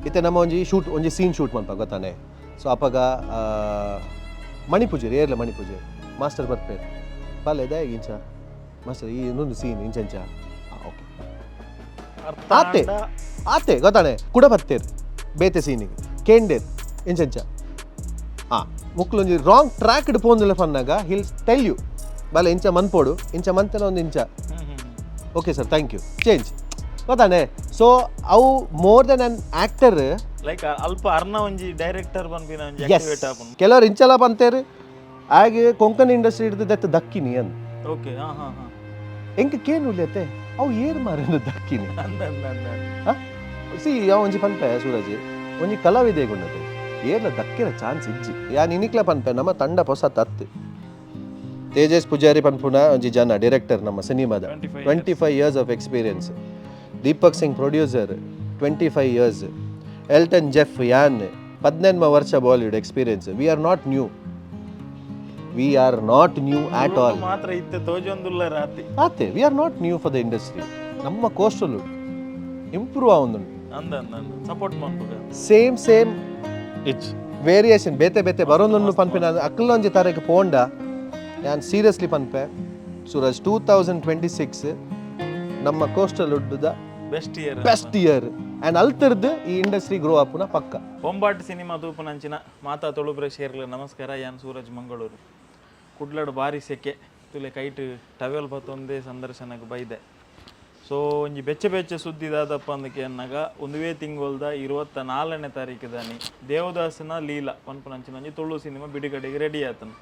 ಇತ್ತೆ ನಮ್ಮ ಒಂಜಿ ಶೂಟ್, ಒಂಜಿ ಸೀನ್ ಶೂಟ್ ಮನ್ಪ ಗೊತ್ತಾನೆ. ಸೊ ಅಪಗ ಮಣಿಪೂಜೆ ಏರ್ಲ ಮಣಿಪೂಜೆ ಮಾಸ್ಟರ್ ಬರ್ಪೇರು. ಬಲ್ಲೆ, ದಾಯೆ ಇಂಚ ಮಾಸ್ಟರ್, ಈ ಇನ್ನೊಂದು ಸೀನ್ ಇಂಚ ಇಂಚ. ಓಕೆ. ಅರ್ಥ. ಆತೆ. ಆತೆ ಗೊತ್ತಾನೆ. ಕುಡ ಬತ್ತೇರ್ ಬೇತೆ ಸೀನಿಗೆ, ಕೇಂಡೇರ್ ಇಂಚ ಇಂಚ. ಮುಕ್ಲೊಂಜಿ ರಾಂಗ್ ಟ್ರ್ಯಾಕ್ ಪೋಂದುಲ್ಲ ಪನ್ನಾಗ he'll tell you, ಬಲೆ ಇಂಚ ಮನ್ಪೋಡು, ಇಂಚ ಮಂತೆನ ಒಂದು ಇಂಚ. ಹ್ಮ್ ಹ್ಮ್ Okay sir, thank you, change ಗೊತ್ತಾನೆ. ಸೊ ಅವು more than an actor. Like ಅಲ್ಪ ಅರ್ನ ಒಂಜಿ ಡೈರೆಕ್ಟರ್ ಪನ್ಪಿನ ಒಂಜಿ ಎಸ್. ಆಕ್ಟಿವೇಟ್ ಆಪುಂಡು. ಕೆಲವರು ಇಂಚಲ ಪಂತೇರು, ಆಗೆ ಕೊಂಕಣಿ ಇಂಡಸ್ಟ್ರಿ ಹಿಡಿದು ದತ್ತು ದಕ್ಕಿನಿ ಅಂದ್. ಓಕೆ ಹಾ ಹಾ ಹಾ ಎಂಕ್ ಕೇನು ಉಲ್ಲೇತೆ, ಅವು ಏರ್ ಮಾರಿಂದ ದಕ್ಕಿನಿ? ಅಂದ ಅಂದ ಅಂದ. ಸಿ, ಯಾವ ಒಂಜಿ ಪನ್ಪೆ ಸೂರಜ್, ಒಂಜಿ ಕಲಾವಿದೆ ಗುಂಡತೆ ಏರ್ಲ ದಕ್ಕಿನ ಚಾನ್ಸ್ ಇಜ್ಜಿ. ಯಾನ್ ಇನಿಕ್ಲ ಪನ್ಪೆ, ನಮ್ಮ ತಂಡ ಪೊಸ ತತ್ತು. ತೇಜಸ್ ಪೂಜಾರಿ ಪನ್ಪುನ ಒಂಜಿ ಜನ ಡೈರೆಕ್ಟರ್ ನಮ್ಮ ಸಿನಿಮಾದ. 25. 25 years of experience. Deepak Singh producer, 25 years. Elton Jeff, ಯಾನ್ 18 ವರ್ಷ Bollywood experience. We are not new, we are not new at all. ಮಾತ್ರ ಇತ್ತೆ ತೋಜೊಂದುಲ್ಲ ರಾತಿ. ಆತೆ, we are not new for the industry. ನಮ್ಮ ಕೋಸ್ಟಲ್ ಇಂಪ್ರೂವ್ ಆವೊಂದುಂಡು. ಅಂದ ಅಂದ ಅಂದ, ಸಪೋರ್ಟ್ ಮನ್ಪುಗ. ಸೇಮ್ ಸೇಮ್ ಇಚ್ ವೇರಿಯೇಷನ್ ಬೇತೆ ಬೇತೆ ಬರೋದನ್ನು ಪನ್ಪಿನ ಅಕ್ಕಲೊಂಜಿ ತಾರೀಕು ಪೋಂಡ, ಯಾನ್ ಸೀರಿಯಸ್ಲಿ ಪನ್ಪೆ ಸೂರಜ್, 2026 ನಮ್ಮ ಕೋಸ್ಟಲ್ ಉಡ್ಡುದ best year. Best year. And ಅಲ್ತರ್ದು ಈ ಇಂಡಸ್ಟ್ರಿ ಗ್ರೋ ಆಪುನ ಪಕ್ಕ. ಬೊಂಬಾಟ್ ಸಿನಿಮಾ ತೂಪುನಂಚಿನ ಮಾತಾ ತುಳು ಪ್ರೇಕ್ಷಕರಿಗೆ ನಮಸ್ಕಾರ. ಯಾನ್ ಸೂರಜ್ ಮಂಗಳೂರು. ಕುಡ್ಲಡ್ ಬಾರಿ ಸೆಕೆ. ತುಲೆ ಕೈಟ್ ಟವೆಲ್ ಪತ್ತೊಂದೇ ಸಂದರ್ಶನಕ್ಕೆ ಬೈದೆ. ಸೊ ಒಂಜಿ ಬೆಚ್ಚ ಬೆಚ್ಚ ಸುದ್ದಿ ದಾದಪ್ಪ ಅಂದಕ್ಕೆ ಅನ್ನಾಗ, ಒಂದುವೇ ತಿಂಗೊಲ್ದ 24ನೇ ತಾರೀಕು ದಾನಿ ದೇವದಾಸನ ಲೀಲಾ ಪನ್ಪುನಂಚಿನ ಒಂಜಿ ತುಳು ಸಿನಿಮಾ ಬಿಡುಗಡೆಗೆ ರೆಡಿ ಆತನು.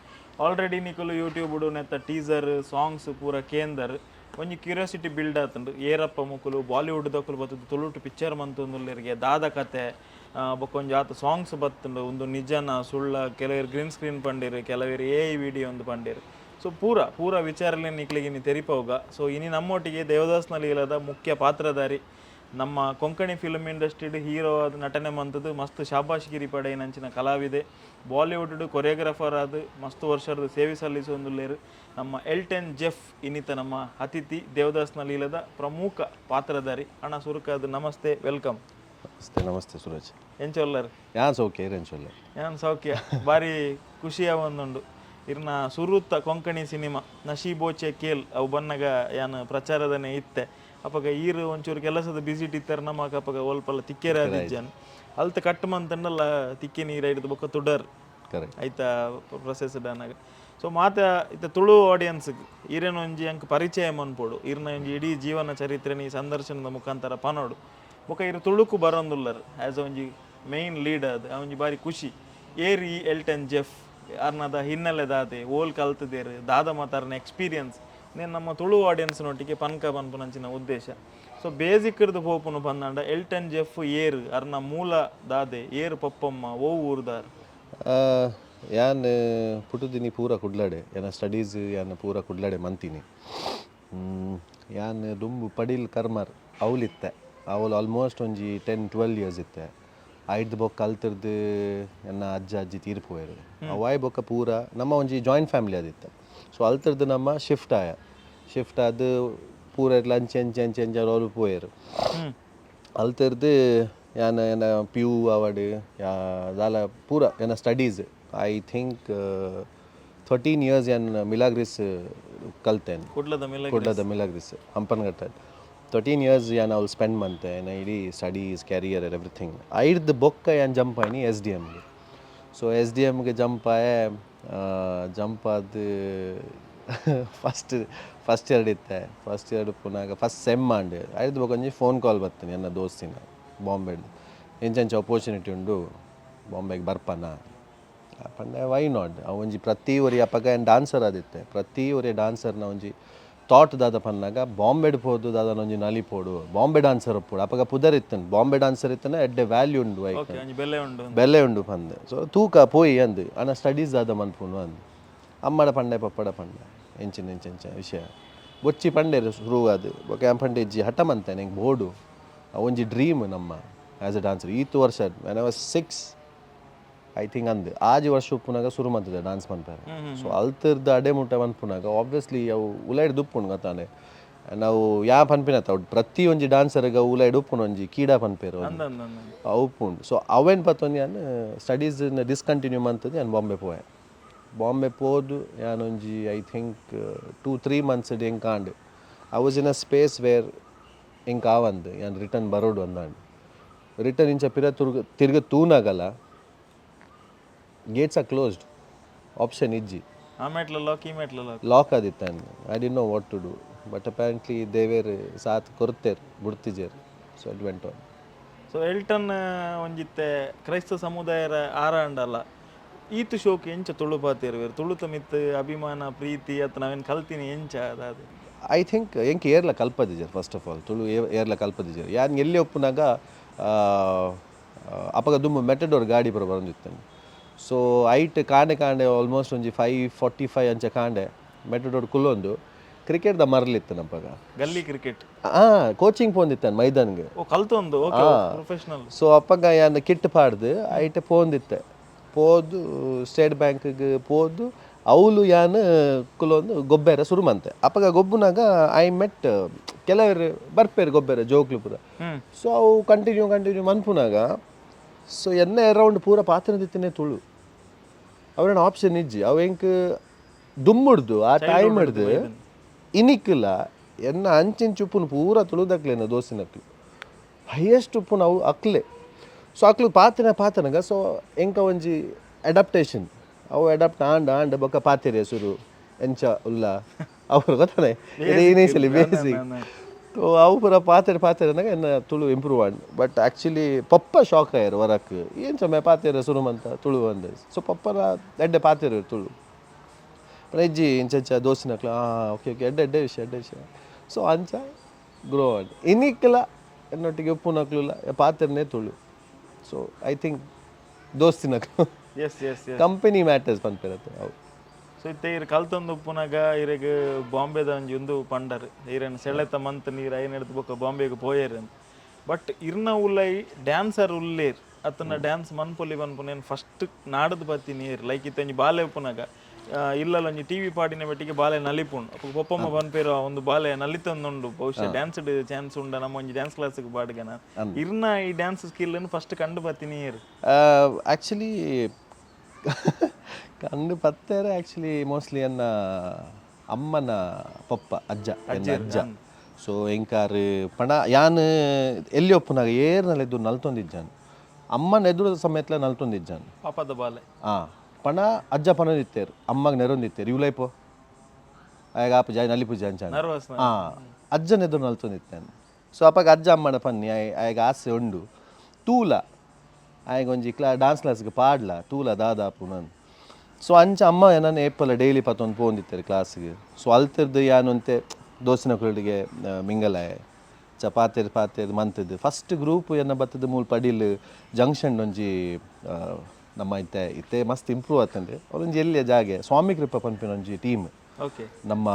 ಆಲ್ರೆಡಿ ನಿಕುಲು ಯೂಟ್ಯೂಬ್ ನೆತ್ತ ಟೀಸರ್, ಸಾಂಗ್ಸ್ ಪೂರ ಕೇಂದರ್. ಒಂಜಿ ಕ್ಯೂರಿಯಾಸಿಟಿ ಬಿಲ್ಡ್ ಆತುಂಡು, ಏರಪ್ಪ ಮುಕುಲು ಬಾಲಿವುಡ್ ದಕುಲು ಬತ್ತುದು ತುಳುಟು ಪಿಕ್ಚರ್ ಮಂತೊಂದುಲ್ಲೆರ್ಗೆ, ದಾದ ಕತೆ, ಬೊಕ್ಕ ಒಂಜಿ ಆತ ಸಾಂಗ್ಸ್ ಬತ್ತುಂಡು, ಒಂದು ನಿಜನ ಸುಳ್ಳ? ಕೆಲವರು ಗ್ರೀನ್ ಸ್ಕ್ರೀನ್ ಪಂಡೇರು, ಕೆಲವರು ಎಐ ವಿಡಿಯೋ ಒಂದು ಪಂಡೇರು. ಸೊ ಪೂರ ಪೂರ ವಿಚಾರಲೆ ನಿಕ್ಲೆಗ್ ಇನಿ ತೆರಿಪೋಗ. ಸೊ ಇನಿ ನಮ್ಮೊಟ್ಟಿಗೆ ದೇವದಾಸ್ನ ಲೀಲದ ಮುಖ್ಯ ಪಾತ್ರಧಾರಿ, ನಮ್ಮ ಕೊಂಕಣಿ ಫಿಲ್ಮ್ ಇಂಡಸ್ಟ್ರಿಡ್ ಹೀರೋ ಆದ ನಟನೆ ಮಂತದ್ದು ಮಸ್ತ್ ಶಾಬಾಷ್ಗಿರಿ ಪಡೆಯಿನಂಚಿನ ಕಲಾವಿದೆ, ಬಾಲಿವುಡ್ ಕೊರಿಯೋಗ್ರಾಫರ್ ಆದ್ ಮಸ್ತ್ ವರ್ಷದ ಸೇವೆ ಸಲ್ಲಿಸುವಂದುಲ್ಲೇರು, ನಮ್ಮ ಎಲ್ಟನ್ ಜೆಫ್ ಇನ್ನಿತ ನಮ್ಮ ಅತಿಥಿ, ದೇವದಾಸ್ನ ಲೀಲದ ಪ್ರಮುಖ ಪಾತ್ರಧಾರಿ. ಅಣ್ಣ, ಸುರುಕಾದ್ ನಮಸ್ತೆ, welcome. ನಮಸ್ತೆ, ನಮಸ್ತೆ ಸೂರಜ್. ಎಂಚ ಉಲ್ಲರ್? ಯಾನ್ ಸೌಖ್ಯ, ಇರೆಂಚೊಲ್ಲೆ? ಯಾನ್ ಸೌಖ್ಯ. ಬಾರಿ ಖುಷಿಯ ಒಂದುಂಡು. ಇರ್ನ ಸುರುತ್ತ ಕೊಂಕಣಿ ಸಿನಿಮಾ ನಶೀಬೋಚೆ ಕೇಲ್ ಅವು ಬನ್ನಗ ಯಾನ್ ಪ್ರಚಾರದನೆ ಇತ್ತೆ. ಅಪಗ ಈರು ಒಂಚೂರು ಕೆಲಸದ ಬಿಸಿ ಇತ್ತಾರೆ, ನಮಕ್ ಅಪಗ ಒಲ್ಪಲ್ಲ ತಿಕ್ಕೇರ ಇಜ್ಜಾನ್. ಅಲ್ತ ಕಟ್ ಮಂತಂಡಲ್ಲ ತಿಕ್ಕಿ ನೀರು ಹಿಡಿದು ಬೊಕ್ಕ ತುಡರ್. ಕರೆಕ್ಟ್. ಐತ ಪ್ರೊಸೆಸ್ ಅನಾಗ. ಸೊ ಮಾತ ಇತ್ತ ತುಳು ಆಡಿಯನ್ಸ್ ಈರೇನು ಒಂಜಿ ಅಂಕ್ ಪರಿಚಯ ಮನ್ಪೊಡು. ಇರ್ನ ಒಂಜಿ ಇಡೀ ಜೀವನ ಚರಿತ್ರೆ ಈ ಸಂದರ್ಶನದ ಮುಖಾಂತರ ಪನೋಡು. ಬೊಕ್ಕ ಇರು ತುಳುಕು ಬರೋಂದುಲ್ಲರ್ ಆಸ್ ಒಂಜಿ ಮೇನ್ ಲೀಡ್, ಅದು ಒಂಜಿ ಬಾರಿ ಖುಷಿ. ಏರ್ ಈ ಎಲ್ಟನ್ ಜೆಫ್, ಅರ್ನದ ಹಿನ್ನೆಲೆ ದಾದೆ, ಓಲ್ ಕಲ್ತದೇರು, ದಾದ ಮಾತಾರನ ಎಕ್ಸ್ಪೀರಿಯನ್ಸ್ ನೇನ್ ನಮ್ಮ ತುಳು ಆಡಿಯನ್ಸ್ ನೊಟ್ಟಿಗೆ ಪನ್ಕ ಪನ್ಪುನಂಚಿನ ಉದ್ದೇಶ. ಸೊ ಬೇಸಿಕ್ ಇರ್ದು ಪೋಪುನು ಪಂದಂಡ, ಎಲ್ಟನ್ ಜೆಫ್ ಏರ್, ಅರ್ನ ಮೂಲ ದಾದೆ, ಏರ್ ಪಪ್ಪಮ್ಮ, ಓ ಊರ್ದಾರ್? ಯಾನ್ ಪುಟ್ಟುದಿನಿ ಪೂರ ಕುಡ್ಲಾಡೆ. ಯಾನ ಸ್ಟಡೀಸ್ ಯಾನ್ ಪೂರ ಕುಡ್ಲಾಡೆ ಮಂತೀನಿ. ಯಾನ್ ದುಂಬು ಪಡಿಲ್ ಕರ್ಮರ್ ಅವ್ಲಿತ್ತೆ. ಅವಳು ಆಲ್ಮೋಸ್ಟ್ ಒಂಜಿ 10-12 ಇಯರ್ಸ್ ಇತ್ತೆ. ಐಡ್ದು ಬೊಕ್ಕ ಕಲ್ತಿರ್ದು ಎನ್ನ ಅಜ್ಜ ಅಜ್ಜಿ ತೀರ್ಪು ಪೋಯೆರ್. ಅವಾಯ್ ಬೊಕ್ಕ ಪೂರ ನಮ್ಮ ಒಂಜಿ ಜಾಯಿಂಟ್ ಫ್ಯಾಮಿಲಿ ಆದಿತ್ತೆ. ಸೊ ಅಲ್ತಿರ್ದು ನಮ್ಮ ಶಿಫ್ಟ್ ಆಯ. ಶಿಫ್ಟ್ ಆದ್ ಪೂರ ಇರ್ಲ ಅಂಚೆ ಅಂಚೆ ಅಂಚೆ ಅಂಚೆ ಅವ್ರು ಪೋಯೆರ್. ಅಲ್ತಿರ್ದು ಯಾನ್ ಎನ್ನ ಪಿಯು ಆವಡ್ ಯಾ ದಾಲ ಪೂರ ಎನ್ನ studies, I think 13 years ಯಾನ್ ಮಿಲಾಗ್ರಿಸ್ ಕಲ್ತೇನೆ. ಕುಡ್ಲದ ಮಿಲ ಕುಡ್ಲದ ಮಿಲಾಗ್ರಿಸ್ ಹಂಪನಗಟ್ಟ. 13 ಇಯರ್ಸ್ ಯಾನ್ ಅವ್ಲು ಸ್ಪೆಂಡ್ ಮಂತೆ ಎನ್ನ ಇಡೀ studies, career, everything. ಐಡ್ದು ಬೊಕ್ಕ ಯಾನ್ ಜಂಪ್ ಆಯ್ನಿ ಎಸ್ ಡಿ ಎಮ್ಗೆ. ಸೊ ಎಸ್ ಡಿ ಎಮ್ಗೆ ಜಂಪ್ ಆಯೆ. ಜಂಪ್ ಆದ್ first first year ಇತ್ತೆ. ಫಸ್ಟ್ ಇಯರ್ ಪುನಾಗ ಫಸ್ಟ್ ಸೆಮ್ ಆಂಡ್. ಐಡ್ದು ಬೊಕ್ಕ ಒಂಜಿ ಫೋನ್ ಕಾಲ್ ಬತ್ತೀನಿ ಎನ್ನ ದೋಸ್ತಿನ ಬಾಂಬೆಡ್. ಇಂಚ ಇಂಚ ಅಪರ್ಚುನಿಟಿ ಉಂಡು, ಬಾಂಬೆಗೆ ಬರ್ಪನ ಪಂಡೆ. Why not? ಅವು ಒಂಜಿ ಪ್ರತಿ ಒರಿ ಅಪಗ ಏನು ಡಾನ್ಸರ್ ಆದಿತ್ತೆ. ಪ್ರತಿ ಒರಿ ಡಾನ್ಸರ್ನ ಒಂಜಿ ಥಾಟ್ ದಾದ ಪನ್ನಾಗ, ಬಾಂಬೆಡ್ ಪೋದು ದಾದನ ಒಂಜಿ ನಲಿಪೋಡು, ಬಾಂಬೆ ಡಾನ್ಸರ್ ಒಪ್ಪೋಡು. ಅಪಗ ಪುದರ್ ಇತ್ತನ್, ಬಾಂಬೆ ಡಾನ್ಸರ್ ಇತ್ತನ ಎಡ್ಡೆ ವ್ಯಾಲ್ಯೂ ಉಂಡು ಐಕ್. ಓಕೆ, ಒಂಜಿ ಬೆಲೆ ಉಂಡು. ಬೆಲೆ ಉಂಡು ಪಂದ್. ಸೊ ತೂಕ ಪೋಯಿ ಅಂದ್. ಅನ ಸ್ಟಡೀಸ್ ದಾದ ಮನ್ಪುನು ಅಂದ್. ಅಮ್ಮಡ ಪಂಡೆ, ಪಪ್ಪಡ ಪಂಡೆ, ಎಂಚಿನ ಎಂಚ ಎಂಚ ವಿಷಯ ಬೊಚ್ಚಿ ಪಂಡೇರು ಶುರು ಅದು. ಬೊಕ್ಕ ಯಾನ್ ಪಂಡೆ, ಇಜ್ಜಿ, ಹಠ ಮಂತೆ, ನಂಗೆ ಬೋಡು, ಒಂಜಿ ಡ್ರೀಮ್ ನಮ್ಮ as A dancer. ಈತ್ ವರ್ಷ, when I was 6 I think ಅಂದ್, 6 ವರ್ಷ ಉಪ್ಪುನಾಗ ಶುರು ಮಂತದೆ ಡಾನ್ಸ್ ಮನ್ಪರೆ. ಸೊ ಅಲ್ತಿರ್ದು ಅಡೆ ಮುಟ್ಟ ಮನ್ಪುನಾಗ ಆಬ್ವಿಯಸ್ಲಿ ಅವು ಉಲೈಡ್ ದುಪ್ಪುಂಡು ಗೊತ್ತಾನೆ. ನಾವು ಯಾ ಪನ್ಪಿನತ್ತ ಅವು ಪ್ರತಿ ಒಂಜಿ ಡಾನ್ಸರ್ಗ ಉಲಾಯ್ಡ್ ಉಪ್ಪುಂಡು ಒಂಜಿ ಕೀಡ ಪನ್ಪೇರು. ಅಂದ ಅಂದ ಅಂದ. ಅವು ಉಪ್ಪುಂಡು. ಸೊ ಅವೇನು ಪತ್ತೊಂದು ಯಾನ್ ಸ್ಟಡೀಸ್ ಡಿಸ್ಕಂಟಿನ್ಯೂ ಮಂತದ್ದು ಯಾನ್ ಬಾಂಬೆ ಪೋಯೆ. ಬಾಂಬೆ ಪೋದು ಯಾನೊಂಜಿ, I think, 2-3 months ಎಂಕಾಂಡ್. I was in a space where ಎಂಕ್ ಆವಂದು, ಯಾನ್ ರಿಟರ್ನ್ ಬರೋಡು ಅಂದಾಂಡ್. ರಿಟರ್ನ್ ಇಂಚ ಪಿರ ತುರ್ಗ ತಿರ್ಗ ತೂನಾಗಲ್ಲ, Gates are closed, option ಇಜ್ಜಿ. ಆ ಮೆಟ್ಲ ಲಾಕ್, ಈ ಮೆಟ್ಲ ಲಾಕ್. ಲಾಕ್ ಆದಿತ್ತಾನೆ. I didn't know what to do, but apparently ದೇವೇರ್ ಸಾಥ್ ಕೊರ್ತೇರ್, ಬುಡ್ತಿಜೇರ್. So it went on. So Elton ಒಂಜಿತ್ತೆ ಕ್ರೈಸ್ತ ಸಮುದಾಯರ ಆರಾಂಡಲ್ಲ, ಈತು ಶೋಕ್ ಎಂಚ ತುಳು ಪಾತಿರುವೆರ್? ತುಳುತ ಮಿತ್ ಅಭಿಮಾನ, ಪ್ರೀತಿ ಅತ್ತ ನಾವೇನು ಕಲ್ತೀನಿ ಎಂಚ ಅದಾದ? I think ಎಂಕ್ ಏರ್ಲ ಕಲ್ಪದಿಜರ್. First of all Tulu ಏರ್ಲ ಕಲ್ಪದಿಜರ್. ಯಾನ್ ಎಲ್ಲಿ ಒಪ್ಪುನಾಗ ಅಪಗ ದುಂಬು ಮೆಟಡೋರ್ ಗಾಡಿ ಪೂರ ಬರೊಂದಿತ್ತೇನೆ. ಸೊ ಐಟ್ ಕಾಂಡೆ ಕಾಂಡೆ ಆಲ್ಮೋಸ್ಟ್ ಒಂಜಿ 5:45 ಅಂಚ ಕಾಂಡೆ ಮೆಟಡೋರ್ ಕುಲ್ಲೊಂದು ಕ್ರಿಕೆಟ್ದ ಮರಲಿತ್ತು ನಪ್ಪಗ. ಗಲ್ಲಿ ಕ್ರಿಕೆಟ್? ಕೋಚಿಂಗ್ ಪೋಂದಿತ್ತಾನೆ ಮೈದಾನ್ಗೆ. ಓ, ಕಲ್ತೊಂದು, okay, professional. So ಅಪ್ಪಗ ಯಾನ್ ಕಿಟ್ ಪಾಡ್ದು ಐಟೆ ಪೋಂದಿತ್ತೆ. ಪೋದು ಸ್ಟೇಟ್ ಬ್ಯಾಂಕ್ಗೆ ಪೋದು ಅವಳು ಯಾನ್ ಕುಲೊಂದು ಗೊಬ್ಬೆರ ಶುರು ಮಂತೆ. ಅಪ್ಪಗ ಗೊಬ್ಬುನಾಗ I ಮೆಟ್ ಕೆಲವರು ಬರ್ಪೇರು ಗೊಬ್ಬೆರ ಜೋಕ್ಲು ಪೂರ. ಸೊ ಅವು ಕಂಟಿನ್ಯೂ ಕಂಟಿನ್ಯೂ ಮನ್ಪುನಾಗ, ಸೊ ಎನ್ನ ಅರೌಂಡ್ ಪೂರ ಪಾತ್ರದಿತ್ತನೆ ತುಳು. ಅವರನ್ನ ಆಪ್ಷನ್ ಇಜ್ಜಿ. ಅವು ಎಂಕ್ ದುಮ್ಮುಡ್ದು ಆ ಟೈಮ್ ಹಿಡ್ದು ಇನಿಕ್ಲ ಎನ್ನ ಅಂಚಿಂಚು ಉಪ್ಪುನು ಪೂರ ತುಳುದಕ್ಲೇನ ದೋಸಿನಕ್ಲು. ಹೈಯೆಸ್ಟ್ ಉಪ್ಪುನು ಅವು ಅಕ್ಲೆ. ಸೊ ಅಕ್ಲು ಪಾತಿನ ಪಾತನಗ, ಸೊ ಎಂಕ ಒಂಜಿ ಅಡಾಪ್ಟೇಷನ್. ಅವು ಅಡಾಪ್ಟ್ ಆಂಡ್ ಆಂಡ್ ಬೊಕ್ಕ ಪಾತೆರೆ ಸುರು. ಎಂಚ ಉಲ್ಲ ಅವ್ರು ಗೊತ್ತಾನೆ ಇನಿಷಿಯಲಿ ಬೇಸಿಕ್. ಸೊ ಅವು ಪೂರ ಪಾತೆರೆ ಪಾತೆರನಾಗ ಎನ್ನ ತುಳು ಇಂಪ್ರೂವ್ ಆಂಡ್. ಬಟ್ ಆ್ಯಕ್ಚುಲಿ ಪಪ್ಪ ಶಾಕ್ ಆಯರು ವರಕ್, ಏನು ಸಮಯ ಪಾತೆರೆ ಸುರು ಮಂತ ತುಳು ಅಂದ. ಸೊ ಪಪ್ಪನ ಎಡ್ಡೆ ಪಾತೆರು ತುಳು. ಇಜ್ಜಿ, ಇಂಚ ದೋಸಿನಕ್ಲು, ಹಾಂ, ಓಕೆ ಓಕೆ, ಎಡ್ಡೆ ಎಡ್ಡೆ ವಿಷಯ, ಎಡ್ಡೆ ವಿಷಯ. ಸೊ ಅಂಚ ಗ್ರೋ ಆಂಡ್. ಇನಿಕ್ಲ ಎನ್ನೊಟ್ಟಿಗೆ ಉಪ್ಪುನಕ್ಲುಲ ಪಾತೆರ್ನೆ ತುಳು. So I think ದೋಸ್ತಿನಕ್ಲು S S S company matters ಪನ್ಪಿರತ್ತೆ ಅವು. ಸೊ ಇತ್ತೆ ಇರ್ ಕಲ್ತೊಂದು ಉಪ್ಪುನಾಗ ಇರೆಗ್ ಬಾಂಬೆದ ಒಂಜಿ ಒಂದು ಪಂಡರ್, ಇರೆನ್ ಸೆಳೆತ ಮಂತ್ ನೀರು ಐನ್ ಹಿಡ್ದು ಬೊಕ್ಕ ಬಾಂಬೆಗೆ ಪೋಯೇರ್. ಬಟ್ ಇರ್ನ ಉಲ್ಲೈ ಡ್ಯಾನ್ಸರ್ ಉಲ್ಲೇರ್ ಅತ್ತನ ಡ್ಯಾನ್ಸ್ ಮನ್ಪೊಲಿ ಪನ್ಪುನೇನು ಫಸ್ಟ್ ನಾಡದು ಬತ್ತಿ ನೀರು? ಲೈಕ್ ಇತ್ತೆ ಒಂಜಿ ಬಾಲೆ ಉಪ್ಪುನಾಗ ಇಲ್ಲಲ್ಲ ಒಂಜಿ ಟಿವಿ ಪಾಡಿನ ಬೆಟ್ಟಿಗೆ ಬಾಲೆ ನಲಿಪುಂಡು. ಅಪ್ಪ ಪೊಪ್ಪಮ್ಮ ಪನ್ಪೇರು, ಒಂದು ಬಾಲೆ ನಲಿತೊಂದುಂಡು, ಬಹುಶಃ ಡ್ಯಾನ್ಸ್ ಚಾನ್ಸ್ ಉಂಡ, ನಮ್ಮ ಒಂಜಿ ಡ್ಯಾನ್ಸ್ ಕ್ಲಾಸ್ಗೆ ಬಾಡ್ಗನ. ಇರ್ನ ಈ dance skill first ಕಂಡು ಬತ್ತಿ ನೀರು? ಆ್ಯಕ್ಚುಲಿ ಕಂಡು ಪತ್ತೇರೆ ಆ್ಯಕ್ಚುಲಿ ಮೋಸ್ಟ್ಲಿ ಎನ್ನ ಅಮ್ಮನ ಪಪ್ಪ, ಅಜ್ಜ, ಎನ್ನ ಅಜ್ಜ. ಸೊ ಎಂಕಾರು ಪಣ ಯಾನ್ ಎಲ್ಲಿ ಒಪ್ಪುನಾಗ ಏರ್ನಲ್ಲಿ ಎದ್ದು ನಲ್ತೊಂದಿಜ್ಜಾನ್. ಅಮ್ಮನ ಎದುರು ಸಮೇತಲ ನಲ್ತೊಂದಿಜ್ಜಾನ್. ಪಾಪದ ಬಾಲೆ. ಆ ಪಣ ಅಜ್ಜ ಪನೊಂದಿತ್ತೇರು, ಅಮ್ಮಗ್ ನೆರೊಂದಿತ್ತೇರು, ಇವ್ಲೈಪೋ ಆಗ ಆಪ ಜಾಯ್ ನಲಿಪು ಅಂಚಾನ. ನರ್ವಸ್. ಆ ಅಜ್ಜನ ಎದುರು ನಲ್ತೊಂದಿತ್ತೇನೆ. ಸೊ ಅಪ್ಪಗ ಅಜ್ಜ ಅಮ್ಮನ ಪನ್ನಿ, ಆಯ್ ಆಯ್ಗ ಆಸೆ ಉಂಡು, ತೂಲ, ಆಯ್ಗ ಒಂಜಿ ಡಾನ್ಸ್ ಕ್ಲಾಸ್ಗೆ ಪಾಡ್ಲ, ತೂಲ ದಾದಾಪು ನನ್. ಸೊ ಅಂಚ ಅಮ್ಮ ನನ್ನ ಏಪಲ ಡೈಲಿ ಪತ್ತೊಂದು ಪೋಂದಿತ್ತಾರೆ ಕ್ಲಾಸ್ಗೆ. ಸೊ ಅಲ್ತಿರ್ದು ಯಾನಂತೆ ದೋಸಿನ ಕುಳ್ಳಿಗೆ ಮಿಂಗಲಾಯ ಚಪಾತಿರ್ ಪಾತೆರ್ ಮಂತದ್ದು. ಫಸ್ಟ್ ಗ್ರೂಪ್ ಎನ್ನ ಬತ್ತದ ಮೂಲ ಪಡಿಲ್ ಜಂಕ್ಷನ್ ಒಂಜಿ ನಮ್ಮ ಇತ್ತೆ ಇತ್ತೆ ಮಸ್ತ್ ಇಂಪ್ರೂವ್ ಆತಂದೆ. ಅವರೊಂಜಿ ಎಲ್ಲಿಯ ಜಾಗೆ ಸ್ವಾಮಿ ಕೃಪಾ ಪನ್ಪಿನ ಒಂಜಿ ಟೀಮ್. ನಮ್ಮ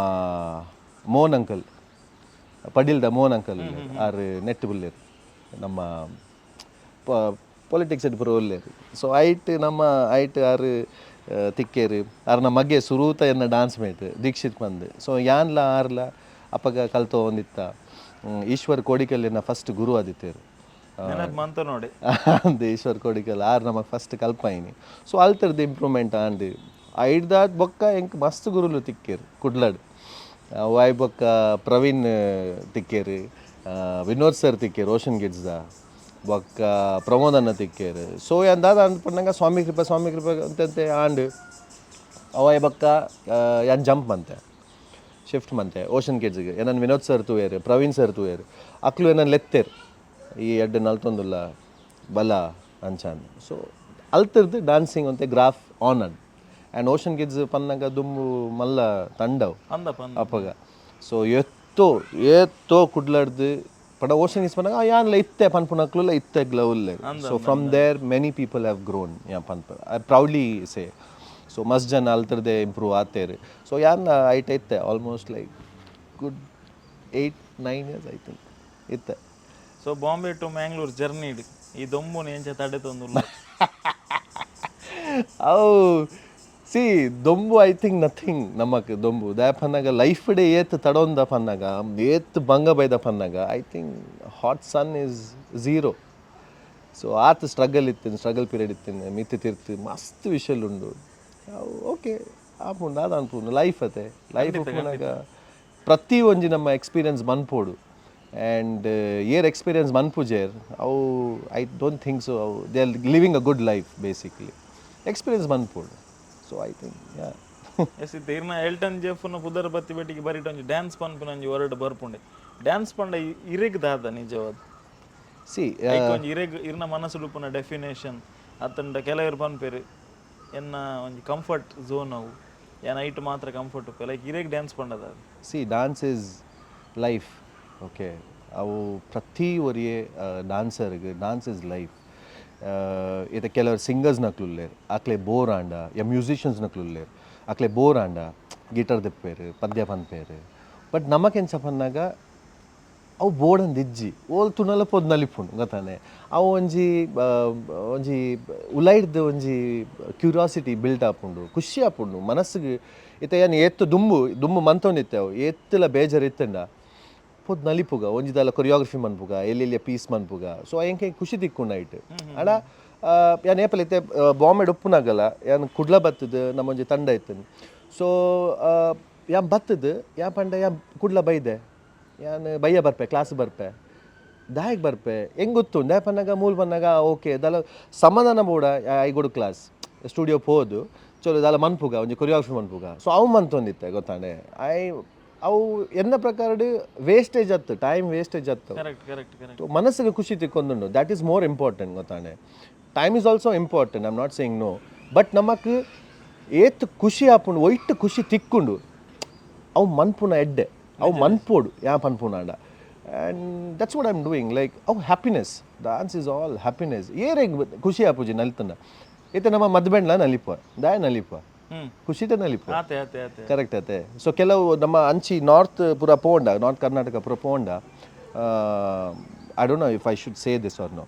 ಮೋಹನ್ ಅಂಕಲ್, ಪಡಿಲ್ದ ಮೋಹನ್ ಅಂಕಲ್ ಆರ್ ನೆಟ್ ಬುಲ್ಲೇರ್, ನಮ್ಮ ಪೊಲಿಟಿಕ್ಸ್ ಪೂರ ಉಲ್ಲೇರ್. ಸೊ ಐಟ್ ನಮ್ಮ ಐಟ್ ಆರ್ ತಿಕ್ಕೇರು. ಆರ್ನ ಮಗೆ ಸುರೂತ ಎನ್ನ ಡಾನ್ಸ್ ಮೇಟ್ ದೀಕ್ಷಿತ್ ಬಂದು. ಸೊ ಯಾನ್ಲ ಆರ್ಲ ಅಪ್ಪಗ ಕಲ್ತೋ ಒಂದಿತ್ತ. ಈಶ್ವರ್ ಕೋಡಿಕಲ್ಲಿನ ಫಸ್ಟ್ ಗುರು ಆದಿತ್ತೇರು. ನೆನಪು ಮಂತ ನೋಡಿ. ಅಂದ್, ಈಶ್ವರ್ ಕೋಡಿಕಲ್ ಆರ್ ನಮಗೆ ಫಸ್ಟ್ ಕಲ್ಪಾಯಿನಿ. ಸೊ ಅಲ್ತರ್ದು ಇಂಪ್ರೂವ್ಮೆಂಟ್ ಆಂಡ್. ಐಡ್ದಾದ್ ಬೊಕ್ಕ ಎಂಕ್ ಮಸ್ತ್ ಗುರುಲು ತಿಕ್ಕೇರು ಕುಡ್ಲಡ್. ವಾಯ್ ಬೊಕ್ಕ ಪ್ರವೀಣ್ ತಿಕ್ಕೇರು, ವಿನೋದ್ ಸರ್ ತಿಕ್ಕೇರು ರೋಷನ್ ಗಿಡ್ಸ್ದ, ಬೊಕ್ಕ ಪ್ರಮೋದನ್ನ ತಿಕ್ಕೇರು. ಸೊ ದಾದ ಅಂದ್ಪಂಡಂಗ ಸ್ವಾಮಿ ಕೃಪಾ, ಸ್ವಾಮಿ ಕೃಪಾ ಅಂತಂತೆ ಆಂಡ್. ಅವಾಯ್ ಬೊಕ್ಕ ಯಾನ್ ಜಂಪ್ ಮಂತೆ, ಶಿಫ್ಟ್ ಮಂತೆ ಓಷನ್ ಕಿಡ್ಸ್ಗೆ. ಏನನ್ ವಿನೋದ್ ಸರ್ ತೂಯೆರ್, ಪ್ರವೀಣ್ ಸರ್ ತೂಯೆರ್. ಅಕ್ಲು ಏನನ್ ಲೆತ್ತೇರ್, ಈ ಎಡ್ಡೆ ನಲ್ತೊಂದುಲ್ಲ, ಬಲ ಅಂಚಾನ್. ಸೊ ಅಲ್ತಿರ್ದು ಡಾನ್ಸಿಂಗ್ ಅಂತೆ graph on an. And ocean kids ಪನ್ನಗ ದುಂಬು ಮಲ್ಲ ತಂಡವು. ಅಂದಪ್ಪ ಅಂದ. ಅಪ್ಪಗ ಸೊ ಎತ್ತೋ ಏತ್ತೋ ಕುಡ್ಲಡ್ದು ಪಡ ಓಷನ್ ಕಿಡ್ಸ್ ಪನ್ನಗ ಯಾನ್ಲ ಇತ್ತೆ ಪನ್ಪುನಕ್ಲುಲ ಇತ್ತೆಗ್ಲ ಉಲ್ಲೆ. So from there many people have grown yeah ಪನ್ಪ I proudly say. So ಮಸ್ತ್ ಜನ ಅಲ್ತರ್ದೆ ಇಂಪ್ರೂವ್ ಆತೇರು. ಸೊ ಯಾನ್ ಐಟ್ ಇತ್ತೆ almost like good 8-9 years, I think, ಇತ್ತೆ. So Bombay to Mangalore journey ಈ ದೊಂಬುನ ಎಂಚ ತಡೆ ತಂದುಲ್ಲ? ಅವು C, ದೊಂಬು I think nothing ನಮಕ್ ದೊಂಬು. ದಾಯೆ ಪನ್ನಗ ಲೈಫ್ ಡೇ ಏತ್ ತಡೊಂದ ಪನ್ನಗ, ಏತ್ ಬಂಗ ಬೈದ ಪನ್ನಗ, I think hot sun is zero. So ಆತ್ ಸ್ಟ್ರಗಲ್ ಇತ್ತು, ಸ್ಟ್ರಗಲ್ ಪೀರಿಯಡ್ ಇತ್ತು, ಮಿತ್ತ್ ತಿರ್ತು ಮಸ್ತ್ ವಿಷಯಲು ಉಂಡು. ಓಕೆ, ಆಪುಂಡು, ದಾದ ಅನ್ಪುಂಡು, ಲೈಫ್ ಅತೆ. ಲೈಫ್ ಉಪ್ಪುನಾಗ ಪ್ರತಿ ಒಂಜಿ ನಮ್ಮ ಎಕ್ಸ್ಪೀರಿಯನ್ಸ್ ಮನ್ಪೋಡು. ಆ್ಯಂಡ್ ಏರ್ ಎಕ್ಸ್ಪೀರಿಯನ್ಸ್ ಮನ್ಪುಜೇರ್ ಅವು I don't think so ಅವು they are living a good life basically. Experience ಮನ್ಪೋಡು. So I think, yeah. S, ಇತ್ತೆ ಇರ್ನ ಎಲ್ಟನ್ ಜೆಫ್ನ ಪುದರ್ ಬತ್ತಿ ಬೆಟ್ಟಿಗೆ ಬರಿಟ್ ಒಂಜಿ ಡ್ಯಾನ್ಸ್ ಪನ್ಪಿನ ಒಂಜಿ ವರ್ಡ್ ಬರ್ಪುಂಡೆ. ಡ್ಯಾನ್ಸ್ ಪಂಡ ಇರೆಗ್ ದಾದ ನಿಜವಾದ? ಸಿ. ಐಕ್ ಒಂಜಿ ಇರೆಗ್ ಇರ್ನ ಮನಸ್ಸುಡು ಉಪ್ಪುನ ಡೆಫಿನೇಷನ್ ಅತ್ತಂಡ ಕೆಲವರು ಪನ್ಪೆರ್ ಎನ್ನ ಒಂಜಿ ಕಂಫರ್ಟ್ ಝೋನ್ ಅವು, ಯಾನ್ ಐಟ್ ಮಾತ್ರ ಕಂಫರ್ಟ್ ಉಪ್ಪೆ. ಲೈಕ್ ಇರೆಗ್ dance ಪಂಡದ? See, dance is life, okay? ಅವು ಪ್ರತಿ ಒರಿಯೇ ಡಾನ್ಸರ್ಗೆ dance is life. ಇತ್ತೆ ಕೆಲವರು ಸಿಂಗರ್ಸ್ ನಕ್ಲುಲ್ಲೇರ್, ಅಕ್ಲೆ ಬೋರ್ ಆಂಡ, ಯಾ ಮ್ಯೂಸಿಷಿಯನ್ಸ್ ನಕ್ಲುಲ್ಲೇರ್, ಅಕ್ಲೆ ಬೋರ್ ಆಂಡ ಗಿಟಾರ್ ದೆಪ್ಪೇರು, ಪದ್ಯ ಪನ್ಪೇರು. ಬಟ್ ನಮಕೆಂಚ ಪನ್ನಾಗ ಅವು ಬೋಡಂದು ಇಜ್ಜಿ. ಓಲ್ ತುನಲ ಪೋದು ನಲಿಪುಂಡು ಗೊತ್ತಾನೆ. ಅವು ಒಂಜಿ ಒಂಜಿ ಉಲೈಡ್ದು ಒಂಜಿ ಕ್ಯೂರಿಯಾಸಿಟಿ ಬಿಲ್ಟ್ ಆಪುಂಡು, ಖುಷಿ ಆಪುಂಡು ಮನಸ್ಸಿಗೆ. ಇತ್ತೆ ಯಾನ್ ಏತ್ ದುಂಬು ದುಂಬು ಮಂತೊಂದಿತ್ತೆ, ಅವು ಏತ್ಲ ಬೇಜಾರು ಇತ್ತಂಡ ಪೋದು ನಲಿಪುಗ, ಒಂಜಿ ದಾಲ ಕೊರಿಯೋಗ್ರಫಿ ಮನ್ಪುಗ, ಎಲ್ಲೆಲ್ಲಿಯ ಪೀಸ್ ಮನ್ಪುಗ. ಸೊ ಎಂಕೆ ಖುಷಿ ತಿಕ್ಕುಂಡು ಐಟ್. ಆಂಡ ಯಾನ್ ಏಪಲ್ ಇತ್ತೆ ಬಾಂಬೆಡ್ ಉಪ್ಪುನಾಗಲ, ಯಾನ್ ಕುಡ್ಲ ಬತ್ತದು, ನಮ್ಮೊಂಜಿ ತಂಡ ಇತ್ತು. ಸೊ ಯಾನ್ ಬತ್ತದು, ಯಾನ್ ಪಂಡ ಯಾನ್ ಕುಡ್ಲ ಬೈದೆ, ಯಾನ್ ಬಯ್ಯ ಬರ್ಪೆ, ಕ್ಲಾಸ್ ಬರ್ಪೆ, ದಾಯೆಗ್ ಬರ್ಪೆ ಹೆಂಗೆ ಗೊತ್ತು. ದಾಯೆ ಪನ್ನಗ ಮೂಲು ಪನ್ನಗ ಓಕೆ ದಾಲ ಸಮಾಧಾನ ಬೋಡ. I go to class, studio ಪೋದು ಚಲೋ ದಾಲ ಮನ್ಪುಗ, ಒಂಜಿ ಕೊರಿಯೋಗ್ರಫಿ ಮನ್ಪುಗ. ಸೊ ಅವು ಮಂತೊಂದಿತ್ತೆ ಗೊತ್ತಾಂಡೆ. I ಅವು ಎನ್ನ ಪ್ರಕಾರ ವೇಸ್ಟೇಜ್ ಅತ್ತು, ಟೈಮ್ ವೇಸ್ಟೇಜ್ ಅತ್ತು. Correct correct correct ಮನಸ್ಸಿಗೆ ಖುಷಿ ತಿಕ್ಕೊಂದುಂಡು, that is more important ಗೊತ್ತಾಂಡೆ. Time is also important, I'm not saying no, but ನಮಕ್ ಏತ್ ಖುಷಿ ಆಪುಂಡು, ಒಯ್ಟ್ ಖುಷಿ ತಿಕ್ಕೊಂಡು ಅವು ಮನ್ಪುನ ಎಡ್ಡೆ, ಅವು ಮನ್ಪೋಡು ಯಾ ಪನ್ಪುನಾಂಡ. And that's what I'm doing, like ಅವು happiness. Dance is all happiness. ಏರೆಗ್ ಖುಷಿ ಆಪುಜಿ ನಲಿತನ? ಇತ್ತೆ ನಮ್ಮ ಮದ್ಬೆಂಡ್ಲ ನಲಿಪ, ದಾಯ ನಲಿಪ? ಖುಷಿತೆ ನಲಿಪ. ಆತೆ ಆತೆ ಆತೆ. ಕರೆಕ್ಟ್ ಅತೆ. ಸೊ ಕೆಲವು ನಮ್ಮ ಅಂಚಿ ನಾರ್ತ್ ಪೂರ ಪೋಂಡ, ನಾರ್ತ್ ಕರ್ನಾಟಕ ಪೂರ ಪೋಂಡ, I don't know if I should say this or no,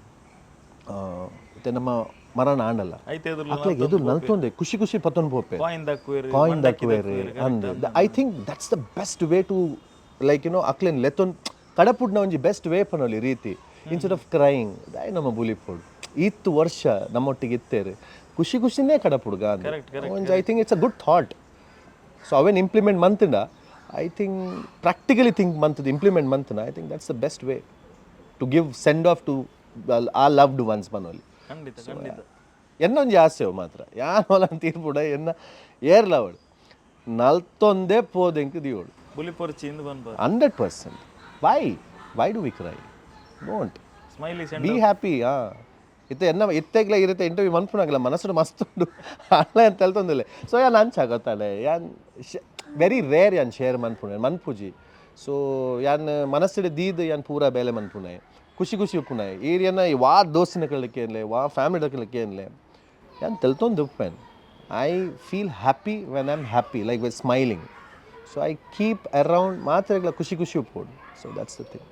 ಇತ್ತೆ ನಮ್ಮ ಮರಣ ಆಂಡಲ್ಲ, ಐತೆ ಎದುರು ಅಕ್ಲೆಗ್ ಎದುರು ನಲ್ತೊಂದೆ ಖುಷಿ ಖುಷಿ ಪತ್ತೊಂದು ಪೋಪೆ. ಕಾಯಿನ್ ದಕ್ಕುವೆರ್. ಕಾಯಿನ್ ದಕ್ಕುವೆರ್ ಅಂದ್. I think that's the best way to like ಅಕ್ಲೆನ್ ಲೆತ್ತೊನ್ ಕಡಪುಡ್ನ ಒಂಜಿ ಬೆಸ್ಟ್ ವೇ ಪನೊಲಿ ರೀತಿ. Instead of crying, ದಾಯ್ ನಮ್ಮ ಬುಲಿಪೊಡು, ಇತ್ತು ವರ್ಷ ನಮ್ಮೊಟ್ಟಿಗೆ ಇತ್ತೇರು, ಖುಷಿ ಖುಷಿನೇ ಕಡಪುಡ್ಗ. ಒಂಜಿ I think it's a good thought. So ಅವೇನು ಇಂಪ್ಲಿಮೆಂಟ್ ಮಂತಂಡ, I think practically think ಮಂತದ implement ಮಂತನ, I think that's the best way to give send off to ಆ ಲವ್ಡ್ ಒನ್ಸ್ ಪನೊಲಿ. ಖಂಡಿತ ಖಂಡಿತ. ಎನ್ನೊಂಜಿ ಆಸೆ ಅವು ಮಾತ್ರ. ಯಾನ್ ತೀರ್ಪುಡ ಎನ್ನ ಏರ್ಲ ಅವಳು ನಲ್ತೊಂದೇ ಪೋದೆಂಕ್ ದಿಯೋಳು. ಬುಲಿಪೊರ್ಚಿ ಇಂದು ಬನ್ಬಾರ. 100%. Why do we cry? Don't. Smiley send. Be happy. ಹಾಂ, ಇತ್ತೆ ಎನ್ನ ಇತ್ತೆಗ್ಲ ಇರುತ್ತೆ ಇಂಟರ್ವ್ಯೂ ಮನ್ಪುನಾಗಲ್ಲ ಮನಸ್ಸು ಮಸ್ತ್ ಉಂಡು ಅಲ್ಲ ಅಂತ ತೆಲ್ತೊಂದಿಲ್ಲ. ಸೊ ಯಾನ್ ಅಂಚ ಗೊತ್ತಾಳೆ, ಯಾನ್ ವೆರಿ ರೇರ್ ಯಾನ್ ಶೇರ್ ಮನ್ಪುಣೆ ಮನ್ಪುಜಿ. ಸೊ ಯಾನ್ ಮನಸ್ಸಿಡ್ ದೀದ್ ಯಾನ್ ಪೂರಾ ಬೇಲೆ ಮನ್ಪುಣೆ, ಖುಷಿ ಖುಷಿ ಉಪ್ಪುಣೆ. ಏರಿಯನ್ನ ವಾ ದೋಸ್ತಿನ ಕಳ್ಳಿಕ್ಕೆ ಏನ್ಲೆ, ವಾ ಫ್ಯಾಮಿಲಿ ಕಳ್ಳಿಕ್ಕೆ ಏನ್ಲೆ, ಯಾನ್ ತೆಲ್ತೊಂದು ಉಪ್ಪೇನ್. I feel happy when I am happy, like with smiling. So I keep around ಮಾತ್ರ ಖುಷಿ ಖುಷಿ ಉಪ್ಪೋಡು. So that's the thing.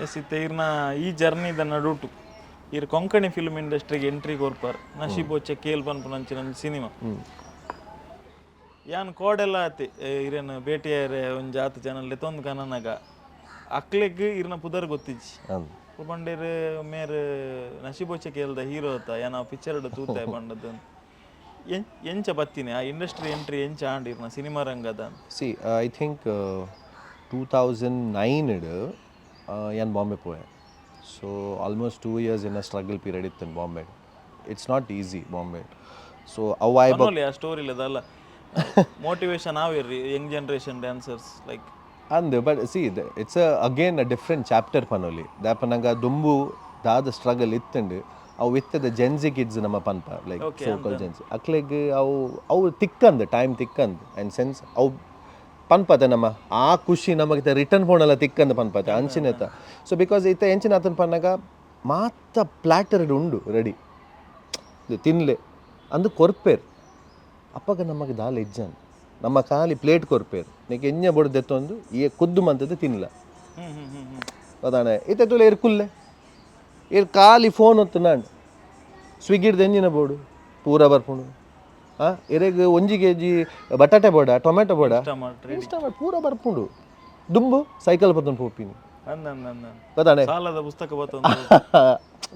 S, ಇತ್ತೆ ಇರ್ನ ಈ ಜರ್ನಿದ ನಡುಟು ಇರ್ ಕೊಂಕಣಿ ಫಿಲ್ಮ್ ಇಂಡಸ್ಟ್ರಿಗೆ ಎಂಟ್ರಿ ಕೊರ್ಪರ್. ನಶೀಬೋಚೆ ಕೇಲ್ ಪನ್ಪುನಂಚಿನ ಒಂಜಿ ಸಿನಿಮಾ. ಯಾನ್ ಕೋಡೆಲ್ಲ ಆತಿ ಇರೇನು ಭೇಟಿಯಾರೆ ಒಂಜಿ ಆತು ಜನ ಲೆತ್ತೊಂದು ಕನನಗ ಅಕ್ಲೆಗ್ ಇರ್ನ ಪುದರ್ ಗೊತ್ತಿಜ್ಜಿ. ಪಂಡೇರ್ ಮೇರ್ ನಶೀಬೋಚೆ ಕೇಲ್ದ ಹೀರೋ ಅತ್ತ, ಯಾನ್ ಆ ಪಿಕ್ಚರ್ ತೂತೆ ಪಂಡದ್ದು. ಎಂಚ ಬತ್ತೀನಿ ಆ ಇಂಡಸ್ಟ್ರಿ ಎಂಟ್ರಿ ಎಂಚ ಆಂಡ್ ಇರ್ನ ಸಿನಿಮಾ ರಂಗದ? C, I think 2009 ಯಾನ್ ಬಾಂಬೆ ಪೋಯೆ. So almost 2 years ಇನ್ನ ಸ್ಟ್ರಗಲ್ ಪೀರಿಯಡ್ ಇತ್ತು Bombay. It's not easy Bombay. So ಅವು ಆಯ್ ಪನೊಲಿ ಆ ಸ್ಟೋರಿ ಇಲ್ಲದಲ್ಲ, ಮೋಟಿವೇಶನ್ ಆವಿರ್ರಿ Young generation dancers like. ಅಂದ್, but see, it's again a different chapter ಪನೊಲಿ. ದಾಪನಗ ದುಂಬು ದಾದ ಸ್ಟ್ರಗಲ್ ಇತ್ತಂಡು, ಅವು ಇತ್ತದ Gen Z kids ನಮ್ಮ ಪನ್ಪ, ಲೈಕ್ ಸೋಕಲ್ ಜೆನ್ಸಿ ಅಕ್ಲೆಗ್ ಅವು ಅವು ತಿಕ್ಕಂದು, ಟೈಮ್ ತಿಕ್ಕಂದು. ಆ್ಯಂಡ್ ಸೆನ್ಸ್ ಅವು ಪನ್ಪತೆ ನಮ್ಮ ಆ ಖುಷಿ ನಮಗೆ ರಿಟರ್ನ್ ಫೋನೆಲ್ಲ ತಿಕ್ಕಂದು ಪನ್ಪತೆ ಅಂಚಿನೆತ. ಸೊ because ಇತ್ತ ಎಂಚಿನ ಆತನ ಪನ್ನಗ ಮಾತ ಪ್ಲ್ಯಾಟರ್ಡ್ ಉಂಡು, ರೆಡಿ ತಿನ್ಲೆ ಅಂದು ಕೊರ್ಪೇರ್. ಅಪ್ಪಗ ನಮಗೆ ದಾಲ ಇಜ್ಜನ್, ನಮ್ಮ ಖಾಲಿ ಪ್ಲೇಟ್ ಕೊರ್ಪೇರ್, ನಿಕ್ ಎಣ್ಣೆ ಬೊಡು ದೆತ್ತೊಂದು ಈ ಕುದ್ದು ಮಂತದ್ದು ತಿನ್ಲ. ಹ್ಮ್ ಹ್ಮ್ ಹ್ಮ್ ಹ್ಮ್ ಅದಾನೆ ಇತ್ತೆ ತುಲೆ ಏರ್ ಕುಲ್ಲೆ ಏರ್ ಖಾಲಿ ಫೋನ್ ಹೊತ್ತು ನಾನು ಸ್ವಿಗ್ಗಿಡ್ದು ಎಂಜಿನ ಬೋಡು ಪೂರ ಬರ್ಪುಂಡು. ಇರೆಗ್ ಒಂಜಿ ಕೆಜಿ ಬಟಾಟೆ ಬೋಡ, ಟೊಮೆಟೊ ಬೋಡ, ಟಮಾಟ್ರಿ. ಇನ್ಸ್ಟಾ ಪೂರ ಬರ್ಪುಂಡು. ದುಂಬು ಸೈಕಲ್ ಪತ್ತೊಂದು ಪೋಪಿನಿ. ಅಂದ ಅಂದ ಅಂದ. ಗೊತ್ತಾನೆ? ಸಾಲದ ಪುಸ್ತಕ ಬತ್ತೊಂದು.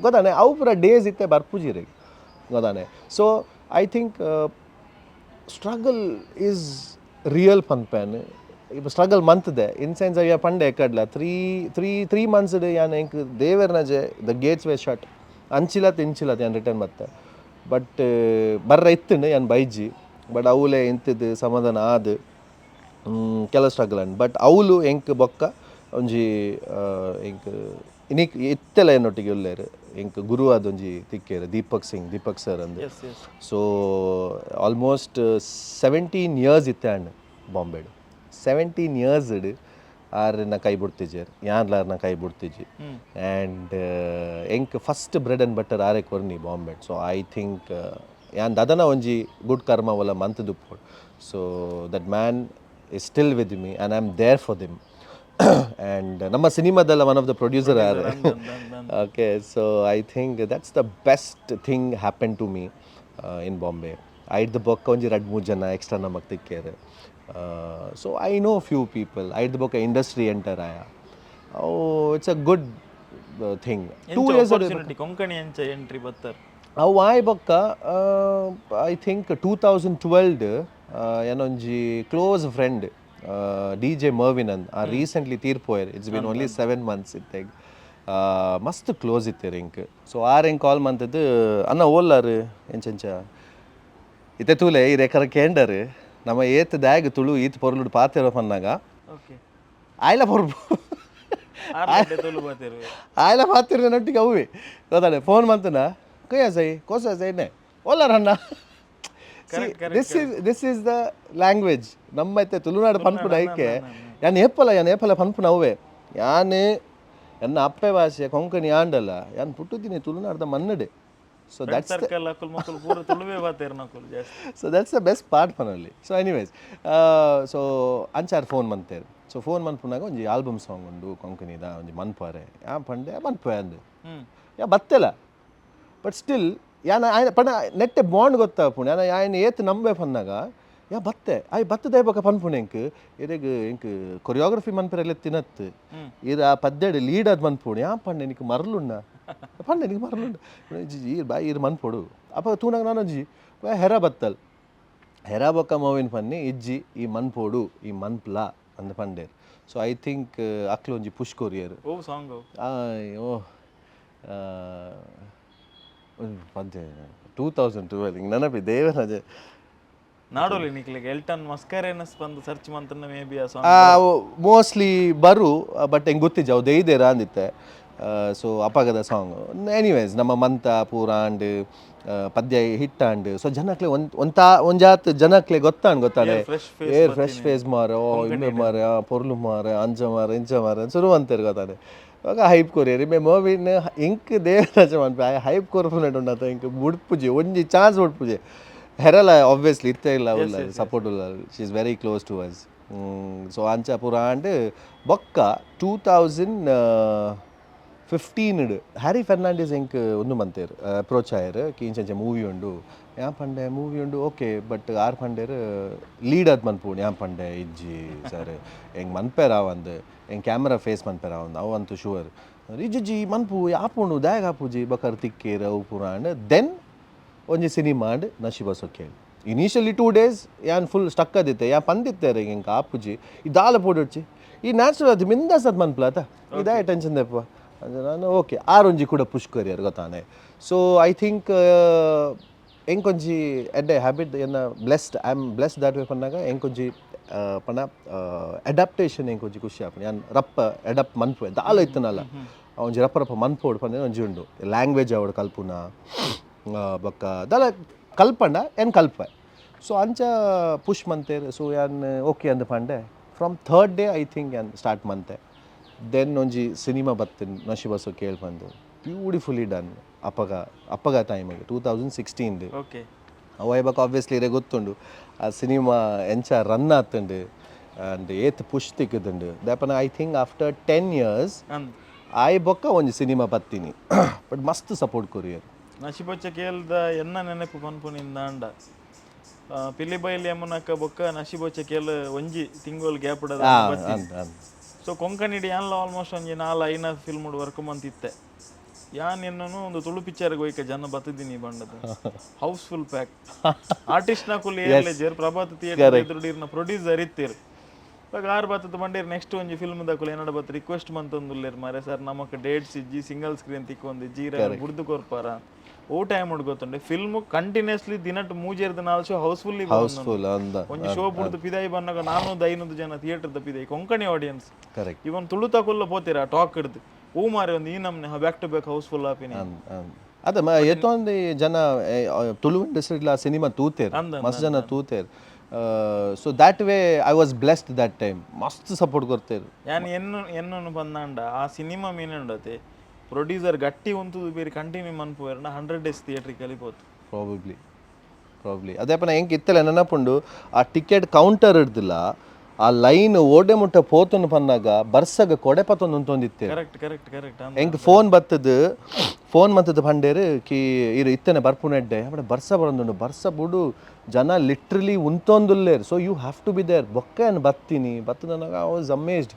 ಗೊತ್ತಾನೆ, ಅವು ಪೂರ ಡೇಸ್ ಇತ್ತೆ ಬರ್ಪುಜಿ ಇರೆಗ್, ಗೊತ್ತಾನೆ? So I think struggle is real ಪನ್ಪೇನ್. ಇಪ್ಪ ಸ್ಟ್ರಗಲ್ ಮಂತ್ದೆ ಇನ್ ಸೆನ್ಸ್ ಅಯ್ಯ ಪಂಡೆ ಕಡ್ಲ three three three months ಯಾನ್ ಎಂಕ್ ದೇವೆರ್ನಜೆ, the Gates way shut. ಅಂಚಿಲತ್ ಇಂಚಿಲತ್ ಯಾನ್ ರಿಟರ್ನ್ ಬತ್ತೆ. ಬಟ್ ಬರ್ರ ಇತ್ತುಂಡು, ಯಾನ್ ಬೈಜಿ. ಬಟ್ ಅವುಲೆ ಇಂತದ್ದು ಸಮಾಧಾನ ಆದ್ ಕೆಲ ಸ್ಟ್ರಗಲ್ ಅಂಡ್. ಬಟ್ ಅವುಲು ಎಂಕ್ ಬೊಕ್ಕ ಒಂಜಿ ಎಂಕ್ ಇನಿಕ್ ಇತ್ತೆಲ ಎನ್ನೊಟ್ಟಿಗೆ ಉಲ್ಲೇರು, ಎಂಕ್ ಗುರು ಆದ್ ಒಂಜಿ ತಿಕ್ಕೇರು, ದೀಪಕ್ ಸಿಂಗ್, ದೀಪಕ್ ಸರ್ ಅಂದ್. S S so almost 17 years ಇತ್ತೆ ಆಂಡ್ ಬಾಂಬೆಡ್. 17 ಇಯರ್ಸ್ ಆರ್ನ ಕೈ ಬುಡ್ತಿಜೆರ್, ಯಾನ್ಲ ಆರ್ನ ಕೈ ಬುಡ್ತಿಜಿ. ಆ್ಯಂಡ್ ಎಂಕ್ first bread and butter ಆರೆ ಕೊರ್ನಿ ಬಾಂಬೆಡ್. So I think ಯಾನ್ ದದನ ಒಂಜಿ ಗುಡ್ ಕರ್ಮ ಒಲ ಮಂತ್ ದುಪ್ಪೊಡು. So that man is still with me and I am there for them. And ನಮ್ಮ ಸಿನಿಮಾದಲ್ಲ one of the producer are. Okay, so I think that's the best thing happen to me in Bombay. ಐಡ್ದು ಬೊಕ್ಕ ಒಂಜಿ ರಡ್ಡ್ ಮೂರು ಜನ extra ನಮಕ್ ತಿಕ್ಕೇರು. So I know few people. ಐಡ್ದು ಬೊಕ್ಕ industry enter ಆಯ. Oh, it's a good thing. 2 years. Opportunity Konkani ಎಂಚ entry ಬತ್ತರ್? ಅವು ಆಯ್ ಬೊಕ್ಕ I think 2012 ಏನೊಂಜಿ close friend D J Mervin ಅಂದ್, ಆ ರೀಸೆಂಟ್ಲಿ ತೀರ್ಪೋಯರ್. It's been only 7 months ಇತ್ತೆಗ್. ಮಸ್ತ್ ಕ್ಲೋಸ್ ಇತ್ತೆರ್ ಎಂಕ್. ಸೊ ಆರ್ ಎಂಕ್ ಕಾಲ್ ಮಂತದ್ದು, ಅನ್ನ ಓಲ್ಲಾರು ಎಂಚೆಂಚ ಇತ್ತೆ ತೂಲೆ, ಈ ರೆಕರ ಕೇಂಡರ್ ನಮ್ಮ ಏತ್ ದ್ಯಾಗ್ ತುಳು ಈತ್ ಪೊರ್ಲುಡು ಪಾತೆರ ಪನ್ನಾಗ. ಆಯ್ಲ ಪೊರ್ಬು. ಆರ್ ತುಳು ಬಾತೇರು. ಆಯ್ಲ ಪಾತಿರ ನೊಟ್ಟಿಗೆ ಅವುವೆ, ಗೊತ್ತಾನೆ? ಫೋನ್ ಮಂತನ, ಕೈಯ ಸೈ ಕೋಸ ಸೈ ಓಲಾರ ಅಣ್ಣ. This is the language. ನಮ್ಮ ಇತ್ತೆ ತುಳುನಾಡು ಪನ್ಪುನ ಐಕೆ ಯಾನ್ ಏಪಲ, ಯಾನ್ ಏಪಲ ಪನ್ಪುನ ಅವೇ. ಯಾನ್ ಎನ್ನ ಅಪ್ಪೆ ಭಾಷೆ ಕೊಂಕಣಿ ಆಂಡಲ್ಲ, ಯಾನ್ ಪುಟ್ಟುದಿನಿ ತುಳುನಾಡ್ದ ಮನ್ನಡೆ. So that's circle ಅಕುಲ್ ಮಕ್ಕಳು ಪೂರ ತುಳುವೇ ಬಾತೇರು ನಕುಲು ಜಾಸ್ತಿ. So that's the best part ಪನಲ್ಲಿ. So anyways, so ಅಂಚಾರ್ phone ಮಂತೇರು. So phone ಮನ್ಪುನಾಗ ಒಂಜಿ ಆಲ್ಬಮ್ ಸಾಂಗ್ ಉಂಡು ಕೊಂಕಣಿದ, ಒಂಜಿ ಮನ್ಪಾರೆ ಯಾ ಪಂಡೆ, ಮನ್ಪೆ ಅಂದು. ಯಾ ಬತ್ತೆಲ. ಬಟ್ ಸ್ಟಿಲ್ ಯಾನ ಆಯ್ನ ಪಂಡ ನೆಟ್ಟೆ ಬಾಂಡ್ ಗೊತ್ತಾಪುಂಡು. ಯಾನ ಆಯ್ನ ಏತ್ ನಂಬೆ ಪನ್ನಾಗ ಯಾ ಬತ್ತೆ. ಆಯ್ ಬತ್ತದ ಬೊಕ ಪನ್ಪುಂಡು ಎಂಕ್, ಇರೆಗ್ ಎಂಕ್ ಕೊರಿಯೋಗ್ರಫಿ ಮನ್ಪೆರೆಲ್ಲ ತಿನತ್ತು, ಇರ್ ಆ ಪದ್ಯಡ್ ಲೀಡ್ ಅದ್ ಮನ್ಪುಂಡು. ಯಾ ಪಂಡೆ, ನಿಕ್ ಮರ್ಲುಂಡ ಪಂಡೆ, ನಿಕ್ ಮರ್ಲುಂಡ ಇಜಿ, ಈರ್ ಬಾಯ್ ಈರ್ ಮನ್ಪೊಡು. ಅಪ ತೂನಾಗ ನಾನೊಂಜಿ ಹೆರ ಬತ್ತಲ್. ಹೆರ ಬೊಕ್ಕ ಮೋವಿನ್ ಪನ್ನಿ, ಇಜ್ಜಿ ಈ ಮನ್ಪೋಡು, ಈ ಮನ್ಪ್ಲ ಅಂದ್ ಪಂಡೇರ್. So I think ಅಕ್ಲು ಒಂಜಿ ಪುಷ್ ಕೊರಿಯರ್. ಓ ಸಾಂಗ್? ಓ ಪದ್ಯ 2012 ಹಿಂಗೆ ನೆನಪಿ ದೇವರಾಜೆ. ನಾಡೋಲಿ ನಿಕ್ಲೆಗ್ ಎಲ್ಟನ್ ಮಸ್ಕರೇನಸ್ ಬಂದು ಸರ್ಚ್ ಮಂತನ ಮೇ ಬಿ ಆ ಸಾಂಗ್. ಮೋಸ್ಟ್ಲಿ ಬರು, ಬಟ್ ಹೆಂಗೆ ಗೊತ್ತಿಜ್ಜ, ಅವು ದೇಯ್ದೇರ ಅಂದಿತ್ತೆ. ಸೊ ಅಪಗದ ಸಾಂಗ್. ಎನಿವೇಸ್, ನಮ್ಮ ಮಂತ ಪೂರ ಆಂಡ್, ಪದ್ಯ ಹಿಟ್ ಆಂಡ್. ಸೊ ಜನಕ್ಲೆ ಒಂದ್ ಒಂತಾ ಒಂಜಾತ್ ಜನಕ್ಲೆ ಗೊತ್ತಾಂಡ್, ಗೊತ್ತಾನೆ? Fresh. ಏ ಫ್ರೆಶ್ ಫೇಸ್ ಮಾರ, ಓ ಇಂಬೆ ಮಾರ, ಪೊರ್ಲು ಮಾರ, ಅಂಚ ಮಾರ, ಇಂಚ ಮಾರ ಶುರು ಅಂತಾರೆ, ಗೊತ್ತಾನೆ? ಇವಾಗ ಹೈಪ್ ಕೊರಿಯರ್ ಇಂಬೆ ಮೋವಿನ್. ಇಂಕ್ ದೇವರಾಜ ಮನ್ಪೆ ಆಯ್ ಹೈಪ್ ಕೊರ್ಪುನೆಟ್ ಉಂಡತ. ಇಂಕ್ ಬುಡ್ಪುಜಿ, ಒಂಜಿ ಚಾನ್ಸ್ ಬುಡ್ಪುಜಿ. ಹೆರಲ ಆಬ್ವಿಯಸ್ಲಿ ಇತ್ತೆ ಇಲ್ಲ, ಉಲ್ಲ ಸಪೋರ್ಟ್ ಉಲ್ಲ. She is very close to us. So ಅಂಚ ಪೂರ ಆಂಡ್. ಬೊಕ್ಕ 2015 ಹ್ಯಾರಿ ಫೆರ್ನಾಂಡಿಸ್ ಎಂಕ್ ಒಂದು ಮಂತೇರ್, ಅಪ್ರೋಚ್ ಆಯರ್, ಇಂಚ ಮೂವಿ ಉಂಡು. ಯಾ ಪಂಡೆ, ಮೂವಿ ಉಂಡು ಓಕೆ, ಬಟ್ ಆರ್ ಪಂಡೇರ್ ಲೀಡ್ ಅದ್ ಮನ್ಪುಂಡು. ಯಾನ್ ಪಂಡೆ, ಇಜ್ಜಿ ಸರ್, ಎಂಕ್ ಮನ್ಪೆರ ಆವಂದ್, ಎಂಕ್ ಕ್ಯಾಮ್ರಾ ಫೇಸ್ ಮನ್ಪೆರ ಆವಂದ್, ಅವು ಅಂತೂ ಶುವರ್. ಇಜ್ಜಿ ಮನ್ಪು ಆಪುಂಡು, ದಾಯೆ ಆಪುಜಿ. ಬೊಕ್ಕ ತಿಕ್ಕೇರ್, ಅವು ಪೂರ ಆಂಡ್. Then ಒಂಜಿ ಸಿನಿಮಾ ಆಂಡ್, ನಶೀಬ ಸೊಕ್ಕೇಳ್. ಇನಿಷಿಯಲಿ 2 ಡೇಸ್ ಯಾನ್ ಫುಲ್ ಸ್ಟಕ್ ಆದಿತ್ತೆ. ಯಾ ಪಂದಿತ್ತಾರೆ, ಎಂಕ್ ಆಪುಜಿ, ಈ ದಾಲ ಪೋಡೊಡ್ಚಿ, ಈ ನ್ಯಾಚುರಲ್ ಅದು ಮಿಂದಾಸ್ ಅದು ಮನ್ಪುಲಾತ, ಇದೇ ಟೆನ್ಷನ್ ದೆಪ್ಪ ಅಂದ್ರೆ. ನಾನು ಓಕೆ, ಆರೊಂಜಿ ಕೂಡ ಪುಷ್ ಕೊರಿಯರ್, ಗೊತ್ತಾನೆ? So I think ಎಂಕೊಂಜಿ ಎಡ್ಡೆ ಹ್ಯಾಬಿಟ್ ಎನ್ನ blessed, I am blessed that way ಪನ್ನಾಗ ಎಂಕೊಂಜಿ ಪಂಡ ಅಡಾಪ್ಟೇಷನ್ ಎಂಕೊಂಜಿ ಖುಷಿ ಆಪುಂಡು. ಯಾನ್ ರಪ್ಪ ಅಡಾಪ್ಟ್ ಮನ್ಪುವೆ. ದಾಲ ಇತ್ತನಲ್ಲ ಒಂಜಿ ರಪ್ಪ ರಪ್ಪ ಮನ್ಪೋಡು ಪಂಡ ಒಂಜಿ ಉಂಡು. ಲ್ಯಾಂಗ್ವೇಜ್ ಅವಡು ಕಲ್ಪುನ ಬೊಕ್ಕ ದಾಲ ಕಲ್ಪಂಡ ಏನ್ ಕಲ್ಪೆ. ಸೊ ಅಂಚ ಪುಷ್ ಮಂತೇರ್. ಸೊ ಯಾನ್ ಓಕೆ ಅಂದ್ ಪಂಡೆ. From third day I think ಯಾನ್ ಸ್ಟಾರ್ಟ್ ಮಂತೆ. Then ಒಂಜಿ ಸಿನಿಮಾ ಬತ್ತಿನ, ನಶಿಬಸು ಕೇಳ್ ಬಂದು, ಬ್ಯೂಟಿಫುಲಿ ಡನ್. ಅಪಗ ಅಪಗ ಟೈಮಿಗೆ 2016. ಅವು ಬೊಕ್ಕ ಆಬ್ವಿಯಸ್ಲಿ ಇರೆ ಗೊತ್ತುಂಡು ಆ ಸಿನಿಮಾ ಎಂಚ ರನ್ ಆತುಂಡು ಆ್ಯಂಡ್ ಏತ್ ಪುಷ್ ತಿಕ್ಕುದುಂಡು. ದಾಪನ I think after 10 years ಅಂದ್. ಆಯ್ ಬೊಕ್ಕ ಒಂಜಿ ಸಿನಿಮಾ ಬತ್ತೀನಿ. ಬಟ್ ಮಸ್ತ್ ಸಪೋರ್ಟ್ ಕೊರಿಯರ್. ನಶಿಬೊಚ್ಚ ಕೇಳ್ದ ಎನ್ನ ನೆನಪು ಪನ್ಪುನಿಂದ ಅಂಡ ಪಿಲಿಬೈಲ್ ಯಮುನಕ್ಕ ಬೊಕ್ಕ ನಶಿಬೊಚ್ಚ ಕೆಲ ಒಂಜಿ ತಿಂಗೊಲ್ ಗ್ಯಾಪ್. ಅಂದ್ ಅಂದ್. ಸೊ ಕೊಂಕಣಿಡ್ ಯಾನ್ಲ ಆಲ್ಮೋಸ್ಟ್ ಒಂಜಿ ನಾಲ್ ಐನ ಫಿಲ್ಮ್ ವರ್ಕ್ ಮಂತಿತ್ತೆ ಯಾನ್. ಎನ್ನನು ಒಂದು ತುಳು ಪಿಕ್ಚರ್ ಒಯ್ಕ ಜನ ಬತ್ತಿದ್ದೀನಿ ಬಂಡದ house full pack. Artist ನಕುಲು ಏರ್ಲೆಜರ್ ಪ್ರಭಾತ್ ಥಿಯೇಟರ್ ಎದುರು ಪ್ರೊಡ್ಯೂಸರ್ ಇತ್ತೀರ್. ಇವಾಗ ಆರು ಬತ್ತದ ಬಂಡೇರ್. ನೆಕ್ಸ್ಟ್ ಒಂಜಿ ಫಿಲ್ಮ್ ದಕುಲು ಏನಡ ಬತ್ತು ರಿಕ್ವೆಸ್ಟ್ ಮಂತೊಂದುಲ್ಲೇರ್ ಮಾರೆ, ಸರ್ ನಮಕ್ ಡೇಟ್ಸ್ ಇಜ್ಜಿ, ಸಿಂಗಲ್ ಸ್ಕ್ರೀನ್ ತಿಕ್ಕೊಂದು ಜೀರ ಬುಡ್ದು ಕೊರ್ಪಾರ. ಓ ಟೈಮ್ ಗೊತ್ತುಂಡೆ ಫಿಲ್ಮ್ ಕಂಟಿನ್ಯೂಸ್ಲಿ ದಿನಟ್ ಮೂಜೇರ್ದ ನಾಲ್ show house full. House full ಅಂದ. ಒಂಜಿ ಶೋ ಬುಡ್ದು ಪಿದಾಯಿ ಬಂದಾಗ 400 500 ಜನ ಥಿಯೇಟರ್ ಪಿದಾಯಿ, ಕೊಂಕಣಿ ಆಡಿಯನ್ಸ್. ಕರೆಕ್ಟ್. ಇವನ್ ತುಳು ತಕುಲ್ಲ ಪೋತೀರ ಟಾಕ್ ಹಿಡ್ದು ಹೂ ಮಾರಿ ಒಂದು ಈ ನಮ್ನೆ back to back house full ಆಪಿನಿ. ಅಂದ್ ಅಂದ್. ಅದ ಎತ್ತೊಂದು ಜನ ತುಳು ಇಂಡಸ್ಟ್ರಿಡ್ಲ ಸಿನಿಮಾ ತೂತೇರ್, ಮಸ್ತ್ ಜನ ತೂತೇರ್. So that way I was blessed that time, ಮಸ್ತ್ ಸಪೋರ್ಟ್ ಕೊರ್ತೇರ್. ಯಾನ್ ಎನ್ನು ಎನ್ನನ್ನು ಬಂದಾಂಡ ಆ ಸಿನಿಮಾ ಮೀನುಂಡತೆ ಪ್ರೊಡ್ಯೂಸರ್ ಗಟ್ಟಿ ಉಂತುದು ಬೇರೆ ಕಂಟಿನ್ಯೂ ಮನ್ಪುವೆರ್ನ 100 ಡೇಸ್ ಥಿಯೇಟ್ರಿಗೆ ಕಲಿಪೋತು. ಪ್ರಾಬಬ್ಲಿ ಪ್ರಾಬ್ಲಿ ಅದೇ ಪನ. ಎಂಕ್ ಇತ್ತಲೆ ನೆನಪುಂಡು, ಆ ಟಿಕೆಟ್ ಕೌಂಟರ್ ಹಿಡ್ದಿಲ್ಲ, ಆ ಲೈನ್ ಓಡೆ ಮುಟ್ಟ ಪೋತುನು ಪನ್ನಾಗ ಬರ್ಸಗ ಕೊಡೆ ಪತ್ತೊಂದು ಉಂತೊಂದಿತ್ತೆ. Correct correct correct. ಎಂಕ್ ಫೋನ್ ಬತ್ತದು, ಫೋನ್ ಮಂತದ ಪಂಡೇರು ಕಿ ಇರು ಇತ್ತನೆ ಬರ್ಪುನೆಡ್ಡೆ ಅಪ್ಪಡೆ ಬರ್ಸ ಬರಂದುಂಡು, ಬರ್ಸ ಬುಡು ಜನ literally ಉಂತೊಂದುಲ್ಲೇರ್, so you have to be there. ಬೊಕ್ಕ ಏನು ಬತ್ತೀನಿ ಬತ್ತದನಾಗ I was amazed.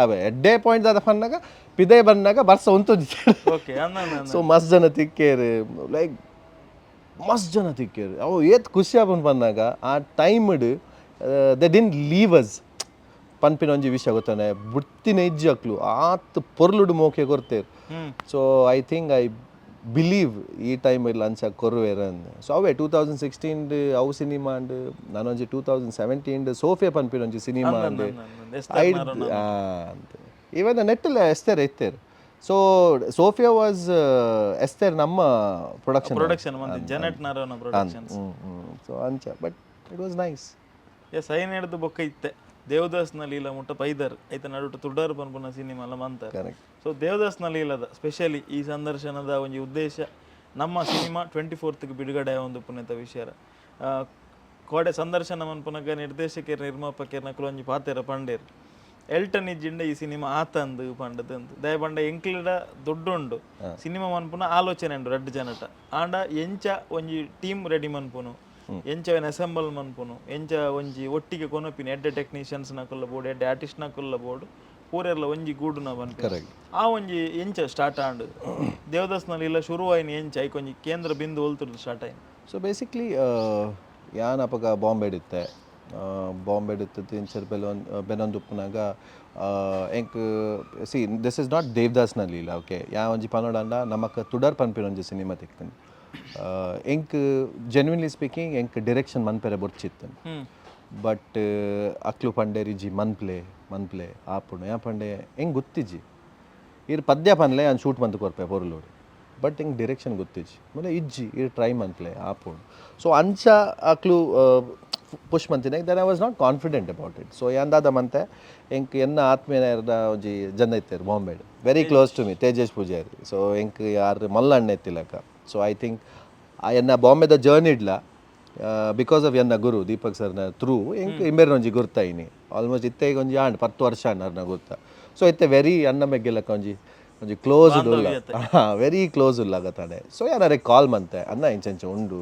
ಅವೇ ಎಡ್ಡೆ ಪಾಯಿಂಟ್ ದಾದ ಪನ್ನಾಗ ಪಿದೆ ಬಂದಾಗ ಬರ್ಸ ಉಂತೊಂದಿತ್ತೆ. ಓಕೆ ಅಂದ. ಸೊ ಮಸ್ತ್ ಜನ ತಿಕ್ಕೇರು, ಲೈಕ್ ಮಸ್ತ್ ಜನ ತಿಕ್ಕೇರು. ಅವು ಏತ್ ಖುಷಿ ಆಪುಂಡು ಪನ್ನಾಗ ಆ timed they didn't leave us ಪನ್ಪಿನ ಒಂಜಿ ವಿಷಯ ಗೊತ್ತಾನೆ ಬುಡ್ತಿನ ಇಜ್ಜಿ ಅಕ್ಲು ಆತ್ ಪೊರ್ಲುಡು ಮೋಕೆ ಕೊರ್ತೇರು. So I think, I believe ಈ ಟೈಮ್ ಇಲ್ಲ ಅಂಚ ಕೊರುವೇರ್ ಅಂದ್. ಸೊ ಅವೇ 2016 ಅವು ಸಿನಿಮಾ ಅಂಡ್ ನಾನೊಂಜಿ 2017 ಸೋಫಿಯಾ ಪನ್ಪಿನ ಒಂಜಿ ಸಿನಿಮಾ ಅಂಡ್ ಅಂತ. ಇವನ್ ನೆಟ್ಟಲ್ಲ ಎಸ್ತೇರ್ ಇತ್ತೇರ್. So Sophia was Esther ನಮ್ಮ ಪ್ರೊಡಕ್ಷನ್. ಪ್ರೊಡಕ್ಷನ್ ಮಂದಿ ಜೆನೆಟ್ ನಾರೋನ ಪ್ರೊಡಕ್ಷನ್ಸ್. ಸೊ ಅಂಚ, but it was nice. S, ಐನ್ ಹಿಡ್ದು ಬೊಕ್ಕ ಇತ್ತೆ ದೇವದಾಸ್ನ ಲೀಲಾ ಮುಟ್ಟ ಪೈದರ್ ಐತ ನಡುಟು ತುಡರ್ ಪನ್ಪುನ ಸಿನಿಮಾ ಎಲ್ಲ ಮಂತಾರೆ. ಕರೆಕ್ಟ್. ಸೊ ದೇವದಾಸ್ನ ಲೀಲಾದ ಸ್ಪೆಷಲಿ ಈ ಸಂದರ್ಶನದ ಒಂಜಿ ಉದ್ದೇಶ ನಮ್ಮ ಸಿನಿಮಾ 24ಗೆ ಬಿಡುಗಡೆ ಒಂದು ಪುಣ್ಯತ ವಿಷಯ. ಕೋಡೆ ಸಂದರ್ಶನ ಮನ್ಪುನಗ ನಿರ್ದೇಶಕರ್ ನಿರ್ಮಾಪಕರ್ನ ಒಂಜಿ ಪಾತೆರ ಪಂಡೇರ್, ಎಲ್ಟನ್ ಇಜ್ಜಿಂಡ ಈ ಸಿನಿಮಾ ಆತಂದು ಪಂಡದಂದು. ದಯ ಪಂಡ ಎಂಕ್ಲಿಡ ದುಡ್ಡುಂಡು, ಸಿನಿಮಾ ಮನ್ಪುನ ಆಲೋಚನೆ ಉಂಡು ರಡ್ಡ್ ಜನಟ. ಆಂಡ ಎಂಚ ಒಂಜಿ ಟೀಮ್ ರೆಡಿ ಮನ್ಪುನು, ಎಂಚ ಅಸೆಂಬಲ್ ಮನ್ಪುನು, ಎಂಚ ಒಂಜಿ ಒಟ್ಟಿಗೆ ಕೊನೊಪಿನ, ಎಡ್ಡೆ ಟೆಕ್ನಿಷಿಯನ್ಸ್ ನಕುಲ್ಲ ಬೋಡು, ಎಡ್ಡೆ ಆರ್ಟಿಸ್ಟ್ ನಕುಲ್ಲ ಬೋಡು, ಪೂರೆರ್ಲ ಒಂಜಿ ಗೂಡುನ ಪನ್ಪಿನ ಆ ಒಂಜಿ ಎಂಚ ಸ್ಟಾರ್ಟ್ ಆಂಡ್ ದೇವದಾಸ್ನಲ್ಲಿ ಇಲ್ಲ ಶುರುವಾಯಿನ ಎಂಚ, ಐಕೊಂಜಿ ಕೇಂದ್ರ ಬಿಂದು ಒಲ್ತುರ್ದು ಸ್ಟಾರ್ಟ್ ಆಯ್ನ? ಸೊ ಬೇಸಿಕ್ಲಿ ಯಾನ್ ಅಪಗ ಬಾಂಬೆಡ್ ಇತ್ತೆ. ಬಾಂಬೆಡ್ ಇತ್ತು ಇಂಚರ್ ಬೆಲೊನ್ ಬೆನೊಂದು ಉಪ್ಪುನಾಗ ಎಂಕ್, see, this is not ದೇವದಾಸ್ನ Leela, okay. ಯಾ ಒಂಜಿ ಪನೋಡಂಡ ನಮಕ್ ತುಡರ್ ಪನ್ಪಿನ ಒಂಜಿ ಸಿನಿಮಾ ತಿಕ್ತಂಡು. ಎಂಕ್ ಜೆನ್ವಿನ್ಲಿ ಸ್ಪೀಕಿಂಗ್ ಎಂಕ್ ಡಿರೆಕ್ಷನ್ ಮನ್ಪೆರೆ ಬೊರ್ಚಿತ್ತು. ಬಟ್ ಅಕ್ಲು ಪಂಡೇರಿಜಿ, ಮನ್ಪ್ಲೆ ಮನ್ಪ್ಲೆ ಆಪುಂಡು. ಯಾ ಪಂಡೆ ಎಂಕ್ ಗೊತ್ತಿಜ್ಜಿ, ಇರ್ ಪದ್ಯ ಪನ್ಲೆ, ಯಾನ್ ಶೂಟ್ ಮಂತ್ ಕೊರ್ಪೆ ಪೊರ್ಲುಡು, ಬಟ್ ಎಂಕ್ ಡಿರೆಕ್ಷನ್ ಗೊತ್ತಿಜ್ಜಿ. ಮೊಲೆ ಇಜ್ಜಿ, ಇರ್ ಟ್ರೈ ಮನ್ಪ್ಲೆ ಆಪುಂಡು. ಸೊ ಅಂಚ ಅಕ್ಲು push ಮಂತಿನ. Then I was not confident about it. So ಯಾನ್ ದಾದ ಮಂತೆ, ಎಂಕ್ ಎನ್ನ ಆತ್ಮೀಯ ಒಂಜಿ ಜನ ಇತ್ತೆರ್ ಬಾಂಬೆಡ್, very close to me, Tejesh Poojary. So ಎಂಕ್ ಯಾರು ಮಲ್ಲ ಅಣ್ಣ ಇತ್ತಿಲಕ. So I think ಎನ್ನ ಬಾಂಬೆದ ಜರ್ನಿ ಇಡ್ಲ because of ಎನ್ನ ಗುರು ದೀಪಕ್ ಸರ್ನ ಥ್ರೂ ಎಂಕ್ ಇಂಬೇರ್ನ ಒಂಜಿ ಗುರ್ತಾಯಿನಿ. ಆಲ್ಮೋಸ್ಟ್ ಇತ್ತೆ ಈಗ ಒಂಜಿ ಆಂಡ್ 10 ವರ್ಷ ಆಂಡ್ ಅರ್ನ ಗುರ್ತ. ಸೊ ಇತ್ತೆ ವೆರಿ ಅನ್ನ ಮೆಗ್ಗೆಲಕ್ಕ ಒಂಜಿ ಒಂಜಿ ಕ್ಲೋಸ್ ಉಲ್ಲ, ವೆರಿ ಕ್ಲೋಸ್ ಉಲ್ಲ ಆಗತ್ತಾನೆ. ಸೊ ಯಾರು ಕಾಲ್ ಮಂತೆ, ಅನ್ನ ಇಂಚ ಉಂಡು,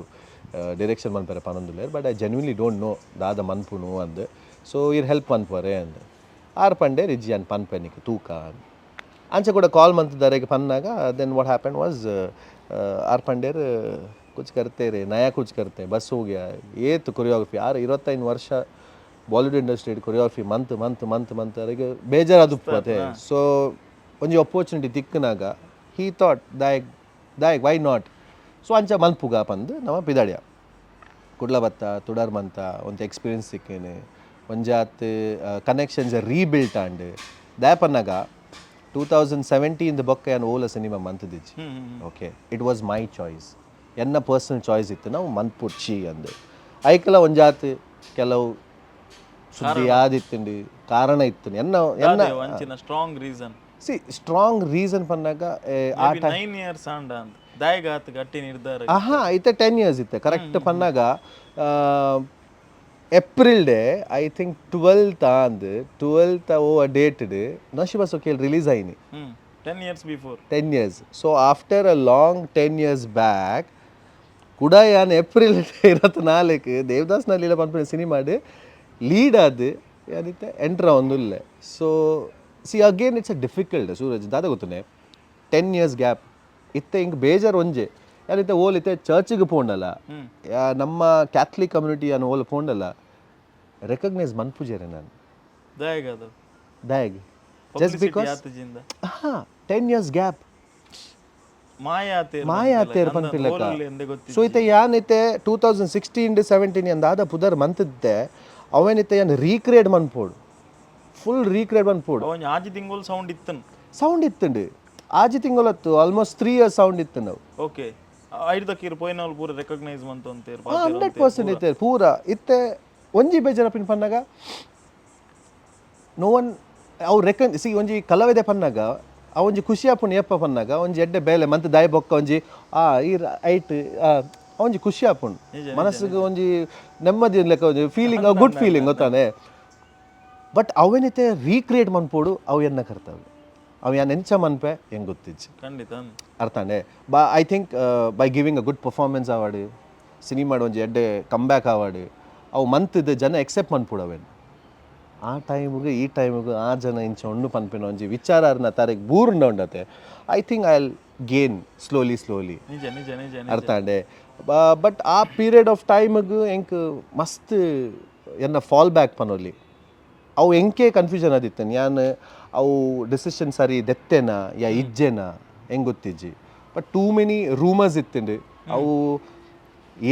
direction ಮನ್ಪೆರೆ ಪನೊಂದುಲ್ಲೆರ್, but I genuinely don't know ದಾದ ಮನ್ಪುನು ಅಂದ್. ಸೊ ಇರ್ ಹೆಲ್ಪ್ ಮನ್ಪುವರೆ ಅಂದ್. ಆರ್ ಪಂಡೆ, ರಿಜಿ ಅನ್ ಪನ್ಪೆ ನಿಕ್ ತೂಕ ಅಂದ್. ಅಂಚ ಕೂಡ ಕಾಲ್ ಮಂತದರೆಗ್ ಪನ್ನಾಗ then what happen was R ಪಂಡೇರ್, ಕುಚ್ ಕರ್ತೆ ರೇ, ನಯಾ ಕುಚ್ ಕರ್ತೆ, ಬಸ್ हो गया. ಏತ್ ಕೊರಿಯೋಗ್ರಫಿ ಆರು 25 ವರ್ಷ Bollywood industry choreography month month month month ಅವರಿಗೆ ಬೇಜಾರಾದ ಅದೇ. ಸೊ ಒಂಜಿ ಅಪರ್ಚುನಿಟಿ ತಿಕ್ಕನಾಗ he thought ದಾಯಕ್ ದಾಯಕ್ why not? So ಅಂಚ ಮನ್ಪುಗ ಪಂದ್ ನಮ ಪಿದಾಡ್ಯ. ಕುಡ್ಲ ಬತ್ತ ತುಡರ್ ಮಂತ ಒಂಜಿ ಎಕ್ಸ್ಪೀರಿಯನ್ಸ್ ಸಿಕ್ಕೇನೆ, ಒಂಜಾತ್ ಕನೆಕ್ಷನ್ಸ್ ರೀಬಿಲ್ಟ್ ಆಂಡ್. ದಾಯಪನ್ನಾಗ 2017 ಬೊಕ್ಕ ಯಾನ್ ಓಲ ಸಿನಿಮಾ ಮಂತದಿಜ್ಜಿ. Okay, it was my choice, ಎನ್ನ ಪರ್ಸನಲ್ ಚಾಯ್ಸ್ ಇತ್ತು ನಾವು ಮನ್ಪುಡ್ಚಿ ಅಂದ್. ಐಕಲ ಒಂಜಾತ್ ಕೆಲವು ಸುದ್ದಿ ಯಾದಿತ್ತುಂಡು, ಕಾರಣ ಇತ್ತು ಎನ್ನ ಎನ್ನ ಅಂಚಿನ strong reason? C, strong reason ಪನ್ನಾಗ ಆ 9 ಇಯರ್ಸ್ ಆಂಡ ಅಂತ ದಾಯಗಾತ್ ಗಟ್ಟಿ ನಿರ್ಧಾರ? ಆಹಾ, ಇತ್ತೆ 10 ಇಯರ್ಸ್ ಇತ್ತೆ. ಕರೆಕ್ಟ್ ಪನ್ನಾಗ April day I think 12th ಅಂದ್, 12th ಓ ಡೇಟ್ ನಶಿಬ ಸೊಕೇಲ್ ರಿಲೀಸ್ ಆಯ್ನಿ. 10 years before. 10 years. So after a long 10 years back, ಕುಡ ಯಾನ್ ಏಪ್ರಿಲ್ 24 ದೇವದಾಸ್ನ ಲೀಲ ಪನ್ಪಿನ ಸಿನಿಮಾಡ್ ಲೀಡ್ ಆದ್ ಯಾನಿತ್ತೆ ಎಂಟ್ರ್ ಆವೊಂದುಲ್ಲೆ. So see, again it's a difficult, Suraj, ದಾದ ಗೊತ್ತುನೆ, 10 ಇಯರ್ಸ್ ಗ್ಯಾಪ್ ಇತ್ತೆ ಇಂಕ್ ಬೇಜಾರ್ ಒಂಜೆ. ಯಾನಿತ್ತೆ ಓಲ್ ಇತ್ತೆ ಚರ್ಚಿಗೆ ಪೋಂಡಲ್ಲ, ನಮ್ಮ ಕ್ಯಾಥಲಿಕ್ ಕಮ್ಯುನಿಟಿ ಯಾನ್ ಓಲ್ ಪೋಂಡಲ್ಲ, ರೆಕಗ್ನೈಸ್ ಮನ್ಪುಜೆರೆ ನಾನು. ದಾಯೆಗ್ ಅದು? ದಾಯೆಗ್? Just because ಆತಜಿಂದ. ಹಾಂ, 10 ಇಯರ್ಸ್ ಗ್ಯಾಪ್. ಮಾಯ ಆತೇರ್. ಮಾಯ ಆತೇರ್ ಪನ್ಪಿಲೆಕ್ಕ. ಎಂದೆ ಗೊತ್ತಿ. ಸೊ ಇತ್ತೆ ಯಾನ್ ಇತ್ತೆ 2016 17 ಅಂದಾದ ಪುದರ್ ಮಂತಿದ್ದೆ, ಅವೇನಿತ್ತೆ ಯಾನ್ ರೀಕ್ರಿಯೇಟ್ ಮನ್ಪೋಡು, ಫುಲ್ ರೀಕ್ರಿಯೇಟ್ ಮನ್ಪೋಡು. ಒಂಜಿ 6 ತಿಂಗಳು sound ಇತ್ತನ್. Sound ಇತ್ತುಂಡು. 6 ತಿಂಗಳತ್ತು, almost 3 years sound ಇತ್ತು ನಾವು. ಓಕೆ, ಐದಕ್ಕಿರ್ ಪೋಯಿನವ್ಲು ಪೂರ ರೆಕಗ್ನೈಸ್ ಮಂತೊಂತೇರ್. 100% ಇತ್ತೆ ಪೂರ. ಇತ್ತೆ ಒಂಜಿ ಬೇಜಾರಪಿನ ಪನ್ನಾಗ ನೋ ಒನ್ ಅವು ರೆಕನ್ ಸಿ ಒಂಜಿ ಕಲಾವಿದೆ ಪನ್ನಾಗ ಆ ಒಂಜಿ ಖುಷಿ ಆಪುಂಡು. ಏಪ ಪನ್ನಾಗ ಒಂಜಿ ಎಡ್ಡೆ ಬೇಲೆ ಮಂತ್ ದಾಯ ಬೊಕ್ಕ ಒಂಜಿ ಆ ಈ ಐಟ್ ಒಂಜಿ ಖುಷಿ ಆಪುಂಡು, ಮನಸ್ಸಿಗೆ ಒಂಜಿ ನೆಮ್ಮದಿ ಲೆಕ್ಕ ಒಂಜಿ feeling, good feeling ಗೊತ್ತಾನೆ. ಬಟ್ ಅವೇನಿತೆ ರೀಕ್ರಿಯೇಟ್ ಮನ್ಪೋಡು, ಅವು ಎನ್ನ ಕರ್ತವ್ಯ. ಅವು ಯಾನ್ ಎಂಚ ಮನ್ಪೆ ಹೆಂಗೆ ಗೊತ್ತಿಜ್ಜಿ. ಖಂಡಿತ. ಅರ್ಥಾಂಡೆ ಬಾ. I think by giving a good performance award, ಸಿನಿಮಾಡ್ ಒಂಜಿ ಎಡ್ಡೆ ಕಮ್ ಬ್ಯಾಕ್ ಆವಾಡ್, ಅವು ಮಂತ್ದ ಜನ ಎಕ್ಸೆಪ್ಟ್ ಮನ್ಪುಡು ಅವೇನು. ಆ ಟೈಮಿಗೆ ಈ ಟೈಮಿಗೆ ಆ ಜನ ಇಂಚ ಉಂಡು ಪನ್ಪಿನ ಒಂಜಿ ವಿಚಾರ ಅರ್ನ ತಾರೀಕ್ ಬೂರುಂಡ ಉಂಡತೆ, I think I will gain slowly slowly. ನಿಜ ನಿಜ ನಿಜ ನಿಜ. ಅರ್ಥ ಆಂಡೆ. ಬಟ್ ಆ ಪೀರಿಯಡ್ ಆಫ್ ಟೈಮಿಗೆ ಎಂಕ್ ಮಸ್ತ್ ಎನ್ನ ಫಾಲ್ ಬ್ಯಾಕ್ ಪನೊಲಿ. ಅವು ಎಂಕೆ ಕನ್ಫ್ಯೂಷನ್ ಆದಿತ್ತು. ಯಾನ್ ಅವು ಡಿಸಿಷನ್ ಸರಿ ದೆತ್ತೆನಾ ಯಾ ಇಜ್ಜೆನಾ ಹೆಂಗೆ ಗೊತ್ತಿಜ್ಜಿ. But too many rumours ಇತ್ತುಂಡು. ಅವು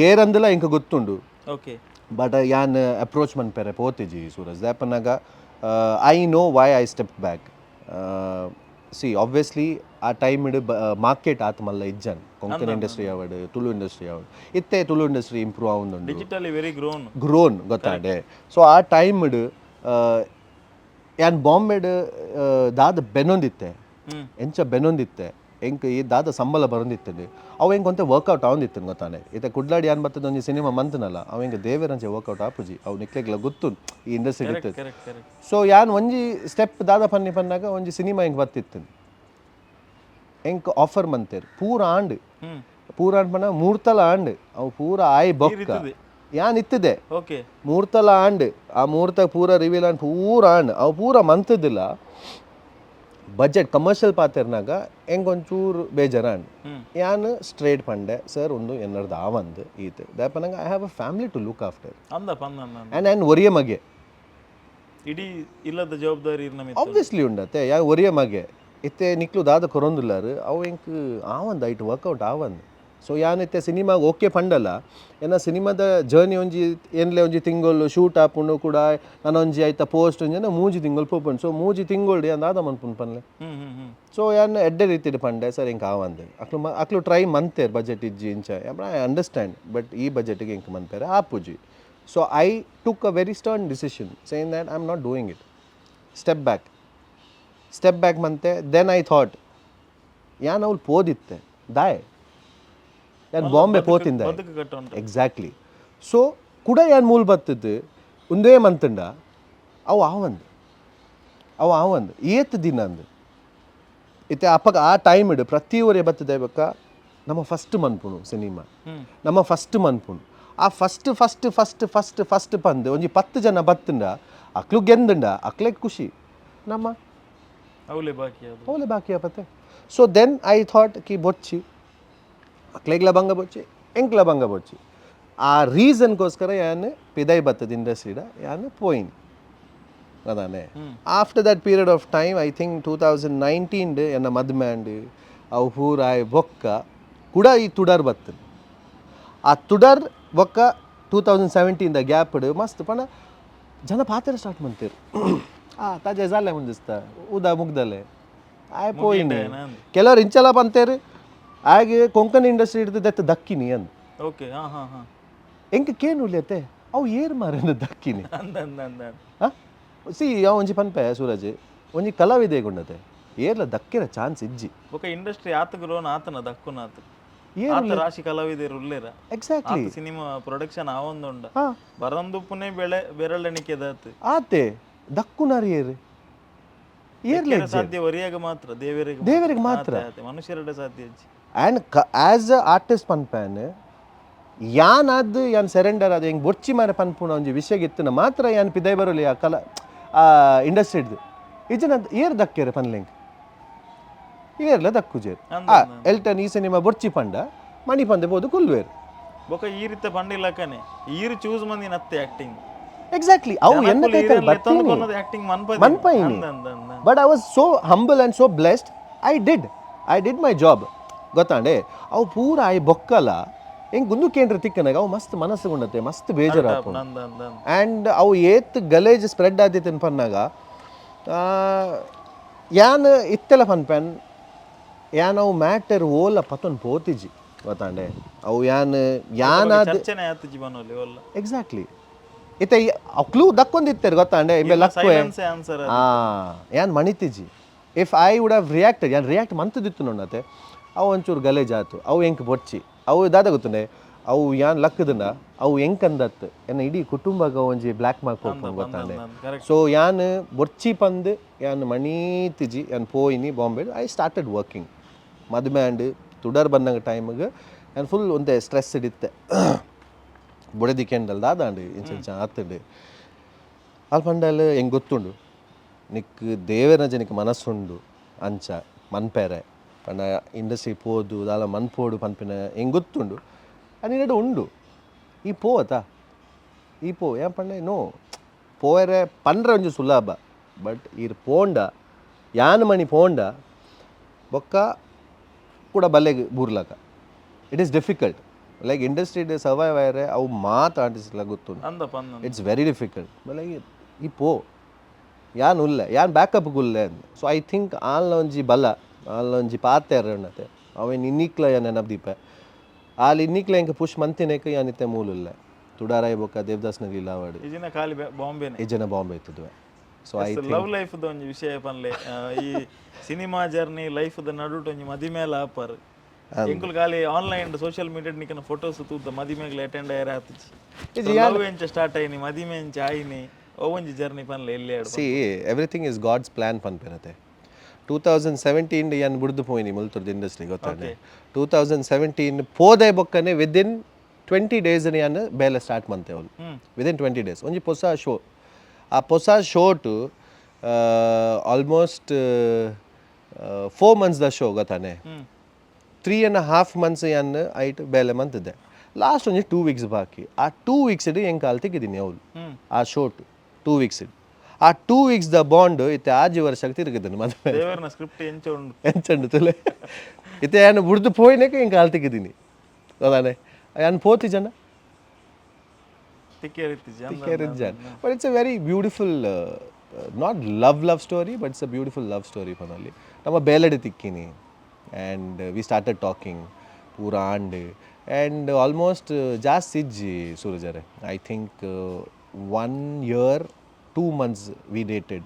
ಏರಂದಲ ಎಂಕ ಗೊತ್ತುಂಡು. ಬಟ್ ಯಾನ್ ಅಪ್ರೋಚ್ ಮನ್ಪೆರೆ ಪೋತಿಜಿ ಸೂರಜ್. ದಾಯೆಪನ್ನಗ I know why I step back. See, obviously ಆ ಟೈಮ್ ಇಡ್ ಮಾರ್ಕೆಟ್ ಆತ್ ಮಲ್ಲ ಇಜ್ಜನ್. ಕೊಂಕಣಿ ಇಂಡಸ್ಟ್ರಿ ಆವಡ್, ತುಳು ಇಂಡಸ್ಟ್ರಿ ಆವಡ್. ಇತ್ತೆ ತುಳು ಇಂಡಸ್ಟ್ರಿ ಇಂಪ್ರೂವ್ ಆವೊಂದುಂಡು. Digitally very grown. Grown ಗೊತ್ತಾಂಡೆ. So ಆ ಟೈಮ್ಡ್ ಯಾನ್ ಬಾಂಬೆಡ್ ದಾದ ಬೆನೊಂದಿತ್ತೆ, ಎಂಚ ಬೆನೊಂದಿತ್ತೆ, ಎಂಕ್ ಈ ದಾದ ಸಂಬಳ ಬರೊಂದಿತ್ತಂಡು, ಅವು ಎಂಕ್ ಒಂತೆ ವರ್ಕೌಟ್ ಆವೊಂದಿತ್ತು ಗೊತ್ತಾನೆ. ಇತ್ತೆ ಕುಡ್ಲಾಡಿ ಯಾನ್ ಬತ್ತದ ಒಂಜಿ ಸಿನಿಮಾ ಮಂತನಲ್ಲ, ಅವು ಎಂಕ್ ದೇವೆರಂಚೆ ವರ್ಕೌಟ್ ಆಪುಜಿ. ಅವು ನಿಕ್ಲೆಗ್ಲ ಗೊತ್ತು ಈ ಇಂಡಸ್ಟ್ರಿ ಇತ್ತು. Correct correct. So ಯಾನ್ ಒಂಜಿ ಸ್ಟೆಪ್ ದಾದ ಪನ್ನಿ ಪನ್ನಾಗ ಒಂಜಿ ಸಿನಿಮಾ ಎಂಕ್ ಬತ್ತಿತ್ತು. ಎಂಕ್ ಆಫರ್ ಮಂತೇರ್, ಪೂರ ಆಂಡ್. ಪೂರ ಆಂಡ್ ಪಂಡ ಮೂರ್ತಲ ಆಂಡ್. ಅವು ಪೂರ ಆಯ್ ಬೊಕ್ಕ ಯಾನ್ ಇತ್ತಿದೆ. ಮೂರ್ತಲ ಆಂಡ್. ಆ ಮೂರ್ತ ಪೂರ ರಿವೀಲ್ ಆಂಡ್, ಪೂರ ಆಂಡ್. ಅವು ಪೂರ ಮಂತದಿಲ್ಲ. ಬಜೆಟ್ ಕಮರ್ಷಿಯಲ್ ಪಾತೆರ್ನಾಗ ಎಂಕ್ ಒಂಚೂರು ಬೇಜಾರಾಂಡ್. ಯಾನ್ ಸ್ಟ್ರೇಟ್ ಪಂಡೆ, ಸರ್, ಒಂದು ಎನ್ನರ್ದು ಆವಂದ್ ಈತ್. ದಾಯೆಪನ್ನಗ I have a family to look after. Andappa ಅಂದ ಅಂದ ಅಂದ. ಆ್ಯಂಡ್ ಆ್ಯಂಡ್ ಒರಿಯ ಮಗೆ. ಇಡೀ ಇಲ್ಲದ ಜವಾಬ್ದಾರಿ ನಮ್ಮ. ಆಬ್ವಿಯಸ್ಲಿ ಉಂಡತೆ. ಯಾ ಒರಿಯ ಮಗೆ. ಇತ್ತೆ ನಿಕ್ಲು ದಾದ ಕೊರೊಂದುಲ್ಲಾರು, ಅವು ಎಂಕ್ ಆವಂದ್, ಐಟ್ ವರ್ಕೌಟ್ ಆವಂದ್. ಸೊ ಯಾನ್ ಇತ್ತೆ ಸಿನಿಮಾಗ್ ಓಕೆ ಪಂಡಲ್ಲ, ಎನ್ನ ಸಿನಿಮಾದ ಜರ್ನಿ ಒಂಜಿ ಏನ್ಲೆ ಒಂಜಿ ತಿಂಗೊಲು ಶೂಟ್ ಆಪುಂಡು. ಕೂಡ ನಾನೊಂಜಿ ಐತ ಪೋಸ್ಟ್ ಒಂಜಿ 3 ತಿಂಗಳು ಪೋಪುಂಡು. ಸೊ 3 ತಿಂಗಳು ಯಾನ್ ದಾದ ಮನ್ಪುಂಡು ಪನ್ಲೆ? ಹ್ಮ್ ಹ್ಮ್ ಹ್ಮ್ ಸೊ ಯಾನ್ ಎಡ್ಡೆ ರೀತಿಡ್ ಪಂಡೆ, ಸರ್, ಎಂಕ್ ಆವಂದ್. ಅಕ್ಲು ಅಕ್ಲು ಟ್ರೈ ಮಂತೇರ್, ಬಜೆಟ್ ಇಜ್ಜಿ ಇಂಚ. I understand, but ಈ ಬಜೆಟ್ಗೆ ಎಂಕ್ ಮನ್ಪೆರೆ ಆಪುಜಿ. So I took a very stern decision saying that I am not doing it. Step back, step back ಮಂತೆ. Then I thought, ಯಾನ್ ಅವ್ಲು ಪೋದಿತ್ತೆ ದಾಯೆ? ಯಾನ್ ಬಾಂಬೆ ಪೋತಿಂದ. ಬದುಕು ಕಟ್ಟುಂಟು. ಎಕ್ಸಾಕ್ಟ್ಲಿ. ಸೊ ಕುಡ ಯಾನ್ ಮೂಲ ಬತ್ತದ್ದು ಒಂದೇ ಮಂತುಂಡ ಅವು ಆವಂದ್, ಅವು ಆವಂದ್ ಏತ್ ದಿನ ಅಂದ್. ಇತ್ತೆ ಅಪ್ಪಗ ಆ ಟೈಮ್ ಇಡು ಪ್ರತಿ ಊರೇ ಬತ್ತದೆ ಬೊಕ್ಕ ನಮ್ಮ ಫಸ್ಟ್ ಮನ್ಪುನು ಸಿನಿಮಾ. ನಮ್ಮ ಫಸ್ಟ್ ಮನ್ಪುನು. ಆ first first first first first ಪಂದ್ ಒಂಜಿ 10 ಜನ ಬತ್ತುಂಡ, ಅಕ್ಲು ಗೆಂದುಂಡ ಅಕ್ಲೆಗ್ ಖುಷಿ, ನಮ್ಮ ಅವಲೇ ಬಾಕಿ ಅದು. ಅವಲೇ ಬಾಕಿ ಆಪತ್ತೆ. So then I thought ಕಿ ಬೊಚ್ಚಿ, ಅಕ್ಲೆಗ್ಲ ಬಂಗ ಬೊಚ್ಚಿ, ಎಂಕ್ಲ ಬಂಗ ಬೊಚ್ಚಿ. ಆ ರೀಸನ್ಗೋಸ್ಕರ ಯಾನ್ ಪಿದೈ ಬತ್ತದ ಇಂಡಸ್ಟ್ರಿಡ ಯಾನ್ ಪೋಯಿನ್ ಅದಾನೆ. After that period of time, I think 2019 ಎನ್ನ ಮದ್ಮೆ ಆಂಡ್. ಅವು ಪೂರ ಆಯ್ ಬೊಕ್ಕ ಕೂಡ ಈ ತುಡರ್ ಬತ್ತದ. ಆ ತುಡರ್ ಬೊಕ್ಕ 2017 the ಗ್ಯಾಪ್ಡ್ ಮಸ್ತ್ ಪಂಡ ಜನ ಪಾತೆರ ಸ್ಟಾರ್ಟ್ ಮಂತೇರು. ಆ ತಾಜೆ ಜಾಲೆ ಮುಂದಿಸ್ತ ಉದಾ ಮುಗ್ದಲೆ ಆಯ್ ಪೋಯಿನಿ. ಕೆಲವರು ಇಂಚಲ ಪಂತೇರು, ಆಗೆ ಕೊಂಕಣಿ ಇಂಡಸ್ಟ್ರಿ ಹಿಡಿದು ದತ್ತ ದಕ್ಕಿನಿ ಅಂದ್. ಓಕೆ ಹಾ ಹಾ ಹಾ ಎಂಕ್ ಕೇನು ಉಲ್ಲೇತೆ, ಅವು ಏರ್ ಮಾರನ ದಕ್ಕಿನಿ? ಅಂದ ಅಂದ ಅಂದ. ಸಿ, ಅವ ಒಂಜಿ ಪನ್ಪೆ ಸೂರಜ್, ಒಂಜಿ ಕಲಾವಿದೆ ಗುಂಡತೆ ಏರ್ಲ ದಕ್ಕಿರ ಚಾನ್ಸ್ ಇಜ್ಜಿ. ಬೊಕ ಇಂಡಸ್ಟ್ರಿ ಆತ ಗ್ರೋನ್ ಆತನ ದಕ್ಕುನ ಆತ. ಏರ್? ಆತ ರಾಶಿ ಕಲಾವಿದರು ಉಲ್ಲೇರ. ಎಕ್ಸಾಕ್ಟ್ಲಿ. ಆತ ಸಿನಿಮಾ ಪ್ರೊಡಕ್ಷನ್ ಆವೊಂದುಂಡ. ಬರಂದುಪ್ಪುನೆ ಬೆಳೆ ಬೆರಳೆಣಿಕೆದಾತು. ಆತೆ, ದಕ್ಕುನಾರ್ ಏರ್ ಏರ್ಲೆ? ಸಾಧ್ಯ ಒರಿಯಾಗ ಮಾತ್ರ, ದೇವರಿಗೆ. ದೇವರಿಗೆ ಮಾತ್ರ. ಆತೆ, ಮನುಷ್ಯರೆಡೆ ಸಾಧ್ಯ ಇಜ್ಜಿ. And as a artist ಪನ್ಪ್ಯಾನ್ ಯಾನ್ ಆದ್ ಯಾನ್ ಸೆರೆಂಡರ್ ಆದ್ ಹೆಂಗೆ ಬೊರ್ಚಿ ಮಾರೆ ಪನ್ಪುನ ಒಂಜಿ ವಿಷಯ ಇತ್ತಿನ ಮಾತ್ರ ಯಾನ್ ಪಿದೈ ಬರೋಲಿ ಆ ಕಲ ಆ ಇಂಡಸ್ಟ್ರಿಡ್ದು. ಇಜನ ಏರ್ ದಕ್ಕೇರು ಪನ್ಲೆಂಗ್? ಏರ್ಲ ದಕ್ಕುಜೇರ್. ಆ ಎಲ್ಟನ್ ಈ ಸಿನಿಮಾ ಬೊರ್ಚಿ ಪಂಡ ಮಣಿ ಪಂದೆ ಪೋದು ಕುಲ್ವೇರ್. ಬೊಕ ಈ ರೀತಿ ಪಂಡಿಲಕ್ಕನೆ ಈರ್ ಚೂಸ್ ಮಂದಿನ ಅತ್ತೆ ಆಕ್ಟಿಂಗ್. ಎಕ್ಸಾಕ್ಟ್ಲಿ, ಅವು ಎನ್ನ ಕೈತಲ್ ಬರ್ತೀನಿ. Acting ಮನ್ಪ ಮನ್ಪೈನಿ. But I was so humble and so blessed. I did my job, ಗೊತ್ತಾಂಡೆ? ಅವು ಪೂರ ಆಯ್ ಬೊಕ್ಕಲ ಹೆಂಗೆ ಗುಂದು ಕೇಂದ್ರ ತಿಕ್ಕನಾಗ ಅವು ಮಸ್ತ್ ಮನಸ್ಸು ಗುಂಡತೆ, ಮಸ್ತ್ ಬೇಜಾರಾಪುಂಡು. ನಂದ ಅಂದ. ಆ್ಯಂಡ್ ಅವು ಏತ್ ಗಲೇಜ್ ಸ್ಪ್ರೆಡ್ ಆದಿತ್ತು ಪನ್ನಾಗ, ಯಾನ್ ಇತ್ತೆಲ ಪನ್ಪೆನ್, ಯಾನ್ ಅವು ಮ್ಯಾಟರ್ ಓಲ ಪತೊನ್ ಪೋತಿಜಿ, ಗೊತ್ತಾಂಡೆ? ಅವು ಯಾನ್ ಯಾನಾದ್ ಚರ್ಚೆನೆ ಆತುಜಿ ಬನೊಲಿ ಒಲ್ಲ. ಎಕ್ಸಾಕ್ಟ್ಲಿ, ಇತ್ತೆ ಅಕ್ಲು ದಕ್ಕೊಂದಿತ್ತೆರ್, ಗೊತ್ತಾಂಡೆ? ಇಂಬೆ ಲಕ್ವೆ. Silence answer. ಆ ಯಾನ್ ಮಣಿತಿಜಿ. If I would have reacted, ಯಾನ್ ರಿಯಾಕ್ಟ್ ಮಂತದಿತ್ತು ನೋಡತೆ, ಅವು ಒಂಚೂರು ಗಲೇಜ್ ಆತು. ಅವು ಎಂಕ್ ಬೊಡ್ಚಿ. ಅವು ದಾದ ಗೊತ್ತುಂಡೆ, ಅವು ಯಾನ್ ಲಕ್ಕದಂಡ ಅವು ಎಂಕಂದತ್ತು ಎನ್ನ ಇಡೀ ಕುಟುಂಬಗ ಒಂಜಿ ಬ್ಲ್ಯಾಕ್ ಮಾರ್ಕ್ ಪೋಪುಂಡು, ಗೊತ್ತಾಂಡೆ? ಕರೆಕ್ಟ್. ಸೊ ಯಾನ್ ಬೊರ್ಚಿ ಪಂದ್ ಯಾನ್ ಮಣೀತಿಜಿ. ಯಾನ್ ಪೋಯಿನಿ ಬಾಂಬೆ, I started working. ಮದುವೆ ಆಂಡ್. ತುಡರ್ ಬಂದಂಗ ಟೈಮ್ಗೆ ಯಾನ್ ಫುಲ್ ಒಂತೆ ಸ್ಟ್ರೆಸ್ ಇತ್ತೆ. ಬೊಡೆದಿ ಕೆಂಡಲ್ ದಾದಾಂಡ್, ಇಂಚ ಇಂಚ ಆತುಂಡು. ಅಲ್ಪ ಪಂಡಲ್, ಎಂಕ್ ಗೊತ್ತುಂಡು, ನಿಕ್ ದೇವೆರ್ನ ಜನಕ್ಕೆ ಮನಸ್ಸುಂಡು ಅಂಚ ಮನ್ಪೆರೆ ಪಂಡ ಇಂಡಸ್ಟ್ರಿ ಪೋದು ದಾಲ ಮನ್ಪೋಡು ಪನ್ಪಿನ ಎಂಕ್ ಗೊತ್ತುಂಡು. ನಿನ್ನಡ ಉಂಡು, ಈ ಪೋವತಾ, ಈ ಪೋ. ಏನ್ ಪಂಡೆ, ನೋ, ಪೋಯರೆ ಪಂಡ್ರೆ ಒಂಜಿ ಸುಲಭ, ಬಟ್ ಈರ್ ಪೋಂಡ, ಯಾನ್ ಮಣಿ ಪೋಂಡ ಬೊಕ್ಕ ಕೂಡ ಬಲ್ಲೆಗ್ ಬೂರ್ಲಕ it is difficult. Like industry survive ಆಯರೆ ಅವು ಮಾತು ಆರ್ಟಿಸ್ಟ್ಲ ಗೊತ್ತುಂಡು. ಅಂದಪ್ಪ ಅಂದ. It's very difficult. Like ಈ ಪೋ, ಯಾನ್ ಉಲ್ಲೆ, ಯಾನ್ ಬ್ಯಾಕಪ್ ಉಲ್ಲೆ. So I think ಆಲ್ನ ಒಂಜಿ ಬಲ, ಆಲ್ನ ಒಂಜಿ ಪಾತೆರ ಉಂಡತೆ, ಅವೇನ್ ಇನ್ನಿಕ್ಲ ಯಾನ್ ನೆನಪು ದೀಪೆ. ಆಲ್ ಇನ್ನಿಕ್ಲ ಎಂಕ್ ಪುಷ್ ಮಂತಿನೇಕ್ ಯಾನ್ ಇತ್ತೆ ಮೂಲುಲ್ಲೆ. ತುಡಾರಾಯ್ ಬೊಕ್ಕ ದೇವದಾಸ್ನ ಲೀಲಾವಡ್. ಇಜಿನ ಖಾಲಿ ಬಾಂಬೆನೆ? ಈ ಜನ Bombay ಇತ್ತದ್ವೆ. So I love life the ಒಂಜಿ ವಿಷಯ ಪನ್ಲೆ. ಈ cinema journey life the ನಡುಟು ಒಂಜಿ ಮದಿಮೇಲ ಆಪರ್. ಎಂಕುಲು ಖಾಲಿ online social media ನಿಕನ photos ತೂತ, ಮದಿಮೆಗ್ಲ ಅಟೆಂಡ್ ಆಯರ ಆತುಜಿ. ಲವ್ ಎಂಚ ಸ್ಟಾರ್ಟ್ ಆಯ್ನಿ, ಮದಿಮೆ ಎಂಚ ಆಯ್ನಿ, ಅವು ಒಂಜಿ ಜರ್ನಿ ಪನ್ಲೆ ಎಲ್ಲಿ ಆಡು. See, everything is God's plan ಪನ್ಪಿನತೆ. 2017 ಯಾನ್ ಬುಡ್ದು ಪೋಯಿನಿ ಮುಲ್ತುರ್ದು ಇಂಡಸ್ಟ್ರಿ, ಗೊತ್ತಾಂಡೆ? 2017 ಪೋದೆ ಬೊಕ್ಕನೆ ವಿದಿನ್ 20 ಡೇಸ್ ಯಾನ್ ಬೇಲೆ ಸ್ಟಾರ್ಟ್ ಮಂತೆ ಅವ್ಲು. ವಿದಿನ್ 20 ಡೇಸ್ ಒಂಜಿ ಪೊಸ ಶೋ. ಆ ಪೊಸ ಶೋಟು ಆಲ್ಮೋಸ್ಟ್ 4 ಮಂತ್ಸ್ದ ಶೋ, ಗೊತ್ತಾನೆ? 3.5 ಮಂತ್ಸ್ ಯಾನ್ ಐಟ್ ಬೇಲೆ ಮಂತಿದ್ದೆ. ಲಾಸ್ಟ್ ಒಂಜಿ 2 ವೀಕ್ಸ್ ಬಾಕಿ. ಆ 2 ವೀಕ್ಸ್ ಎಂಕ್ ಕಾಲ್ ತಿಕ್ಕಿದ್ದೀನಿ ಅವ್ಲು. ಆ ಶೋಟ್ 2 ವೀಕ್ಸ್, ಆ 2 weeks the bond ಇತ್ತೆ 6 ವರ್ಷಕ್ಕೆ ತಿರುಗಿದ್ದೇನೆ ಮದುವೆ. ದೇವರ್ನ ಸ್ಕ್ರಿಪ್ಟ್ ಎಂಚ ಉಂಡು. ಎಂಚಂಡು ತುಲೆ. ಇತ್ತೆ ಯಾನ್ ಬುಡ್ದು ಪೋಯಿನಕ್ಕೆ ಎಂಕ್ ಕಾಲ್ ತಿಕ್ಕಿದ್ದೀನಿ, ಗೊತ್ತಾನೆ? ಯಾನ್ ಪೋತಿ ಜನ ತಿಕ್ಕೇರಿತ್ತಿಜಿ ಅಂದ. But it's a very beautiful, not love love story, but it's a beautiful love story ಪನಲ್ಲಿ. ನಮ್ಮ ಬೇಲಡೆ ತಿಕ್ಕಿನಿ and we started talking ಪೂರ and and almost ಜಾಸ್ತಿ ಇಜ್ಜಿ ಸೂರಜರೆ. I think 1 year 2 months we dated,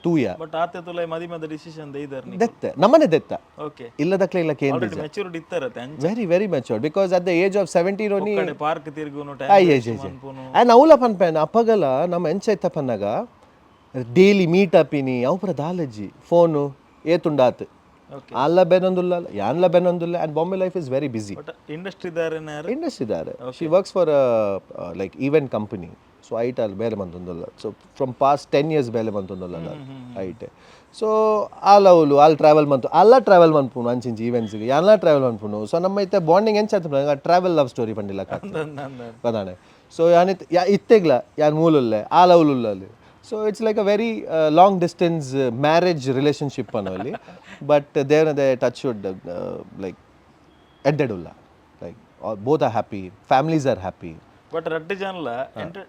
2 year. But ಆತೆ ತುಲೈ ಮದಿಮೆದ ಡಿಸಿಷನ್ ದೈದರ್? ದೆತ್ತ, ನಮ್ಮನೆ ದೆತ್ತ. ಇಲ್ಲದಕ್ಲೆ ಇಲ್ಲ ಕೇಂದ್ರ. Already maturity ಇತ್ತರತೆ ಅಂಚ. Very very matured, because at the age of 17 ಒನಿ ಕಡೆ ಪಾರ್ಕ್ ತಿರ್ಗುನು. ಅಯ್ಯ, ಆ್ಯಂಡ್ ಅವಲ ಪನ್ಪೇನ್, ಅಪ್ಪಗಲ ನಮ್ಮ ಎಂಚ ಇತ್ತ ಪನ್ನಾಗ ಡೈಲಿ ಮೀಟ್ ಅಪಿನಿ ಅವು ಪೂರ ದಾಲಜ್ಜಿ. ಫೋನು ಏತುಂಡಾತ್. ಅಲ್ಲ ಬೆನೊಂದುಲ್ಲ, ಯಾನ್ಲ ಬೆನೊಂದುಲ್ಲ. And Bombay life is very busy. But industry ದಾರೇನಾರು? Industry ದಾರೆ. She works for like event company, so ಐಟ್ ಅಲ್ಲಿ ಬೇರೆ ಬಂತೊಂದುಲ್ಲ. So from past 10 years ಬೇಲೆ ಬಂತೊಂದುಲ್ಲ ಐಟ್. ಸೊ ಆಲ್ ಅವಲು ಆಲ್ ಟ್ರಾವೆಲ್ ಮಂತು, ಅಲ್ಲ ಟ್ರಾವೆಲ್ ಮನ್ಪುನು ಅಂಚಿಂಚಿ ಈವೆಂಟ್ಸ್ಗೆ ಯಾನ್ಲ ಟ್ರಾವೆಲ್ ಮನ್ಪುನು. ಸೊ ನಮ್ಮ ಇತ್ತೆ ಬಾಂಡಿಂಗ್ ಎಂಚ travel love story ಪಂಡಿಲ್ಲ. ಬದಾಣೆ. ಸೊ ಯಾನಿತ್ ಯಾ ಇತ್ತೆಗ್ಲ ಯಾನ್ ಮೂಲುಲ್ಲೆ, ಆಲ್ ಅವಲುಲ್ಲ. So it's like a very long distance marriage relationship ಅನ್ನೋಲ್ಲಿ. But ದೇವನದೇ touch wood, like ಎಡ್ಡೆಡ್ ಉಲ್ಲ. Like both are happy, families are happy. But ರಡ್ಡು ಜನಲ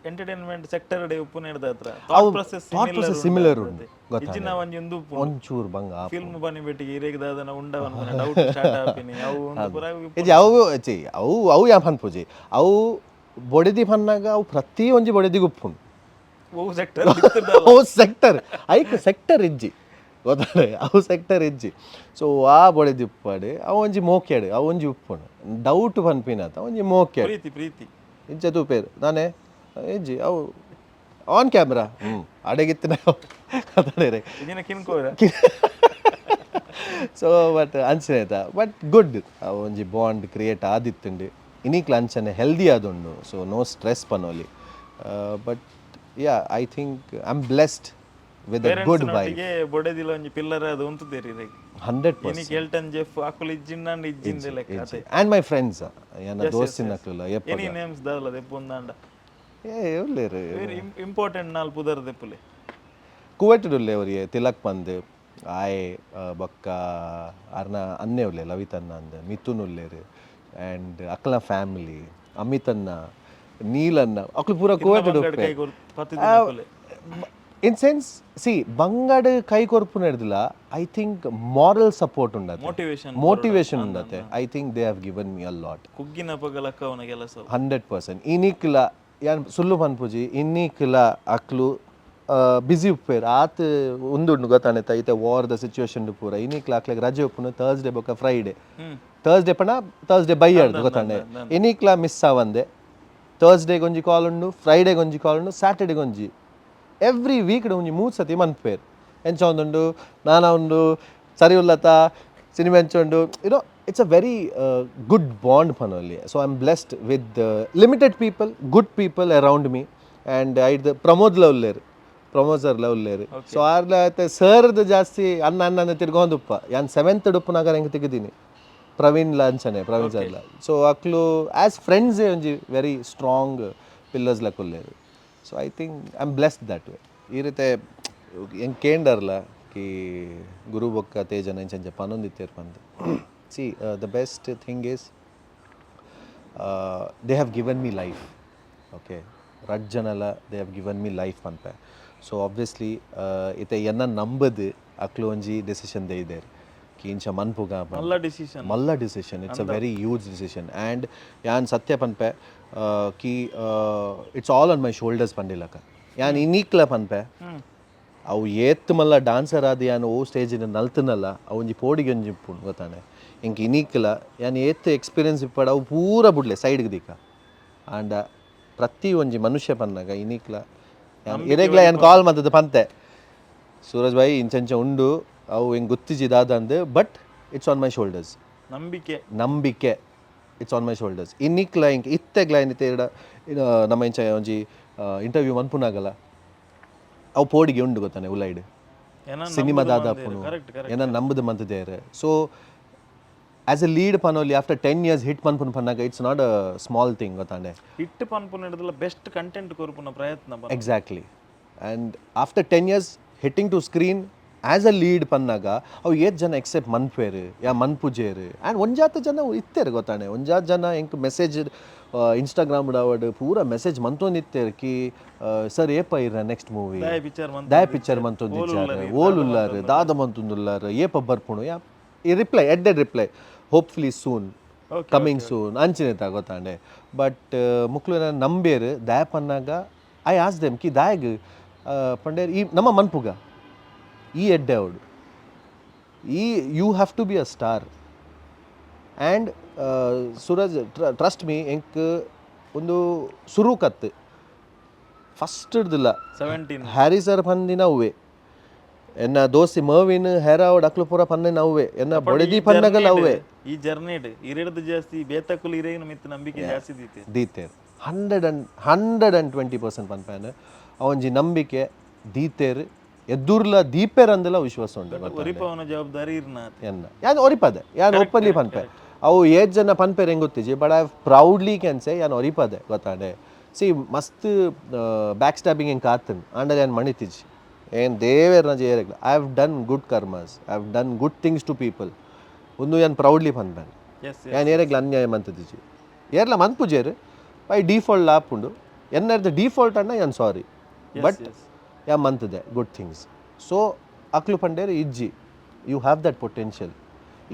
entertainment sector ಡೆ ಉಪ್ಪು ನೇಡ್ದ ಹತ್ರ thought process thought process similar ಉಂಡು. ಇಜ್ಜಿನ ಒಂಜಿ ಉಂದು ಉಪ್ಪು. ಒಂಚೂರು ಬಂಗ. ಫಿಲ್ಮ್ ಬನ್ನಿ ಬೆಟ್ಟಿಗೆ ಇರೇಗ್ ದಾದನ ಉಂಡವನ ಡೌಟ್ ಸ್ಟಾರ್ಟ್ ಆಪಿನಿ ಅವು ಒಂದು ಪೂರ. ಇಜ್ಜಿ, ಅವು ಚಿ ಅವು ಅವು ಯಾ ಪನ್ಪುಜಿ. ಅವು ಬೊಡೆದಿ ಪನ್ನಾಗ ಅವು ಪ್ರತಿ ಒಂಜಿ ಬೊಡೆದಿಗೆ ಉಪ್ಪುಂಡು. ಒವು ಸೆಕ್ಟರ್? ಅವು ಸೆಕ್ಟರ್ ಐಕ್ ಸೆಕ್ಟರ್ ಇಜ್ಜಿ, ಗೊತ್ತಾಳೆ? ಅವು ಸೆಕ್ಟರ್ ಇಜ್ಜಿ. ಸೊ ಆ ಬೊಡೆದಿ ಉಪ್ಪಾಡು, ಅವು ಒಂಜಿ ಮೋಕ್ಯಾಡು, ಅವು ಒಂಜಿ ಉಪ್ಪುಂಡು. ಡೌಟ್ ಪನ್ಪಿನತ ಒಂಜಿ ಮೋಕ್ಯಾಡು. ಪ್ರೀತಿ ಪ್ರೀತಿ. ಇಂಚ ತೂಪೇರು ನಾನೇ ಇಜ್ಜಿ. ಅವು ಆನ್ ಕ್ಯಾಮ್ರಾ ಅಡೆಗಿತ್ತಿನ ಕಥೆ. ಇದಿನ ಕಿನ್ಕೋರ. ಸೊ ಬಟ್ ಅಂಚನೆ ಆಯ್ತಾ. ಬಟ್ ಗುಡ್, ಒಂಜಿ ಬಾಂಡ್ ಕ್ರಿಯೇಟ್ ಆದಿತ್ತುಂಡು. ಇನಿಕ್ಲ ಅಂಚನೆ ಹೆಲ್ದಿ ಆದುಂಡು. So no stress ಪನೋಲಿ. But yeah, I think I am blessed with a good wife. ಒಟ್ಟಿಗೆ ಬೊಡೆದಿಲ ಒಂಜಿ ಪಿಲ್ಲರ್ ಅದು ಉಂತುದೇರಿ ಇರೆಗ್. 100%. ಇನಿಕ್ ಎಲ್ಟನ್ ಜೆಫ್ ಅಕುಲು ಇಜ್ಜಿಂದಾಂಡ ಇಜ್ಜಿಂದೆ ಲೆಕ್ಕ ಅತೆ. And my friends, ಎನ್ನ ದೋಸ್ತಿನಕ್ಲೆಲ್ಲ ಎಪ್ಪ ಎನಿ ನೇಮ್ಸ್ ದಾದಲ ದೆಪ್ಪುಂದಾಂಡ? ಏ, ಉಲ್ಲೇರು. ವೆರಿ ಇಂಪಾರ್ಟೆಂಟ್ ನಾಲ್ ಪುದರ್ ದೆಪ್ಪುಲೆ. ಕುವೆಟ್ ಉಲ್ಲೆ ಅವರಿಗೆ ತಿಲಕ್ ಪಂದ್ ಆಯೆ, ಬೊಕ್ಕ ಅರ್ನ ಅನ್ನೆ ಉಲ್ಲೆ ಲವಿತನ್ನ ಅಂದ್, ಮಿಥುನ್ ಉಲ್ಲೇರು ಆ್ಯಂಡ್ ಅಕ್ಲ ಫ್ಯಾಮಿಲಿ, ಅಮಿತನ್ನ, ನೀಲನ್ನ, ಅಕ್ಲು ಪೂರ ಕುವೆಟ್. ಕೈ ಪತ್ತಿನ. In sense C ಬಂಗಾಡ್ ಕೈ ಕೊರ್ಪು ನಡೆದಿಲ್ಲ. I think moral support ಉಂಡತೆ. Motivation. Motivation ಉಂಡತೆ. I think they have given me a lot. ಕುಗ್ಗಿನ ಪಗಲಕ್ಕ ಅವನ ಕೆಲಸ. 100%. ಇನಿಕ್ಲ ಯಾನ್ ಸುಳ್ಳು ಪನ್ಪುಜಿ, ಇನ್ನಿಕ್ಲ ಅಕ್ಲು ಬಿಸಿ ಉಪ್ಪೇರು ಆತ್ ಉಂದುಂಡು ಗೊತ್ತಾನೆ ಐತೆ ವಾರ್ದ ಸಿಚುವೇಶನ್ ಪೂರ. ಇನಿಕ್ಲ ಅಕ್ಲೆಗ್ ರಜೆ ಉಪ್ಪುನು ಥರ್ಸ್ಡೇ ಬೊಕ್ಕ ಫ್ರೈಡೆ. ಥರ್ಸ್ಡೇ ಪಂಡ ಥರ್ಸ್ಡೇ ಬೈ ಆಡ್ದು ಗೊತ್ತಾನೆ. ಇನಿಕ್ಲ ಮಿಸ್ ಆವಂದೆ ಥರ್ಸ್ಡೇಗೆ ಒಂಜಿ ಕಾಲ್ ಉಂಡು, ಫ್ರೈಡೇಗೆ ಒಂಜಿ ಕಾಲ್ ಉಂಡು, ಸ್ಯಾಟರ್ಡೇಗೆ ಒಂಜಿ. ಎವ್ರಿ ವೀಕ್ ಒಂಜಿ ಮೂರು ಸತಿ ಮನ್ಪೇರು, ಎಂಚ ಒಂದುಂಡು, ನಾನ ಉಂಡು, ಸರಿ ಉಲ್ಲತ, ಸಿನಿಮಾ ಎಂಚ ಉಂಡು. It's a very good bond ಪನೊಲಿ. So I am blessed with limited people, good people around me. And ಐಡ್ದು ಪ್ರಮೋದ್ಲ ಉಲ್ಲೇರು, Pramod ಸರ್ಲ ಉಲ್ಲೇರು. ಸೊ ಆರ್ಲ ಸರ್ದು ಜಾಸ್ತಿ ಅನ್ನ ಅನ್ನ ಅನ್ನ ತಿರ್ಗೊಂದುಪ್ಪ. ಯಾನ್ ಸೆವೆಂತ್ ಡುಪ್ಪುನಾಗ ಹೆಂಗೆ ತೆಗೆದೀನಿ ಪ್ರವೀಣ್ ಲಾಂಚನೆ, ಪ್ರವೀಣ್ ಸರ್ಲ. ಸೊ ಅಕ್ಲು ಆ್ಯಸ್ ಫ್ರೆಂಡ್ಸೇ ಒಂಜಿ very strong pillars luck ಉಲ್ಲೇರು. So I think I am blessed that way. ಈ ರೀತಿ ಹೆಂಗೆ ಕೇಂಡರ್ಲ ಕಿ ಗುರು ಬೊಕ್ಕ ತೇಜನ ಇಂಚ ಪನೊಂದಿತ್ತೇರ್ ಪಂದ್. See, the best thing is they have given me life, okay? ರಡ್ ಜನಲ they have given me life ಪನ್ಪೆ. So obviously ಇತ್ತೆ ಎನ್ನ ನಂಬದು ಅಕ್ಲು ಒಂಜಿ ಡೆಸಿಷನ್ ದೇಯ್ದೇರ್ ಕಿ ಇಂಚ ಮನ್ಪುಗ. ಮಲ್ಲ ಡಿಸಿಷನ್. ಮಲ್ಲ decision. It's a very huge decision. And ಯಾನ್ ಸತ್ಯ ಪನ್ಪೆ ಕಿ it's all on my shoulders ಪಂಡಿಲಕ. ಯಾನ್ ಇನ್ನೀಕ್ಲ ಪನ್ಪೆ, ಅವು ಏತ್ ಮಲ್ಲ ಡಾನ್ಸರ್ ಆದ್ ಯಾನ್ ಓ ಸ್ಟೇಜಿನ ನಲ್ತನಲ್ಲ, ಅವು ಒಂಜಿ ಪೋಡಿಗೆ ಒಂಜಿ ಇಪ್ಪುಂಡು ಗೊತ್ತಾನೆ ಇಂಕ್. ಇನೀಕ್ಲ ಯಾನ್ ಏತ್ ಎಕ್ಸ್ಪೀರಿಯನ್ಸ್ ಇಪ್ಪಡ, ಅವು ಪೂರ ಬುಡ್ಲೆ ಸೈಡ್ಗೆ ದೀಕ. ಆಂಡ ಪ್ರತಿ ಒಂಜಿ ಮನುಷ್ಯ ಪನ್ನಾಗ ಇನೀಕ್ಲ ಯಾನ್ ಇರೆಗ್ಲ ಯಾನ್ ಕಾಲ್ ಮಂತದ್ದು ಪಂತೆ, ಸೂರಜ್ ಭಾಯ್ ಇಂಚಂಚ ಉಂಡು, ಅವು ಹಿಂಗೆ ಗೊತ್ತಿಜಿ ದಾದಂದು, but it's on my shoulders. ನಂಬಿಕೆ. ನಂಬಿಕೆ, it's on my shoulders. ಇನ್ನಿಕ್ಲ ಇಂಕ್ ಇತ್ತೆಗ್ಲ ಏನಿತ್ತೆ ಇಡ ನಮ್ಮ ಇಂಚ ಒಂಜಿ ಇಂಟರ್ವ್ಯೂ ಮನ್ಪುನಾಗಲ್ಲ ಅವು ಪೋಡಿಗೆ ಉಂಡು ಗೊತ್ತಾನೆ ಉಲೈಡ್. ಏನ ಸಿನಿಮಾ ದಾದಾಪುನು. Correct correct. ಏನ ನಂಬುದು ಮಂತದೇರು. So as A lead ಪನೋಲಿ, after 10 years hit ಮನ್ಪುನ ಪನ್ನಾಗ it's not a small thing ಗೊತ್ತಾನೆ. ಹಿಟ್ ಪನ್ಪುನ ಹಿಡ್ದಲ್ಲ, ಬೆಸ್ಟ್ ಕಂಟೆಂಟ್ ಕೊರ್ಪುನ ಪ್ರಯತ್ನ ಪನ. Exactly, and after 10 years hitting to screen as a lead ಪನ್ನಾಗ ಅವು ಏತ್ ಜನ ಎಕ್ಸೆಪ್ಟ್ ಮನ್ಪೇರು ಯಾ ಮನ್ಪುಜೇರು. ಆ್ಯಂಡ್ ಒಂಜಾತ ಜನ ಇತ್ತೇರು ಗೊತ್ತಾನೆ. ಒಂಜಾತ ಜನ ಎಂಕ್ ಮೆಸೇಜ್ ಇನ್ಸ್ಟಾಗ್ರಾಮ್ ಡಾವಡ್ ಪೂರ ಮೆಸೇಜ್ ಮಂತೊಂದಿತ್ತೇರು ಕಿ ಸರ್ ಏಪ ಇರ ನೆಕ್ಸ್ಟ್ ಮೂವಿ? ದಾಯ ಪಿಕ್ಚರ್ ಮಂತ್. ದಾಯ ಪಿಕ್ಚರ್ ಮಂತೊಂದಿಚ್ಚಾರು, ಓಲ್ ಉಲ್ಲಾರು, ದಾದ ಮಂತೊಂದುಲ್ಲಾರು, ಏಪ ಬರ್ಪುಣು? ಯಾ ಈ ರಿಪ್ಲೈ, ಎಡ್ಡೆಡ್ reply, hopefully soon, coming soon ಅಂಚಿನ ಗೊತ್ತಾಂಡೆ. ಬಟ್ ಮುಕ್ಲು ನಂಬೇರು ದಾಯ ಪನ್ನಾಗ I as them ಕಿ ದಾಯಗ್ ಪಂಡೇರ್ ಈ ನಮ್ಮ ಮನ್ಪುಗ ಈ ಎಡ್ಡೆ ಅವಡು ಈ you have to be a star. And Suraj, trust me, ಎಂಕ್ ಒಂದು ಸುರುಕತ್ತು ಫಸ್ಟ್ ಹಿಡ್ದಿಲ್ಲ. 17. ಹ್ಯಾರಿ ಸರ್ ಪಂದಿನ ಅವ್ವೆ, ಎನ್ನ ದೋಸ್ತಿ ಮರ್ವಿನ್ ಹೇರಾವಡ್ ಅಕ್ಲು ಪೂರ ಪನ್ನಿನ ಅವ್ವೆ, ಎನ್ನ ಬೊಡೆದಿ ಪನ್ನಗಲ್ ಅವ್ವೆ. ಈ ಜರ್ನಿಡ್ ಇರೆಡ್ದು ಜಾಸ್ತಿ ಬೇತಕ್ಕುಲು ಇರೇಗಿನ ಮಿತ್ತು ನಂಬಿಕೆ ಜಾಸ್ತಿ ದೀತೆ. ದೀತೇರ್, 120% ಪನ್ಪೇನ್. ಅವಂಜಿ ನಂಬಿಕೆ ದೀತೇರ್, ಎದ್ದುರ್ಲ ದೀಪೇರ್ ಅಂದಲ ವಿಶ್ವಾಸ ಉಂಟು ಗೊತ್ತಾ? ಒರಿಪವನ ಜವಾಬ್ದಾರಿ ಇರ್ನ. ಎನ್ನ ಯಾನ್ ಒರಿಪದೆ, ಯಾನ್ ಓಪನ್ಲಿ ಪನ್ಪೆ. ಅವು ಏತ್ ಜನ ಪನ್ಪೆರ್ ಹೆಂಗ್ ಗೊತ್ತಿಜಿ, but I proudly can say ಯಾನ್ ಒರಿಪದೆ ಗೊತ್ತಾಂಡೆ. ಸಿ, ಮಸ್ತ್ ಬ್ಯಾಕ್ ಸ್ಟ್ಯಾಬಿಂಗ್ ಹೆಂಗೆ ಕಾತನ್ ಆಂಡಲ್ ಯಾನ್ ಮಣಿತಿಜಿ. ಏನ್ ದೇವೇರ್ನ ಜೇರೆಗ್ಲ I have done good karmas, I have done good things to people. ಒಂದು ಯಾನ್ ಪ್ರೌಡ್ಲಿ ಪನ್ಪೇನ್. ಯಾನ್ ಏರೆಗ್ಲ ಅನ್ಯಾಯ ಮಂತದಿಜಿ, ಏರ್ಲ ಮನ್ಪುಜೇರು, ಬೈ ಡಿಫಾಲ್ಟ್ ಆಪುಂಡು. ಎನ್ನರ್ದ ಡಿಫಾಲ್ಟ್ ಅಣ್ಣ ಯಾನ್ ಸಾರಿ, ಬಟ್ ಯಾ ಮಂತದೆ good things. So ಅಕ್ಲು ಪಂಡೇರು ಇಜ್ಜಿ, you have that potential.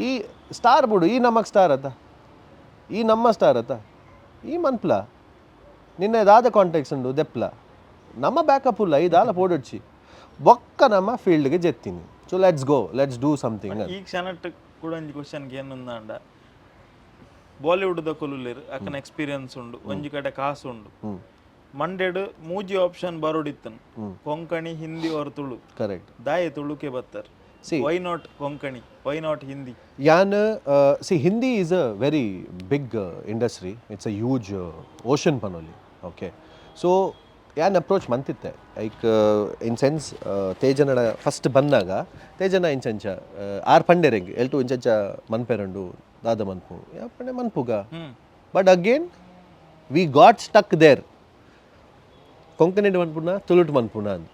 ಈ ಸ್ಟಾರ್ ಬಿಡು, ಈ ನಮಗೆ ಸ್ಟಾರ್ ಅತ್ತ, ಈ ನಮ್ಮ ಸ್ಟಾರ್ ಅತ್ತ, ಈ ಮನ್ಪ್ಲ ನಿನ್ನೆ ದಾದ ಕಾಂಟ್ಯಾಕ್ಟ್ಸ್ ಉಂಡು ದೆಪ್ಲ, ನಮ್ಮ ಬ್ಯಾಕಪ್ ಉಲ್ಲ, ಈ ದಾಲ ಪೋಡೊಡ್ಚಿ ಬೊಕ್ಕ ನಮ್ಮ ಫೀಲ್ಡ್ಗೆ ಜೆತ್ತೀನಿ. So let's go, let's do something. ಈ ಕ್ಷಣಟ್ ಕೂಡ ಒಂಜಿ ಕ್ವಶನ್ ಏನಂದಾಂಡ, ಬಾಲಿವುಡ್ ದ ಕೊಲುಲ್ಲೇರು ಅಕ್ಕನ ಎಕ್ಸ್ಪೀರಿಯನ್ಸ್ ಉಂಡು, ಒಂಜಿ ಕಡೆ ಕಾಸು ಉಂಡು, ಮಂಡೆಡ್ ಮೂಜಿ ಆಪ್ಷನ್ ಬರೋಡಿತ್ತನ್, ಕೊಂಕಣಿ, ಹಿಂದಿ ಆರ್ ತುಳು. ಕರೆಕ್ಟ್. ದಾಯೆ ತುಳುಕೆ ಬತ್ತಾರೆ? See, Why not Konkani, why not Hindi? ಯಾನ್, see, Hindi is a very big industry. It's a huge ocean ಪನೊಲಿ. Okay, so ಯಾನ್ approach ಮಂತಿತ್ತೆ, like in sense ತೇಜನಡ first ಬಂದಾಗ ತೇಜನ ಇಂಚಂಚ R ಪಂಡೆರೆಂಗ್ ಎಲ್ಟು ಇಂಚಂಚ ಮನ್ಪೆರಂಡು ದಾದ ಮನ್ಪು ಯಾ ಪಂಡೆ ಮನ್ಪುಗ. But again we got stuck there, Konkani ಮನ್ಪುನ ತುಳುಟ್ ಮನ್ಪುನ ಅಂತ.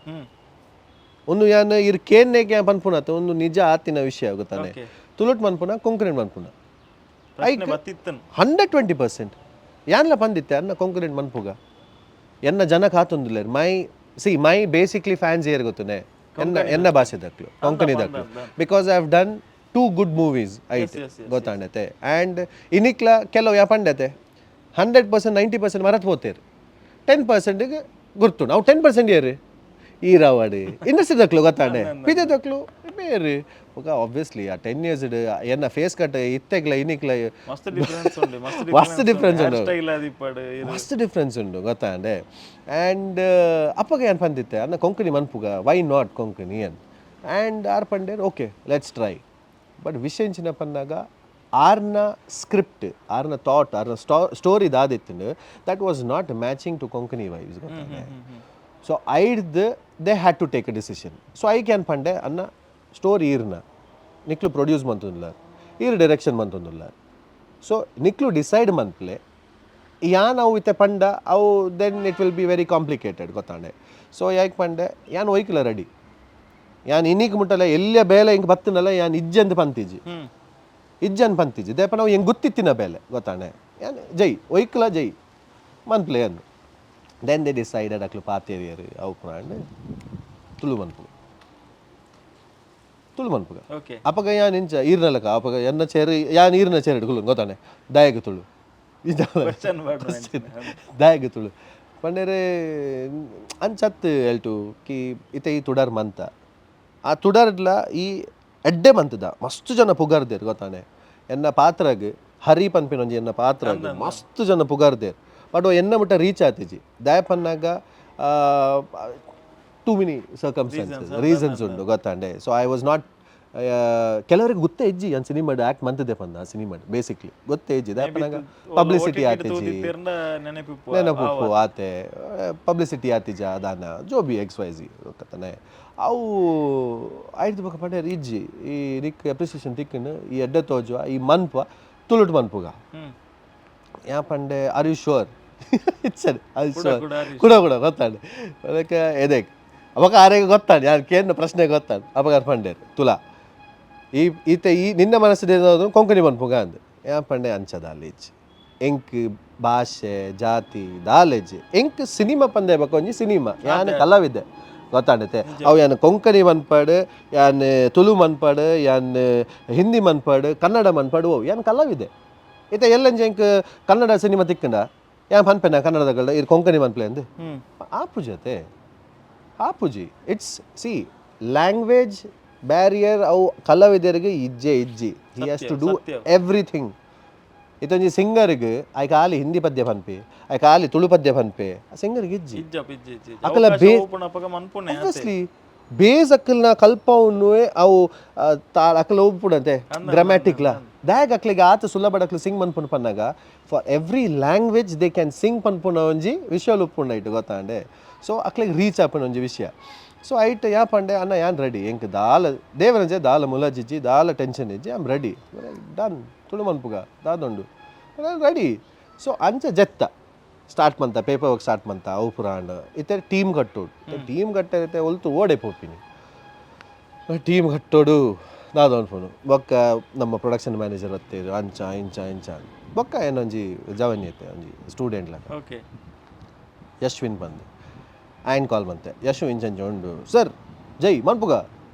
ಒಂದು ಯಾನ್ ಇರ್ ಕೇನ್ನೇಗೆ ಪನ್ಪುನತ ಒಂದು ನಿಜ ಆತಿನ ವಿಷಯ ಗೊತ್ತಾನೆ. ತುಳುಟ್ ಮನ್ಪುನ, ಕೊಂಕಣಿ ಮನ್ಪುನ. ಪ್ರಶ್ನೆ ಬತ್ತಿತ್ತನ್. 120%. ಯಾನ್ಲ ಪಂದಿತ್ತೆ, ಅನ್ನ ಕೊಂಕಣಿ ಮನ್ಪುಗ, ಎನ್ನ ಜನ ಕಾತೊಂದುಲ್ಲೆರ್. My see my basically fans ಏರ್ ಗೊತ್ತುನೆ? ಎನ್ನ ಎನ್ನ ಭಾಷೆ ದಕ್ಲು, Konkani ದಕ್ಲು, because I have done two good movies ಐಟ್ ಗೊತ್ತಾಂಡತೆ. ಆ್ಯಂಡ್ ಇನಿಕ್ಲ ಕೆಲವು ಯಾ ಪಂಡತೆ, 100%, 90% ಮರತ್ ಪೋತೇರು, 10%ಗೆ ಗುರ್ತು. ನಾವು 10% ಏರು ಈ ರಾವಡಿ ಇಂಡಸ್ಟ್ರಿ ದಕ್ಲು ಗೊತ್ತಾಂಡೆ, ಪಿದೆ ದಕ್ಲು ಬೇರೆ. ఒక ಆಬ್ವಿಯಸ್ಲಿ ಆ 10 ಇಯರ್ಸ್ ಎನ್ನ ಫೇಸ್ ಕಟ್ ಇತ್ತೆಗ್ಲ ಇನಿಕ್ಲ ಮಸ್ತ್ ಡಿಫರೆನ್ಸ್ ಉಂಡು, ಮಸ್ತ್. ಮಸ್ತ್ ಡಿಫ್ರೆನ್ಸ್ ಉಂಡು. ಸ್ಟೈಲ್ ಆದಿಪ್ಪಡು. ಮಸ್ತ್ ಡಿಫ್ರೆನ್ಸ್ ಉಂಡು ಗೊತ್ತಾಂಡೆ. ಆ್ಯಂಡ್ ಅಪ್ಪಗ ಏನು ಪಂದಿತ್ತೆ, ಅನ್ನ Konkani ಮನ್ಪುಗ, why not Konkani an. And R ಪಂಡೇರ್, okay, let's try. But ವಿಷಯ ಎಂಚಿನ ಪನ್ನಾಗ, ಆರ್ನ ಸ್ಕ್ರಿಪ್ಟ್, ಆರ್ನ ಥಾಟ್, ಆರ್ನ ಸ್ಟೋರಿ ದಾದಿತ್ತು, that was not matching to Konkani vibes ಗೊತ್ತಾಂಡೆ. So ಐಡ್ದು they had to take a decision. So I can ಪಂಡೆ, ಅನ್ನ ಸ್ಟೋರಿ ಈರ್ನ, ನಿಕ್ಲು ಪ್ರೊಡ್ಯೂಸ್ ಮಂತೊಂದುಲ್ಲ, ಈರ್ ಡೈರೆಕ್ಷನ್ ಮಂತೊಂದುಲ್ಲ, ಸೊ ನಿಕ್ಲು ಡಿಸೈಡ್ ಮನ್ಪ್ಲೆ. ಯಾನ್ ಅವು ಇತ್ತೆ ಪಂಡ ಅವು then it will be very complicated ಗೊತ್ತಾಂಡೆ. So ಯಾಕೆ ಪಂಡೆ, ಯಾನ್ ಒಯ್ಕಲ ರೆಡಿ. ಯಾನ್ ಇನ್ನಿಕ್ ಮುಟ್ಟಲ್ಲ ಎಲ್ಲ ಬೇಲೆ ಹಿಂಗೆ ಬತ್ತನಲ್ಲ, ಯಾನ್ ಇಜ್ಜಂದು ಪಂತಿಜಿ. ಇಜ್ಜನ್ ಪಂತಿಜಿ ದೇಪ ನಾವು ಹೆಂಗೆ ಗೊತ್ತಿತ್ತಿನ ಬೇಲೆ ಗೊತ್ತಾಂಡೆ. ಯಾನ್ ಜೈ ಒಯ್ಕಲ ಜೈ ಮನ್ಪ್ಲೆ ಅಂದು. Then they decided, ಅಕ್ಲು ಪಾತೇರಿಯರು ಅವು ಪುರಾಂಡ್ ತುಳು ಮನ್ಪುಗ, ತುಳು ಮನ್ಪುಗ. ಅಪಗ ಯಾನ್ ಇಂಚ ಈರ್ನಲಕ, ಅಪಗ ಎನ್ನ ಚೇರು ಯಾನ್ ಈರ್ನ ಚೇರ್ ಇಡ್ಕೊಲು ಗೊತ್ತಾನೆ. ದಾಯಗ ತುಳು? ಕ್ವಶನ್. ದಾಯಗ ತುಳು ಪಂಡೇರೆ ಅಂಚತ್ ಹೇಳ್ಟು ಕಿ ಇತ್ತೆ ಈ ತುಡರ್ ಮಂತ, ಆ ತುಡರ್ಡ್ಲ ಈ ಎಡ್ಡೆ ಮಂತದ ಮಸ್ತ್ ಜನ ಪುಗಾರ್ದೇರ್ ಗೊತ್ತಾನೆ. ಎನ್ನ ಪಾತ್ರಗ್, ಹರಿ ಪನ್ಪಿನ ಒಂಜಿ ಎನ್ನ ಪಾತ್ರಗ್ ಮಸ್ತ್ ಜನ ಪುಗಾರ್ದೇರ್. ಬಟ್ ಎನ್ನ ಮುಟ್ಟ reach ಆತಿಜಿ. ದಾಯ ಪನ್ನಾಗ two many circumstances, reasons ಉಂಡು ಗೊತ್ತಾಂಡೆ. So I was not, ಕೆಲವರಿಗೆ ಗೊತ್ತೇ ಇಜ್ಜಿ ಅನ್ ಸಿನಿಮಾಡ್ ಆಕ್ಟ್ ಮಂತದೆ ಪಂದ. ಆ ಸಿನಿಮಾಡ್ ಬೇಸಿಕ್ಲಿ ಗೊತ್ತೇ ಇಜ್ಜಿ. ದಾಯ ಪನ್ನಾಗ ಪಬ್ಲಿಸಿಟಿ ಆತಿಜಿ. ನೆನಪಿಪ್ಪು. ನೆನಪುಪ್ಪು ಆತೆ, ಪಬ್ಲಿಸಿಟಿ ಆತಿಜ ದಾನ ಜೋ B X Y G ಕತನೆ. ಅವು ಆಯ್ತು ಬೊಕ ಪಂಡೇರ್, ಇಜ್ಜಿ, ಈ ನಿಕ್ ಅಪ್ರಿಸಿಯೇಷನ್ ತಿಕ್ಕನು, ಈ ಎಡ್ಡೆ ತೋಜುವ, ಈ ಮನ್ಪ ತುಳುಟ್ ಮನ್ಪುಗ. ಯಾ ಪಂಡೆ, are you sure? It's ಅದು ಶೋರ್. ಕೂಡ. ಕೂಡ ಕೂಡ ಗೊತ್ತಾಂಡೆ. ಅದಕ್ಕೆ ಎದೆಕ್ ಅವಾಗ ಆರೆಗೆ ಗೊತ್ತಾಂಡ್, ಯಾರು ಕೇಳಿದ ಪ್ರಶ್ನೆ ಗೊತ್ತಾಂಡ್. ಅವಾಗ ಪಂಡೇರ್, ತುಲಾ ಈ ಈತ ಈ ನಿನ್ನ ಮನಸ್ಸು ಕೊಂಕಣಿ ಮನ್ಪುಗ ಅಂದ್. ಯಾ ಪಂಡೆ, ಅಂಚ ದಾಲೇಜ್, ಎಂಕ್ ಭಾಷೆ ಜಾತಿ ದಾಲೇಜ್, ಎಂಕ್ ಸಿನಿಮಾ ಪಂದೆ ಬೊಕ ಒಂಜಿ ಸಿನಿಮಾ, ಯಾನ್ ಕಲಾವಿದೆ ಗೊತ್ತಾಂಡತೆ. ಅವು ಯಾನ್ ಕೊಂಕಣಿ ಮನ್ಪಡ್, ಯಾನ್ ತುಳು ಮನ್ಪಡ್, ಯಾನ್ ಹಿಂದಿ ಮನ್ಪಡ್, ಕನ್ನಡ ಮನ್ಪಡ್, ಓ ಯಾನ್ ಕಲಾವಿದೆ. ಇತ್ತೆ ಎಲ್ಲಂಜಿ ಎಂಕ್ ಕನ್ನಡ ಸಿನಿಮಾ ತಿಕ್ಕಂಡ ಯಾನ್ ಪನ್ಪೆನ ಕನ್ನಡದಗಳ ಇರ್ ಕೊಂಕಣಿ ಮನ್ಪ್ಲೆ ಅಂದ್? ಆಪುಜತೆ, ಆಪುಜಿ. It's, C, language barrier ಅವು ಕಲಾವಿದರಿಗೆ ಇಜ್ಜೆ ಇಜ್ಜಿ. He has to do everything. ಇದೊಂಜಿ ಸಿಂಗರ್ಗ್ I ಖಾಲಿ ಹಿಂದಿ ಪದ್ಯ ಪನ್ಪಿ, I ಖಾಲಿ ತುಳು ಪದ್ಯ ಪನ್ಪೆ, ಆ ಸಿಂಗರ್ಗೆ ಇಜ್ಜಿ. ಇಜ್ಜಪ್ಪ, ಇಜ್ಜಿ ಇಜ್ಜಿ. ಅಕಲ ಅವಕಾಶ ಓಪನ್ ಅಪಗ ಮನ್ಪುನೆ ಆತೆ. ಆಬ್ವಿಯಸ್ಲಿ ಬೇಸ್ ಅಕ್ಕಲ್ನ ಕಲ್ಪವನ್ನುವೆ ಅವು ಅಕ್ಕಲ ಒಪ್ಪುಡಂತೆ ಗ್ರಾಮ್ಯಾಟಿಕ್ಲ ದಾಯಗ ಅಕ್ಲಿಗೆ ಆತ ಸುಲಭ ಅಕ್ಲು Singh ಮನ್ಪುನ ಪನ್ನಾಗ, for every language they can sing ಪನ್ಪುನ ಒಂಜಿ ವಿಷಯ ಉಪ್ಪುಂಡ ಇಟ್ಟು ಗೊತ್ತಾಂಡೆ. ಸೊ ಅಕ್ಲಿಗೆ ರೀಚ್ ಆಪುನ ಒಂಜಿ ವಿಷಯ. ಸೊ ಐಟ್ ಯಾ ಪಂಡೆ, ಅನ್ನ ಯಾನ್ ರೆಡಿ, ಎಂಕ್ ದಾಲ ದೇವರಂಜೆ ದಾಲ ಮುಲಜಿಜ್ಜಿ, ದಾಲ ಟೆನ್ಷನ್ ಇಜ್ಜಿ, I'm ready, done. Tulu ಮನ್ಪುಗ ದಾದೊಂಡು ready. So ಅಂಚ ಜೆತ್ತ ಸ್ಟಾರ್ಟ್ ಮಂತ, paper work start ಮಂತ ಅವು ಪುರಾಂಡ್. ಇತ್ತೆ ಟೀಮ್ ಕಟ್ಟೋಡು, ಟೀಮ್ ಕಟ್ಟೆ ಒಲ್ತು ಓಡೆ ಪೋಪಿನಿ. ಟೀಮ್ ಕಟ್ಟೋಡು ದಾದ ಅನ್ಪುನು. ಬೊಕ್ಕ ನಮ್ಮ ಪ್ರೊಡಕ್ಷನ್ ಮ್ಯಾನೇಜರ್ ಬತ್ತೇರು, ಅಂಚ ಇಂಚ ಇಂಚ. ಬೊಕ್ಕ ಏನೊಂಜಿ ಜವನ್ಯತೆ ಒಂಜಿ ಸ್ಟೂಡೆಂಟ್ ಲಕ. ಯಶ್ವಿನ್ ಬಂದು ಆಯನ್ ಕಾಲ್ ಬಂತೆ. ಯಶು, ಇಂಚಂಚ ಉಂಡು ಸರ್, ಜೈ ಮನ್ಪುಗ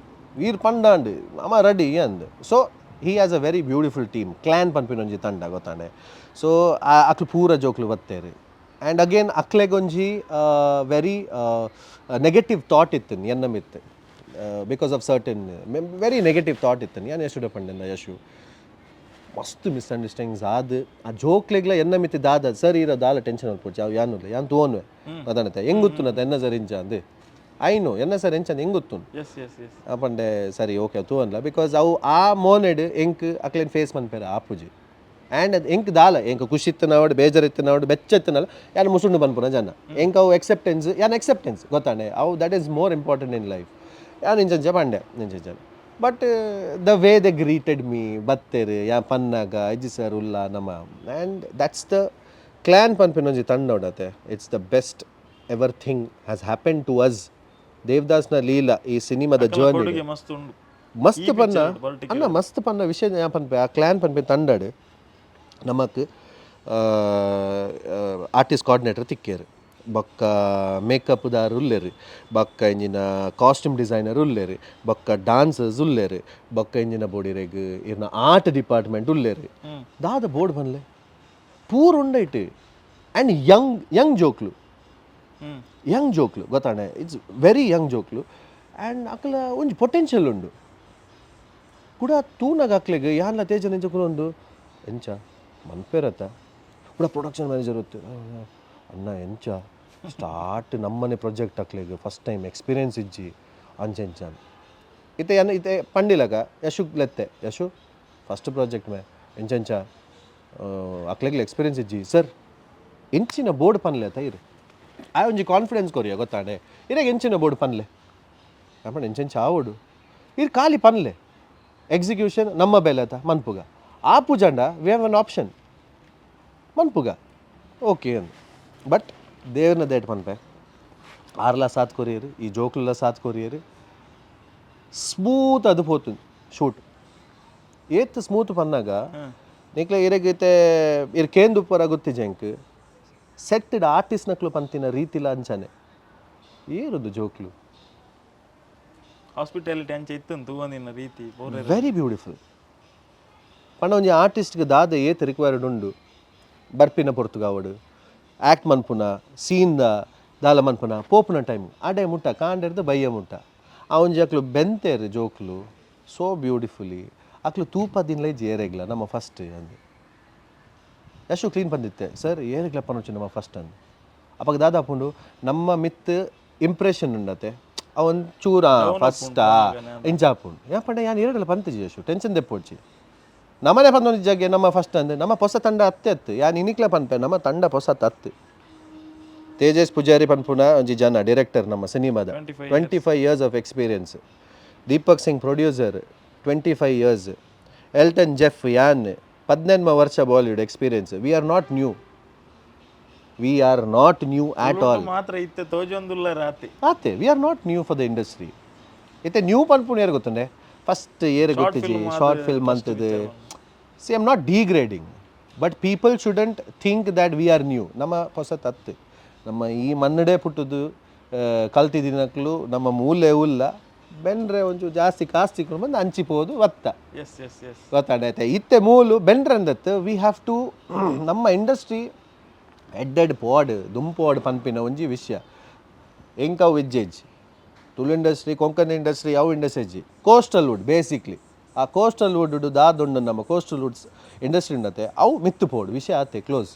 ವೀರ್ ಪಂಡಾಂಡ್, ಅಮ್ಮ ರೆಡಿ ಅಂದ್. So he has a very beautiful team, clan ಪನ್ಪಿನ ಒಂಜಿ ತಂಡ ಗೊತ್ತಾಂಡೆ. ಸೊ ಅಕ್ಲು ಪೂರ ಜೋಕ್ಲು ಬತ್ತೇರು. ಆ್ಯಂಡ್ ಅಗೇನ್ ಅಕ್ಲೆಗೊಂಜಿ very negative thought ಇತ್ತು ಎನ್ನ ಮಿತ್ತು, because of certain very negative thought ಇತ್ತು. ಯಾನ್ ಯಶುಡ ಪಂಡೆನ, ಯಶು, ಮಸ್ತ್ ಮಿಸ್ಅಂಡರ್ಸ್ಟ್ಯಾಂಡಿಂಗ್ಸ್ ಆದ್ ಆ ಜೋಕ್ಲೆಗ್ಲ ಎನ್ನ ಮಿತ್ತಿ ದಾದ ಸರ್ ಇರೋ ದಾಲ ಟೆನ್ಷನ್ ಅನ್ಪೊಡ್ಚಿ, ಅವು ಯಾನುಲ್ಲ, ಯಾನ್ ತೋನ್ವೆ ಅದಾನತೆ, ಹೆಂಗ್ ಗೊತ್ತುನತ ಎನ್ನ ಸರ್ ಇಂಚ ಅಂದ್. I know ಎನ್ನ ಸರ್ ಎಂಚ ಹೆಂಗ್ ಗೊತ್ತುಂಡು. S S S ಪಂಡೆ ಸರಿ ಓಕೆ ತೂವನ್ಲ, because ಅವು ಆ ಮೋನೆಡ್ ಎಂಕ್ ಅಕ್ಲೆನ್ ಫೇಸ್ ಮನ್ಪೆರೆ ಆಪುಜಿ. ಆ್ಯಂಡ್ ಅದು ಎಂಕ್ ದಾಲ ಎಂಕ್ ಖುಷಿ ಇತ್ತನಾವಡ್, ಬೇಜಾರು ಇತ್ತನಾವಡ್, ಬೆಚ್ಚ ಇತ್ತನಲ್ಲ, ಯಾನ್ ಮುಸುಂಡು ಪನ್ಪುನ ಜನ. ಎಂಕ್ ಅವು ಎಕ್ಸೆಪ್ಟೆನ್ಸ್, ಯಾನ್ ಎಕ್ಸೆಪ್ಟೆನ್ಸ್ ಗೊತ್ತಾಂಡೆ. ಅವು that is more important in life. ಯಾನ್ ಇಂಚಂಚ ಪಂಡೆ ಇಂಚಂಚ, but the way they greeted me, ಬತ್ತೆರ್ ಯಾ ಪನ್ನಾಗ ಅಜ್ಜಿ ಸರ್ ಉಲ್ಲ ನಮ್ಮ. And that's the clan ಪನ್ಪಿನ ಒಂಜಿ ತಂಡ ಉಂಡತೆ. It's the best ever thing has happen to us. ದೇವದಾಸ್ನ ಲೀಲಾ ಈ ಸಿನಿಮಾದ ಜರ್ನಿ ಕೊಡುಗೆ ಮಸ್ತ್ ಉಂಡು. ಮಸ್ತ್ ಪನ್ನ. Particular. ಅನ್ನ ಮಸ್ತ್ ಪನ್ನ ವಿಷಯ ಯಾ ಪನ್ಪೆ, ಆ ಕ್ಲಾನ್ ಪನ್ಪೆ ತಂಡಡ್ ನಮಕ್ ಆರ್ಟಿಸ್ಟ್ ಕೋಆರ್ಡಿನೇಟರ್ ತಿಕ್ಕೇರು, ಬೊಕ್ಕ ಮೇಕಪ್ದಾರ್ ಉಲ್ಲೆರ್, ಬೊಕ್ಕ ಇಂಜಿನ ಕಾಸ್ಟ್ಯೂಮ್ ಡಿಸೈನರ್ ಉಲ್ಲೆರ್, ಬೊಕ್ಕ ಡಾನ್ಸರ್ಸ್ ಉಲ್ಲೆರ್, ಬೊಕ್ಕ ಇಂಜಿನ ಬೋಡಿರೆಗ್ ಇರ್ನ ಆರ್ಟ್ ಡಿಪಾರ್ಟ್ಮೆಂಟ್ ಉಲ್ಲೆರ್. ದಾದ ಬೋರ್ಡ್ ಪನ್ಲೆ ಪೂರ ಉಂಡೈಟ್. And Young Young ಜೋಕ್ಲು. Young ಜೋಕ್ಲು ಗೊತ್ತಾಣೆ, it's very Young ಜೋಕ್ಲು. And ಅಕ್ಲ ಒಂಜಿ ಪೊಟೆನ್ಷಿಯಲ್ ಉಂಡು ಕೂಡ. ತೂನಾಗ ಅಕ್ಲೆಗ್ ಯಾನ್ಲ ತೇಜನ ಎಂಚ ಕುಲೊಂದು ಎಂಚ ಮನ್ಪೇರತ್ತ ಕೂಡ. ಪ್ರೊಡಕ್ಷನ್ ಮ್ಯಾನೇಜರ್ ಹೊತ್ತು ಅಣ್ಣ ಎಂಚ ಸ್ಟಾರ್ಟ್ ನಮ್ಮನೆ ಪ್ರಾಜೆಕ್ಟ್, ಅಕ್ಲೆಗ್ first time experience ಇಜ್ಜಿ, ಅಂಚ ಎಂಚ. ಇತ್ತೆ ಯಾನ್ ಇತ್ತೆ ಪಂಡಿಲಕ ಯಶುಕ್ ಲೆತ್ತೆ, ಯಶು ಫಸ್ಟ್ ಪ್ರಾಜೆಕ್ಟ್ ಮೇ ಎಂಚ ಅಕ್ಲೆಗ್ಲ ಎಕ್ಸ್ಪೀರಿಯನ್ಸ್ ಇಜ್ಜಿ ಸರ್, ಎಂಚಿನ ಬೋರ್ಡ್ ಪನ್ಲೆ ತೈರು. ಆ ಒಂಜಿ ಕಾನ್ಫಿಡೆನ್ಸ್ ಕೊರಿಯ ಗೊತ್ತಾಂಡೆ. ಇರೆಗ್ ಎಂಚಿನ ಬೋರ್ಡ್ ಪನ್ಲೆ ಅಪ್ಪಣ ಎಂಚೆಂಚ ಆವೊಡು, ಇರ್ ಖಾಲಿ ಪನ್ಲೆ, ಎಕ್ಸಿಕ್ಯೂಷನ್ ನಮ್ಮ ಬೇಲೆ ಆತ ಮನ್ಪುಗ. ಆ ಪೂಜಾಂಡ we have an option ಮನ್ಪುಗ okay ಅಂದ್. ಬಟ್ ದೇವ್ರನ ದೇಟ್ ಪನ್ಪೆ, ಆರ್ಲ ಸಾತ್ ಕೊರಿಯರು, ಈ ಜೋಕ್ಲೆಲ ಸಾತ್ ಕೊರಿಯರು. ಸ್ಮೂತ್ ಅದು ಪೋತು ಶೂಟ್. ಏತ್ ಸ್ಮೂತ್ ಪನ್ನಾಗ ನಿಕ್ಲೆ ಇರೆಗ್ ಇತ್ತೆ ಇರ್ ಕೇಂದುಪ್ಪರ ಗೊತ್ತಿಜ. ಎಂಕ್ ಸೆಟ್ಟೆಡ್ ಆರ್ಟಿಸ್ಟ್ ನಕ್ಲು ಪಂತಿನ ರೀತಿಲ ಅಂಚನೆ ಏರುದು ಜೋಕ್ಲು. ಹಾಸ್ಪಿಟಾಲಿಟಿ ಅಂಚ ಇತ್ತು ತೂವಂದಿನ ರೀತಿ ಪೂರ. Very beautiful. ಪಂಡ ಒಂಜಿ ಆರ್ಟಿಸ್ಟ್ಗೆ ದಾದ ಏತ್ ರಿಕ್ವೈರ್ಡ್ ಉಂಡು, ಬರ್ಪಿನ ಪೊರ್ತುಗಾವಡು, ಆ್ಯಕ್ಟ್ ಮನ್ಪುನ ಸೀನ್ದ ದಾಲ ಮನ್ಪುನ ಪೋಪುನ ಟೈಮ್ ಆಡೆ ಮುಟ್ಟ ಕಾಂಡೆರ್ದು ಬಯ್ಯ ಮುಟ್ಟ ಆ ಒಂಜಿ ಅಕ್ಲು ಬೆಂತೇರು ಜೋಕ್ಲು ಸೋ ಬ್ಯೂಟಿಫುಲಿ. ಅಕ್ಲು ತೂಪ ದಿನಲೇ ಏರೆಗ್ಲ ನಮ್ಮ ಫಸ್ಟ್ ಅಂದು ಯಶು ಕ್ಲೀನ್ ಬಂದಿತ್ತೆ, ಸರ್ ಏರೆಗ್ಲ ಪನೊಚ್ಚು ನಮ್ಮ ಫಸ್ಟ್ ಅಂದು. ಅವಾಗ ದಾದಾಪುಂಡು ನಮ್ಮ ಮಿತ್ ಇಂಪ್ರೆಷನ್ ಉಂಡತೆ ಅವನ್ ಚೂರ ಫಸ್ಟಾ ಇಂಚಾಪುಂಡು. ಯಾಪಂಡ ಯಾನ್ ಎರಡಲ್ಲ ಪಂತಿಜಿ, ಯಶು ಟೆನ್ಷನ್ ದೆಪ್ಪೊಡ್ಚಿ, ನಮ್ಮನೆ ಪಂದೊಂದು ಜಾಗೆ ನಮ್ಮ ಫಸ್ಟ್ ಅಂದೆ. ನಮ್ಮ ಹೊಸ ತಂಡ ಅತ್ತೆ ಅತ್ತು ಯಾನ್ ಇನಿಕ್ಲ ಪನ್ಪೆ, ನಮ್ಮ ತಂಡ ಹೊಸ ಅತ್ತು. ತೇಜಸ್ ಪೂಜಾರಿ ಪನ್ಪುನ ಒಂಜಿ ಜನ ಡೈರೆಕ್ಟರ್ ನಮ್ಮ ಸಿನಿಮಾದ. 25. 25 years of experience. Deepak Singh producer, 25 years. Elton Jeff ಯಾನ್ 18 ವರ್ಷ Bollywood experience. We are not new, we are not new at all. ಮಾತ್ರ ಇತ್ತೆ ತೋಜೊಂದುಲ್ಲ ರಾತಿ. ಆತೆ we are not new for the industry. ಇತ್ತೆ ನ್ಯೂ ಪನ್ಪುನ ಯಾರು ಗೊತ್ತುಂಡೆ? ಫಸ್ಟ್ ಏರ್ ಗೊತ್ತಿಜಿ, ಶಾರ್ಟ್ ಫಿಲ್ಮ್ ಅಂತದು. See, I'm not degrading, but people shouldn't think that we are new. ನಮ್ಮ ಹೊಸ ತತ್ತು, ನಮ್ಮ ಈ ಮನ್ನಡೆ ಪುಟ್ಟುದು ಕಲ್ತಿದಿನಕ್ಲು ನಮ್ಮ ಮೂಲೆ ಉಲ್ಲ ಬೆಂಡ್ರೆ ಒಂಚೂರು ಜಾಸ್ತಿ ಕಾಸ್ತಿ ಬಂದು ಹಂಚಿಪೋದು ಒತ್ತ. S S S ಗೊತ್ತಾಡ ಆಯ್ತಾ? ಇತ್ತೆ ಮೂಲು ಬೆಂಡ್ರಂದತ್ತು we have to ನಮ್ಮ ಇಂಡಸ್ಟ್ರಿ ಎಡ್ಡೆಡ್ ಪೋಡ್ ದುಂಪೋಡ್ ಪನ್ಪಿನ ಒಂಜಿ ವಿಷಯ. ಎಂಕವು ವಿಜ್ಜೆಜ್ ತುಳು ಇಂಡಸ್ಟ್ರಿ, ಕೊಂಕಣಿ ಇಂಡಸ್ಟ್ರಿ ಅವು industry coastal wood basically. ಆ ಕೋಸ್ಟಲ್ ವುಡ್ ದಾದುಂಡು ನಮ್ಮ coastal Woods industry ಉಂಡತೆ, ಅವು ಮಿತ್ತು ಪೋಡು ವಿಷಯ ಆತೆ ಕ್ಲೋಸ್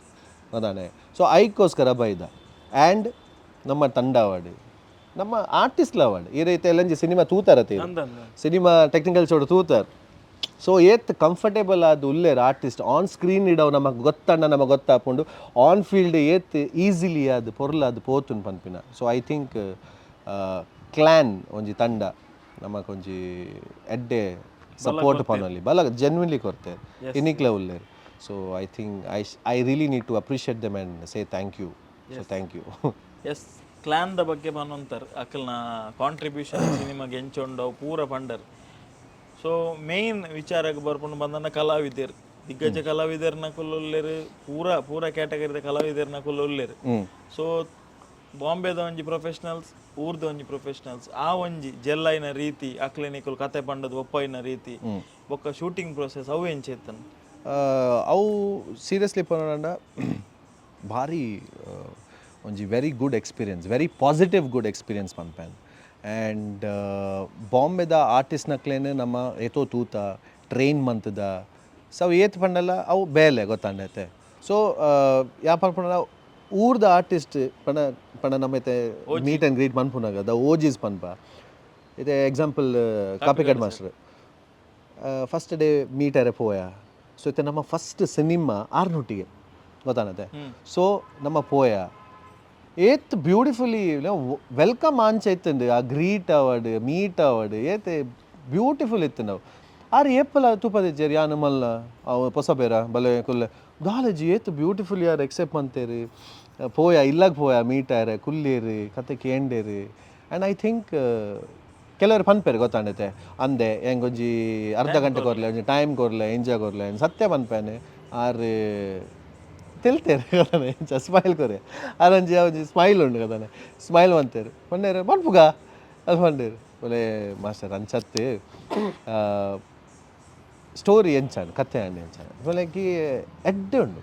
ಅದಾನೆ. ಸೊ ಐಕ್ಕೋಸ್ಕರ ಬೈದ. ಆ್ಯಂಡ್ ನಮ್ಮ ತಂಡ ಅವಾರ್ಡ್, ನಮ್ಮ ಆರ್ಟಿಸ್ಟ್ ಅವಾರ್ಡ್, ಈ ರೀತಿ ಎಲ್ಲಂಜಿ ಸಿನಿಮಾ ತೂತಾರತೆ. ಅಂದಂದ. ಸಿನಿಮಾ ಟೆಕ್ನಿಕಲ್ ಚೋಡು ತೂತಾರ್. ಸೊ ಏತ್ ಕಂಫರ್ಟೇಬಲ್ ಆದ್ ಉಲ್ಲೇರ್ artist on screen ಇಡವು ನಮಗೆ ಗೊತ್ತಣ್ಣ, ನಮಗೆ ಗೊತ್ತಾಪುಂಡು ಆನ್ ಫೀಲ್ಡ್ ಏತ್ ಈಸಿಲಿ ಅದು ಪೊರ್ಲಾದ್ ಪೋತುನ್ ಪನ್ಪಿನ. So I think clan ಒಂಜಿ ತಂಡ ನಮಕ್ ಒಂಜಿ ಎಡ್ಡೆ ಸಪೋರ್ಟ್ ಪನೊಲಿ, ಬಲ ಜೆನ್ವಿನ್ಲಿ ಕೊರ್ತೆ, ಇನಿಕ್ಲ ಉಲ್ಲೇರ್. So I think I really need to appreciate them and say thank you, so thank you. S, ಕ್ಲಾನ್ದ ಬಗ್ಗೆ ಪನೊಂತರ್, ಅಕಲ್ನ ಕಾಂಟ್ರಿಬ್ಯೂಷನ್ ಸಿನಿಮಾಗೆ ಎಂಚೊಂಡವು ಪೂರ ಪಂಡರ್. ಸೊ ಮೇನ್ ವಿಚಾರಕ್ಕೆ ಬರ್ಪುಂಡು ಬಂದನ ಕಲಾವಿದೆರ್, ದಿಗ್ಗಜ ಕಲಾವಿದರ್ನ ಉಲ್ಲೇರು, ಪೂರ ಪೂರ ಕ್ಯಾಟಗರಿದ ಕಲಾವಿದರ್ನ ಉಲ್ಲೇರು. ಸೊ ಬಾಂಬೆದ ಒಂಜಿ ಪ್ರೊಫೆಷನಲ್ಸ್, ಊರ್ದ ಒಂಜಿ ಪ್ರೊಫೆಷನಲ್ಸ್, ಆ ಒಂಜಿ ಜೆಲ್ಲೈನ ರೀತಿ, ಅಕ್ಲೆನಿಕುಲು ಕತೆ ಪಂಡದ್ ಒಪ್ಪೈನ ರೀತಿ, ಬೊಕ್ಕ ಶೂಟಿಂಗ್ ಪ್ರೊಸೆಸ್ ಅವು ಎಂಚೆತ್ತನ್? ಅವು ಸೀರಿಯಸ್ಲಿ ಪನೊಡಂಡ ಭಾರಿ ಒಂಜಿ very good experience, very positive good experience ಪನ್ಪೇನ್. And ಬಾಂಬೆದ ಆರ್ಟಿಸ್ಟ್ನಕ್ಲೇನು ನಮ್ಮ ಏತೋ ತೂತ ಟ್ರೈನ್ ಮಂತದ. ಸೊ ಅವು ಏತ್ ಪಂಡಲ್ಲ ಅವು ಬೇಲೆ ಗೊತ್ತಾಂಡೈತೆ. ಸೊ ಯಾ ಪನ್ಪುಂಡ ಊರ್ದ ಆರ್ಟಿಸ್ಟ್ ಪಣ ಪಣ ನಮ್ಮ ಇತ್ತೆ meet and greet ಮನ್ಪುನಾಗ the ಓಜಿಸ್ ಪನ್ಪ. ಇತ್ತೆ example Kapikad master, first day meet ಅರೆ ಪೋಯ. ಸೊ ಇತ್ತೆ ನಮ್ಮ ಫಸ್ಟ್ ಸಿನಿಮಾ ಆರ್ನೊಟ್ಟಿಗೆ ಗೊತ್ತಾನತೆ. ಸೊ ನಮ್ಮ ಪೋಯ, ಏತ್ ಬ್ಯೂಟಿಫುಲಿ welcome ಆಂಚ ಇತ್ತುಂಡು. ಆ ಗ್ರೀಟ್ ಆವಡ್, ಮೀಟ್ ಆವಡ್, ಏತ್ ಬ್ಯೂಟಿಫುಲ್ ಇತ್ತು. ನಾವು ಆರ್ ಏಪಲ ತೂಪದಿಜ್ಜೆರ್. ಯಾನ್ ಮಲ್ಲ ಅವು ಪೊಸ ಬೇರ ಬಲೆ ಕುಲ್ಲೆ ದಾಲಜಿ, ಏತ್ ಬ್ಯೂಟಿಫುಲ್ ಯಾರ್ ಎಕ್ಸೆಪ್ಟ್ ಮಂತೇರು. ಪೋಯ, ಇಲ್ಲಾಗ ಪೋಯ, ಮೀಟ್ ಆರೆ, ಕುಲ್ಲೇರು, ಕತೆ ಕೇಂಡೇರು. And I think ಕೆಲವರು ಪನ್ಪೇರು ಗೊತ್ತಾಂಡತೆ, ಅಂದೆ ಎಂಕೊಂಜಿ ಅರ್ಧ ಗಂಟೆ ಕೊರ್ಲೆ, ಒಂಜಿ ಟೈಮ್ ಕೊರ್ಲೆ, ಎಂಜಾಯ್ ಕೊರ್ಲೆ. ಸತ್ಯ ಪನ್ಪೇನೆ, ಆರ್ ತೆಲ್ತೇರು ಕದಾನೆ, ಇಂಚ ಸ್ಮೈಲ್ ಕೊರೆ. ಆರಂಜಿ ಒಂಜಿ ಸ್ಮೈಲ್ ಉಂಡು ಕದಾನೆ, ಸ್ಮೈಲ್ ಮಂತೇರು. ಪಂಡೇರು, ಪನ್ಪುಗ ಅದು ಪಂಡೇರು. ಒಲೆ ಮಾಸ್ಟರ್, ಅಂಚತ್ತು ಸ್ಟೋರಿ ಎಂಚಾಂಡ್, ಕತೆ ಆಂಡ್ ಎಂಚಾಂಡ್? ಲೈಕ್ ಎಡ್ಡೆ ಉಂಡು,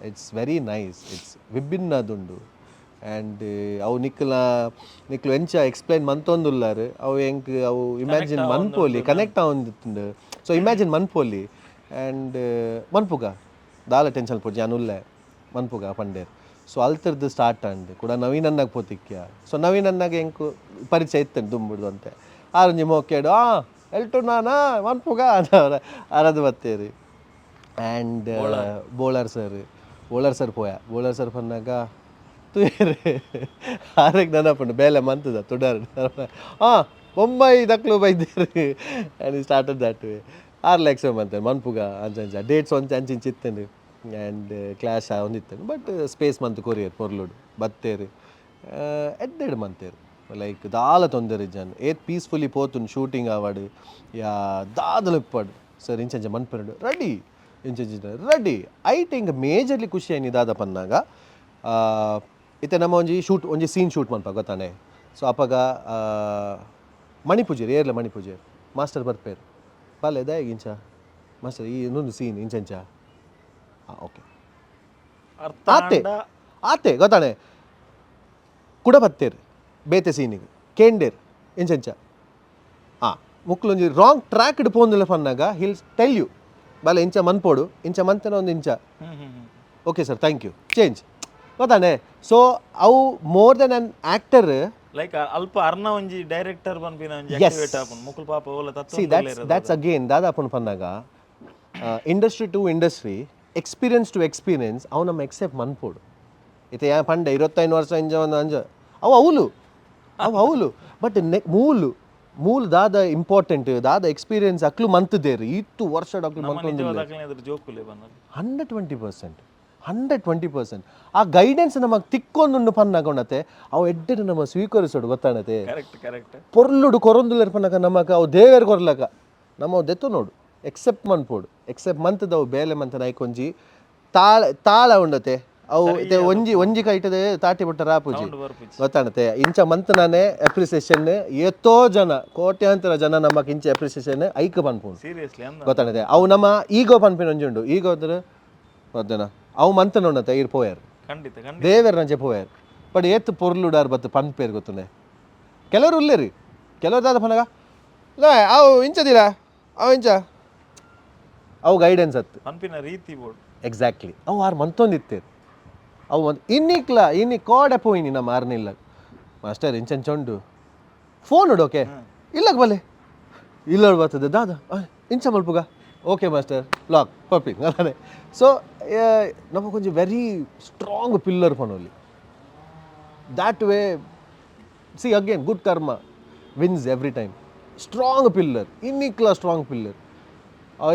it's very nice, it's ವಿಭಿನ್ನದುಂಡು. And ಅವು ನಿಕ್ಲ ನಿಕ್ಲು ಎಂಚ ಎಕ್ಸ್ಪ್ಲೈನ್ ಮಂತೊಂದುಲ್ಲಾರು, ಅವು ಎಂಕ್ ಅವು ಇಮ್ಯಾಜಿನ್ ಮನ್ಪೋಲಿ, ಕನೆಕ್ಟ್ ಆವೊಂದಿತ್ತುಂಡು. ಸೊ ಇಮ್ಯಾಜಿನ್ ಮನ್ಪೋಲಿ. ಆ್ಯಂಡ್ ಮನ್ಪುಗ, ದಾಲ ಟೆನ್ಷನ್ ಪೋಜಿ, ಯಾನ್ ಉಲ್ಲೆ, ಮನ್ಪುಗ ಪಂಡೇರ್. ಸೊ ಅಲ್ತರ್ದು ಸ್ಟಾರ್ಟ್ ಆಂಡ್. ಕೂಡ ನವೀನನ್ನಾಗ ಪೋತಿಕ್ಯ. ಸೊ ನವೀನನ್ನಾಗ ಎಂಕು ಪರಿಚಯ ಇತ್ತಂಡು ದುಂಬುಡ್ದು ಅಂತೆ. ಆರೊಂಜಿ ಮೋಕೇಡು ಆ ಎಲ್ಟು ನಾನಾ ಮನ್ಪುಗ ಅರದು ಬತ್ತೇರಿ. And Bolar sir, Bolar sir ಪೋಯ. ಬೋಳಾರ್ ಸರ್ ಪನ್ನಾಗ ತೂಯೆರ್, ಆರೆಗ್ ನೆನಪುಂಡು, ಬೇಲೆ ಮಂತದ ತುಡರ್ ಹಾಂ Bombay ದಕ್ಲು ಬೈದೇರು. And started that way. 6 lakhs ಮಂತೆ ಮನ್ಪುಗ ಅಂಚ ಅಂಚ ಡೇಟ್ಸ್ ಒಂಚ ಅಂಚಿಂಚ ಇತ್ತಂಡು. ಆ್ಯಂಡ್ ಕ್ಲಾಶ್ ಒಂದಿತ್ತಂಡು, ಬಟ್ ಸ್ಪೇಸ್ ಮಂತ್ ಕೊರಿಯರ್ ಪೊರ್ಲುಡು ಬತ್ತೇರು, ಎಡ್ಡೆಡ್ ಮಂತೇರು. ಲೈಕ್ ದಾಲ ತೊಂದರೆ ಇಜ್ಜಾನ್, ಏತ್ ಪೀಸ್ಫುಲಿ ಪೋತುಂಡು ಶೂಟಿಂಗ್ ಆವಡ್ ಯಾ ದಾದಲ ಇಪ್ಪಡ್. ಸರ್ ಇಂಚ ಮನ್ಪೆರಡು ರೆಡಿ, ಇಂಚ ready. I think majorly ಖುಷಿ ಆಯ್ನಿ ದಾದ ಪನ್ನಾಗ, ಇತ್ತೆ ನಮ್ಮ ಒಂಜಿ ಶೂಟ್, ಒಂಜಿ ಸೀನ್ ಶೂಟ್ ಮನ್ಪ ಗೊತ್ತಾನೆ. ಸೊ ಅಪಗ ಮಣಿಪೂಜೆರ್ ಏರ್ಲ ಮಣಿಪೂಜೆರ್ ಮಾಸ್ಟರ್ ಬರ್ಪೇರು. ಬಾಲೆ ದಾಯಗ್ ಇಂಚ ಮಾಸ್ಟರ್, ಈ ಇನ್ನೊಂದು ಸೀನ್ ಇಂಚ ಇಂಚ. ಹಾಂ, ಓಕೆ. ಅರ್ಥ. ಆತೆ ಆತೆ ಗೊತ್ತಾನೆ. ಕುಡ ಬತ್ತೇರು ಬೇತೆ ಸೀನಿಗೆ, ಕೇಂಡೇರ್ ಇಂಚ ಇಂಚ. ಹಾಂ, ಮುಕ್ಲೊಂಜಿ ರಾಂಗ್ ಟ್ರ್ಯಾಕ್ ಪೋಂದಿಲ್ಲ ಪನ್ನಾಗ hill tell you, ಬಾಲೆ ಇಂಚ ಮನ್ಪೋಡು, ಇಂಚ ಮಂತನ ಒಂದು ಇಂಚ. ಹ್ಮ್ ಹ್ಮ್ ಹ್ಮ್ Okay sir, thank you, change ಗೊತ್ತಾನೆ. ಸೊ ಅವು more than an actor. Like ಅಲ್ಪ ಅರ್ನ ಒಂಜಿ ಡೈರೆಕ್ಟರ್ ಪನ್ಪಿನ ಒಂಜಿ ಆಕ್ಟಿವೇಟ್ ಆಪುಂಡು. ಮುಕುಲ್ ಪಾಪ ಓಲ ತತ್ವ. C, that's that's again ದಾದಾಪುಂಡು ಪನ್ನಾಗ, industry to industry, experience to experience, ಅವು ನಮ್ಮ ಎಕ್ಸೆಪ್ಟ್ ಮನ್ಪೋಡು. ಇತ್ತೆ ಯಾ ಪಂಡೆ 25 ವರ್ಷ ಇಂಜ ಒಂದು ಅಂಜ, ಅವು ಅವಲು ಅವು ಅವಲು. ಬಟ್ ನೆ ಮೂಲು ಮೂಲು ದಾದ ಇಂಪಾರ್ಟೆಂಟ್, ದಾದ ಎಕ್ಸ್ಪೀರಿಯನ್ಸ್ ಅಕ್ಲು ಮಂತದೇರು, ಇತ್ತು ವರ್ಷ ಅಕ್ಲು ಮಂತೊಂದಿಲ್ಲ. ನಿಜವಾದ ಎದುರು ಜೋಕುಲೆ ಬಂದದ್ದು. 120%, 120%. ಆ ಗೈಡೆನ್ಸ್ ನಮಗೆ ತಿಕ್ಕೊಂದುಂಡು ಪನ್ನಾಗ ಉಂಡತೆ, ಅವು ಎಡ್ಡೆಡ್ ನಮ್ಮ ಸ್ವೀಕರಿಸೋಡು ಗೊತ್ತಾಣತೆ. Correct correct. ಪೊರ್ಲುಡು ಕೊರೊಂದುಲ್ಲೆರ್ ಪನ್ನಕ ನಮಕ್ ಅವು ದೇವೆರ್ ಕೊರ್ಲಕ ನಮ್ಮ ಅವು ದೆತ್ತು ನೋಡು, ಎಕ್ಸೆಪ್ಟ್ ಮನ್ಪೋಡು. ಎಕ್ಸೆಪ್ಟ್ ಮಂತದವು ಬೇಲೆ ಮಂತನ ಐಕೊಂಜಿ ತಾಳ ತಾಳ ಉಂಡತೆ. ಅವು ಇತ್ತೆ ಒಂಜಿ ಒಂಜಿ ಕೈಟದೆ ತಾಟಿ ಬಿಟ್ಟ ರಾಪುಜಿ. ಬರ್ಪುಜಿ. ಗೊತ್ತಾಣತೆ. ಇಂಚ ಮಂತನಾನೆ ಅಪ್ರಿಸಿಯೇಷನ್, ಏತೋ ಜನ, ಕೋಟ್ಯಾಂತರ ಜನ ನಮಕ್ ಇಂಚ ಅಪ್ರಿಸಿಯೇಷನ್ ಐಕ್ ಪನ್ಪುಂಡು. ಸೀರಿಯಸ್ಲಿ ಅಂದ. ಗೊತ್ತಾಣತೆ. ಅವು ನಮ್ಮ ಈಗೋ ಪನ್ಪಿನ ಒಂಜಿ ಉಂಡು. ಈಗೋ ಅಂದ್ರೆ ಗೊತ್ತೇನ, ಅವು ಮಂತನ ಉಂಡತೆ, ಇರ್ ಪೋಯರ್. ಖಂಡಿತ ಖಂಡಿತ. ದೇವೆರ್ ನಂಚೆ ಪೋಯರ್. ಬಟ್ ಏತ್ ಪೊರ್ಲುಡಾರ್ ಬತ್ತು ಪನ್ಪೇರು ಗೊತ್ತುಂಡೆ. ಕೆಲವರು ಉಲ್ಲೇರಿ, ಕೆಲವರು ದಾದ ಪನಗ ಲೇ, ಅವು ಇಂಚದಿಲ್ಲ, ಅವು ಇಂಚ, ಅವು ಗೈಡೆನ್ಸ್ ಅತ್ತು. ಪನ್ಪಿನ ರೀತಿ ಬೋರ್ಡ್. ಎಕ್ಸಾಕ್ಟ್ಲಿ. ಅವು ಆರು ಮಂತೊಂದಿತ್ತೇರು. ಅವು ಒಂದು ಇನ್ನಿಕ್ಲ ಇನ್ನಿ ಕೋಡೆ ಪೋಯಿನಿ ನಮ್ಮ ಆರ್ನಿಲ್ಲ. ಮಾಸ್ಟರ್ ಇಂಚಂಚ ಉಂಡು, ಫೋನ್ ಉಡು. ಓಕೆ, ಇಲ್ಲಕ್ಕೆ ಬಲೆ ಇಲ್ಲ ಬರ್ತದೆ ದಾದ ಆ, ಇಂಚ ಮಲ್ಪುಗ. Okay master, lock ಪಪ್ಪಿಂಗ್ ಅದೇ. ಸೊ ನಮಗೊಂಜಿ very strong pillar ಪನೊಲಿ that way. See, again, good karma wins every time. Strong pillar, ಇನ್ನಿಕ್ಲ strong pillar.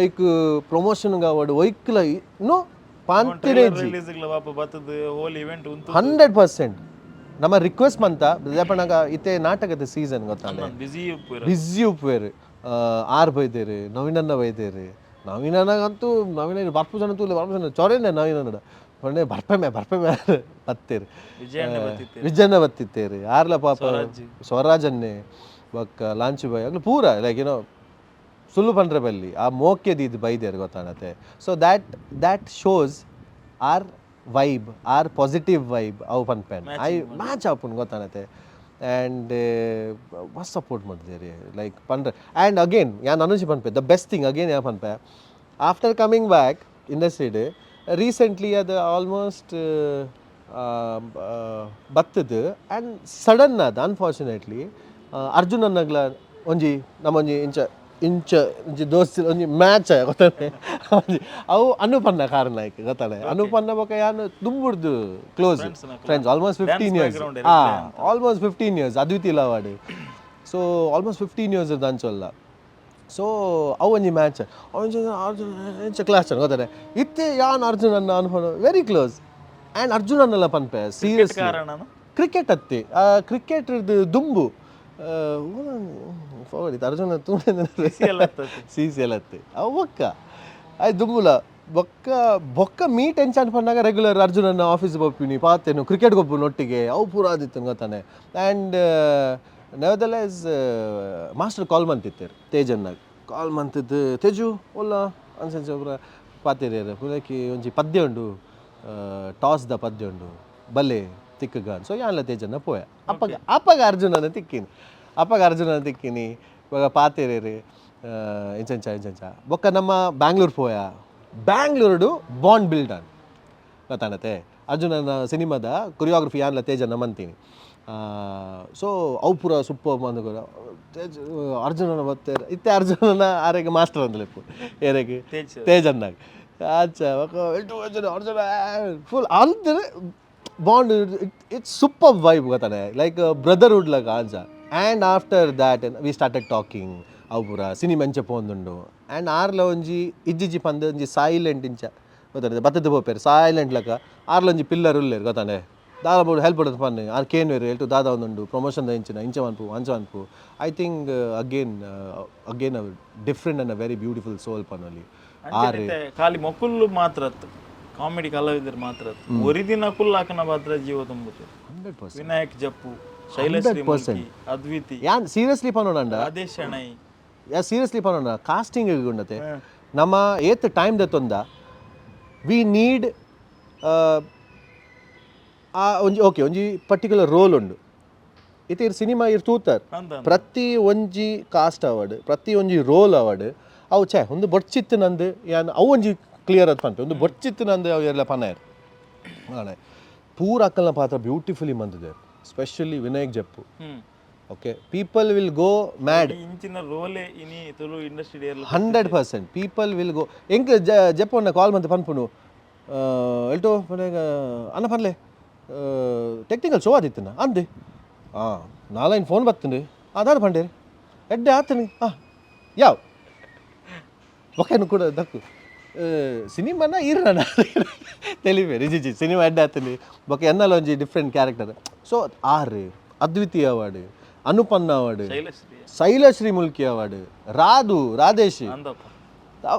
ಐಕ್ promotion ಕಾವಡು ಒಯ್ಕ್ಲ ನೋ ಪಾಂತಿನೇ. ರಿಲೀಸ್ ಪಾಪ ಬತ್ತದ ಹೋಲ್ ಇವೆಂಟ್ ಉಂತು. 100%. ನಮ್ಮ ರಿಕ್ವೆಸ್ಟ್ ಮಂತ ಪಂಡಾಗ ಇತ್ತೆ ನಾಟಕದ ಸೀಸನ್ ಗೊತ್ತಾನೆ. ಬಿಸಿ. ಬಿಸಿ ಉಪ್ಪುವೇರು. ಆರ್ ಬೈದೇರು, ನವೀನನ್ನ ಬೈದೇರು. ನವೀನನ್ನಗಂತೂ ನವೀನ ಬರ್ಪು ಜನ ತೂಲೆ, ಬರ್ಪು ಜನ ಚೊರೆನೆ ನವೀನನ್ನಡ ಪಂಡೆ ಬರ್ಪೆಮೆ ಬರ್ಪೆಮೆ ಬತ್ತೇರು. ವಿಜಯಣ್ಣ ಬತ್ತಿತ್ತೇರು. ವಿಜಯಣ್ಣ ಬತ್ತಿತ್ತೇರು. ಆರ್ಲ ಪಾಪ ಸ್ವರಾಜನ್ನೇ ಬೊಕ್ಕ ಲಾಂಚು ಬಾಯ್ ಅಗ್ಲು ಪೂರ ಲೈಕ್ ಏನೋ ಸುಳ್ಳು ಪಂಡ್ರೆ ಬಲ್ಲಿ ಆ ಮೋಕ್ಯದ ಇದು ಬೈದೇರು ಗೊತ್ತಾಣತೆ. So that that shows our vibe, our positive vibe. ಅವು ಪನ್ಪೆನ್ I match ಆಪುಂಡು ಗೊತ್ತಾಣತೆ. ಆ್ಯಂಡ್ ಮಸ್ತ್ ಸಪೋರ್ಟ್ ಮಾಡ್ತೀರಿ ಲೈಕ್ ಪಂಡ್ರೆ. ಆ್ಯಂಡ್ ಅಗೇನ್ ಯಾನ್ ಅನುಜಿ ಪನ್ಪೆ, the best thing again ಯಾ ಪನ್ಪೆ, after coming back ಇಂಡಸ್ಟ್ರಿಡ್ recently ಅದು ಆಲ್ಮೋಸ್ಟ್ ಬತ್ತದು ಆ್ಯಂಡ್ ಸಡನ್ ಆದ್ ಅನ್ಫಾರ್ಚುನೇಟ್ಲಿ ಅರ್ಜುನನ್ನಗ್ಲ ಒಂಜಿ ನಮ್ಮೊಂಜಿ ಇಂಚ ಇಂಚ ಒಂಜಿ ದೋಸ್ತಿ ಒಂಜಿ ಮ್ಯಾಚ್ ಗೊತ್ತಾನೆ. ಒಂಜಿ ಅವು ಅನುಪನ್ನ ಕಾರಣ ಆಯ್ಕೆ ಗೊತ್ತಾನೆ. ಅನುಪನ್ನ ಬೊಕ ಯಾನ್ ದುಂಬುಡ್ದು close friends, almost 15 years. Background. Almost 15 years ಅದ್ವಿತೀಯ award. So almost 15 years ಅಂಚೊಲ್ಲ. So ಅವು ಒಂಜಿ ಮ್ಯಾಚ್ ಒಂಜಿ ಅರ್ಜುನ್ ಇಂಚ ಕ್ಲಾಸ್ ಗೊತ್ತಾನೆ. ಇತ್ತೆ ಯಾನ್ ಅರ್ಜುನನ್ನ ಅನುಪನ್ನ very close. And ಅರ್ಜುನನ್ನೆಲ್ಲ ಪನ್ಪೆ serious. ಕಾರಣನ? Cricket ಅತ್ತಿ, ಕ್ರಿಕೆಟ್ ದುಂಬು forward Arjuna. CCL ಅತ್ತತಿ. C C L ಅತ್ತಿ. ಅವು ಬೊಕ್ಕ ಆಯ್ ದುಂಬುಲ ಬೊಕ್ಕ ಬೊಕ್ಕ ಮೀಟ್ ಎಂಚ ಪನ್ನಾಗ ರೆಗ್ಯುಲರ್ ಅರ್ಜುನನ್ನ ಆಫೀಸ್ ಪೋಪಿನಿ, ಪಾತೇನು, ಕ್ರಿಕೆಟ್ ಗೊಬ್ಬು ಒಟ್ಟಿಗೆ, ಅವು ಪೂರ ಆದಿತ್ತು ಗೊತ್ತಾನೆ. ಆ್ಯಂಡ್ ನೆವರ್ದಲೆಸ್ ಮಾಸ್ಟರ್ ಕಾಲ್ ಮಂತಿತ್ತೇರು, ತೇಜನ್ನಾಗ ಕಾಲ್ ಮಂತಿದ್ದು, ತೇಜು ಒಲ್ಲ ಅನ್ಸಂಚ ಪೂರ ಪಾತೇರಿಯರು ಪೂರಕಿ ಒಂಜಿ ಪದ್ಯ ಉಂಡು, ಟಾಸ್ದ ಪದ್ಯ ಉಂಡು, ಬಲೆ ತಿಕ್ಕಗ. ಸೊ ಯಾನ್ಲ ತೇಜನ್ನ ಪೋಯ. ಅಪ್ಪಗ ಅಪ್ಪಗ ಅರ್ಜುನನ ತಿಕ್ಕಿನಿ, ಅಪ್ಪಗ ಅರ್ಜುನನ ತಿಕ್ಕಿನಿ. ಇವಾಗ ಪಾತೇರಿಯರು ಇಂಚಂಚ ಇಂಚಂಚ. ಬೊಕ್ಕ ನಮ್ಮ ಬ್ಯಾಂಗ್ಳೂರ್ ಪೋಯ. ಬ್ಯಾಂಗ್ಳೂರುಡು bond build on ಗೊತ್ತಾನತೆ. ಅರ್ಜುನನ ಸಿನಿಮಾದ ಕೊರಿಯೋಗ್ರಫಿ ಯಾನ್ಲ ತೇಜನ್ನ ಮಂತೀನಿ. ಸೊ ಅವು ಪೂರ ಸೂಪರ್ ಮಂದು ತೇಜ್ ಅರ್ಜುನನ ಬತ್ತೆ. ಇತ್ತೆ ಅರ್ಜುನನ ಆರೆಗೆ ಮಾಸ್ಟರ್ ಅಂದ್ಲೆಪ್ಪು ಏರೆಗೆ? ತೇಜ್. ತೇಜನ್ನಾಗ. ಅಚ್ಚಾ ಬೊಕ್ಕ ಅರ್ಜುನ ಅರ್ಜುನ ಫುಲ್ ಅಂದ್ರೆ bond, it's super vibe ಗೊತ್ತಾನೆ, ಲೈಕ್ ಬ್ರದರ್ಹುಡ್ ಲಗ ಆಂಜ. And after that we started talking. ಅವು ಪೂರ ಸಿನಿಮಾ ಎಂಚ ಪೋಂದುಂಡು. ಆ್ಯಂಡ್ ಆರ್ಲ ಒಂಜಿ ಇಜ್ಜಿಜ್ಜಿ ಪಂದ್ ಒಂಜಿ ಸೈಲೆಂಟ್ ಇಂಚ ಗೊತ್ತಾನೆ, ಬತ್ತದ ಪೋಪೇರು ಸೈಲೆಂಟ್ ಲಕ. ಆರ್ಲ ಒಂಜಿ ಪಿಲ್ಲರ್ ಉಲ್ಲೇರು ಗೊತ್ತಾನೆ. ದಾದ ಬೋಡು ಹೆಲ್ಪ್ ಪಡೋದು ಪನ್ನೆ ಆರ್ ಕೇನ್ವೇರು ಎಲ್ಟು ದಾದ ಒಂದುಂಡು ಪ್ರಮೋಷನ್ ಇಂಚಿನ ಇಂಚ ಮನ್ಪು ಅಂಚ ಮನ್ಪು. I think again again a different and a very beautiful soul ಪನ್ನೊಲಿ are. ಅಂಚನೆ ಖಾಲಿ ಮೊಕುಲ್ಲು ಮಾತ್ರ ಅತ್ತು, ಕಾಮಿಡಿ ಕಲಾವಿದರು ಮಾತ್ರ ಅತ್ತು, ಒರಿದಿನ ಕುಲ್ ಆಕನ ಪಾತ್ರ ಜೀವ ತುಂಬುತ್ತೆ. 100%. ವಿನಾಯಕ್ ಜಪ್ಪು, ಶೈಲಶ್ರೀ ಮುಲ್ಕಿ, ಅದ್ವಿತಿ. ಯಾನ್ ಸೀರಿಯಸ್ಲಿ ಪನ್ನೋಡಂಡ. ರಾಧೇಶ್ ಶೆಣೈ. ಯಾ ಸೀರಿಯಸ್ಲಿ ಪನ್ನೋಡ, ಕಾಸ್ಟಿಂಗ್ ಉಂಡತೆ ನಮ್ಮ ಏತ್ ಟೈಮ್ ದತ್ತೊಂದ we need ಆ ಒಂಜಿ ಓಕೆ ಒಂಜಿ ಪರ್ಟಿಕ್ಯುಲರ್ ರೋಲ್ ಉಂಡು. ಇತ್ತೆ ಇರ್ ಸಿನಿಮಾ ಇರ್ ತೂತಾರ್. ಅಂದ. ಪ್ರತಿ ಒಂಜಿ ಕಾಸ್ಟ್ ಅವಾರ್ಡ್, ಪ್ರತಿ ಒಂಜಿ ರೋಲ್ ಅವಾರ್ಡ್, ಅವು ಛೇ ಒಂದು ಬೊಡ್ಚಿತ್ತು ನಂದು ಯಾನ್ ಅವು ಒಂಜಿ ಕ್ಲಿಯರ್ ಅದು ಪನ್ಪೆ ಒಂದು ಬೊಡ್ಚಿತ್ತು ನಂದು ಅವು ಎಲ್ಲ ಪನಾಯರ್. ಪೂರ ಅಕ್ಕಲ್ನ ಪಾತ್ರ ಬ್ಯೂಟಿಫುಲಿ ಮಂದಿದೆ, ಸ್ಪೆಷಲಿ ವಿನಾಯಕ್ ಜಪ್ಪು. Okay, people will go mad. ಇಂಚಿನ ರೋಲೆ ಇನಿ Tulu industry. 100% people will go. ಎಂಕ್ ಜಪ್ಪನ್ನ ಕಾಲ್ ಮಂತ್ ಪನ್ಪುನು ಎಲ್ಟೋ ಅನ್ನ ಪನ್ಲೆ ಟೆಕ್ನಿಕಲ್ ಶೋ ಆದಿತ್ತನ ಅಂದೆ. ಹಾಂ ನಾಲೈನ್ ಫೋನ್ ಬತ್ತಂಡು ಅದಾದ ಪಂಡೇರಿ ಎಡ್ಡೆ ಆತನಿ. ಹಾಂ ಯಾವ ಒಕೆನು ಕೂಡ ದಕ್ಕು ಸಿನಿಮಾನ ಇರ್ನ ತೆಲಿಬೇರಿ ಜಿಜಿ ಸಿನಿಮಾ ಎಡ್ಡೆ ಆತನಿ. ಬೊಕ ಎನ್ನಲ ಒಂಜಿ different character. So are ಅದ್ವಿತೀಯ award, ಅನುಪನ್ನ award, Shailashree. Shailashree Mulki award, Radhu Radhesh. Andappa.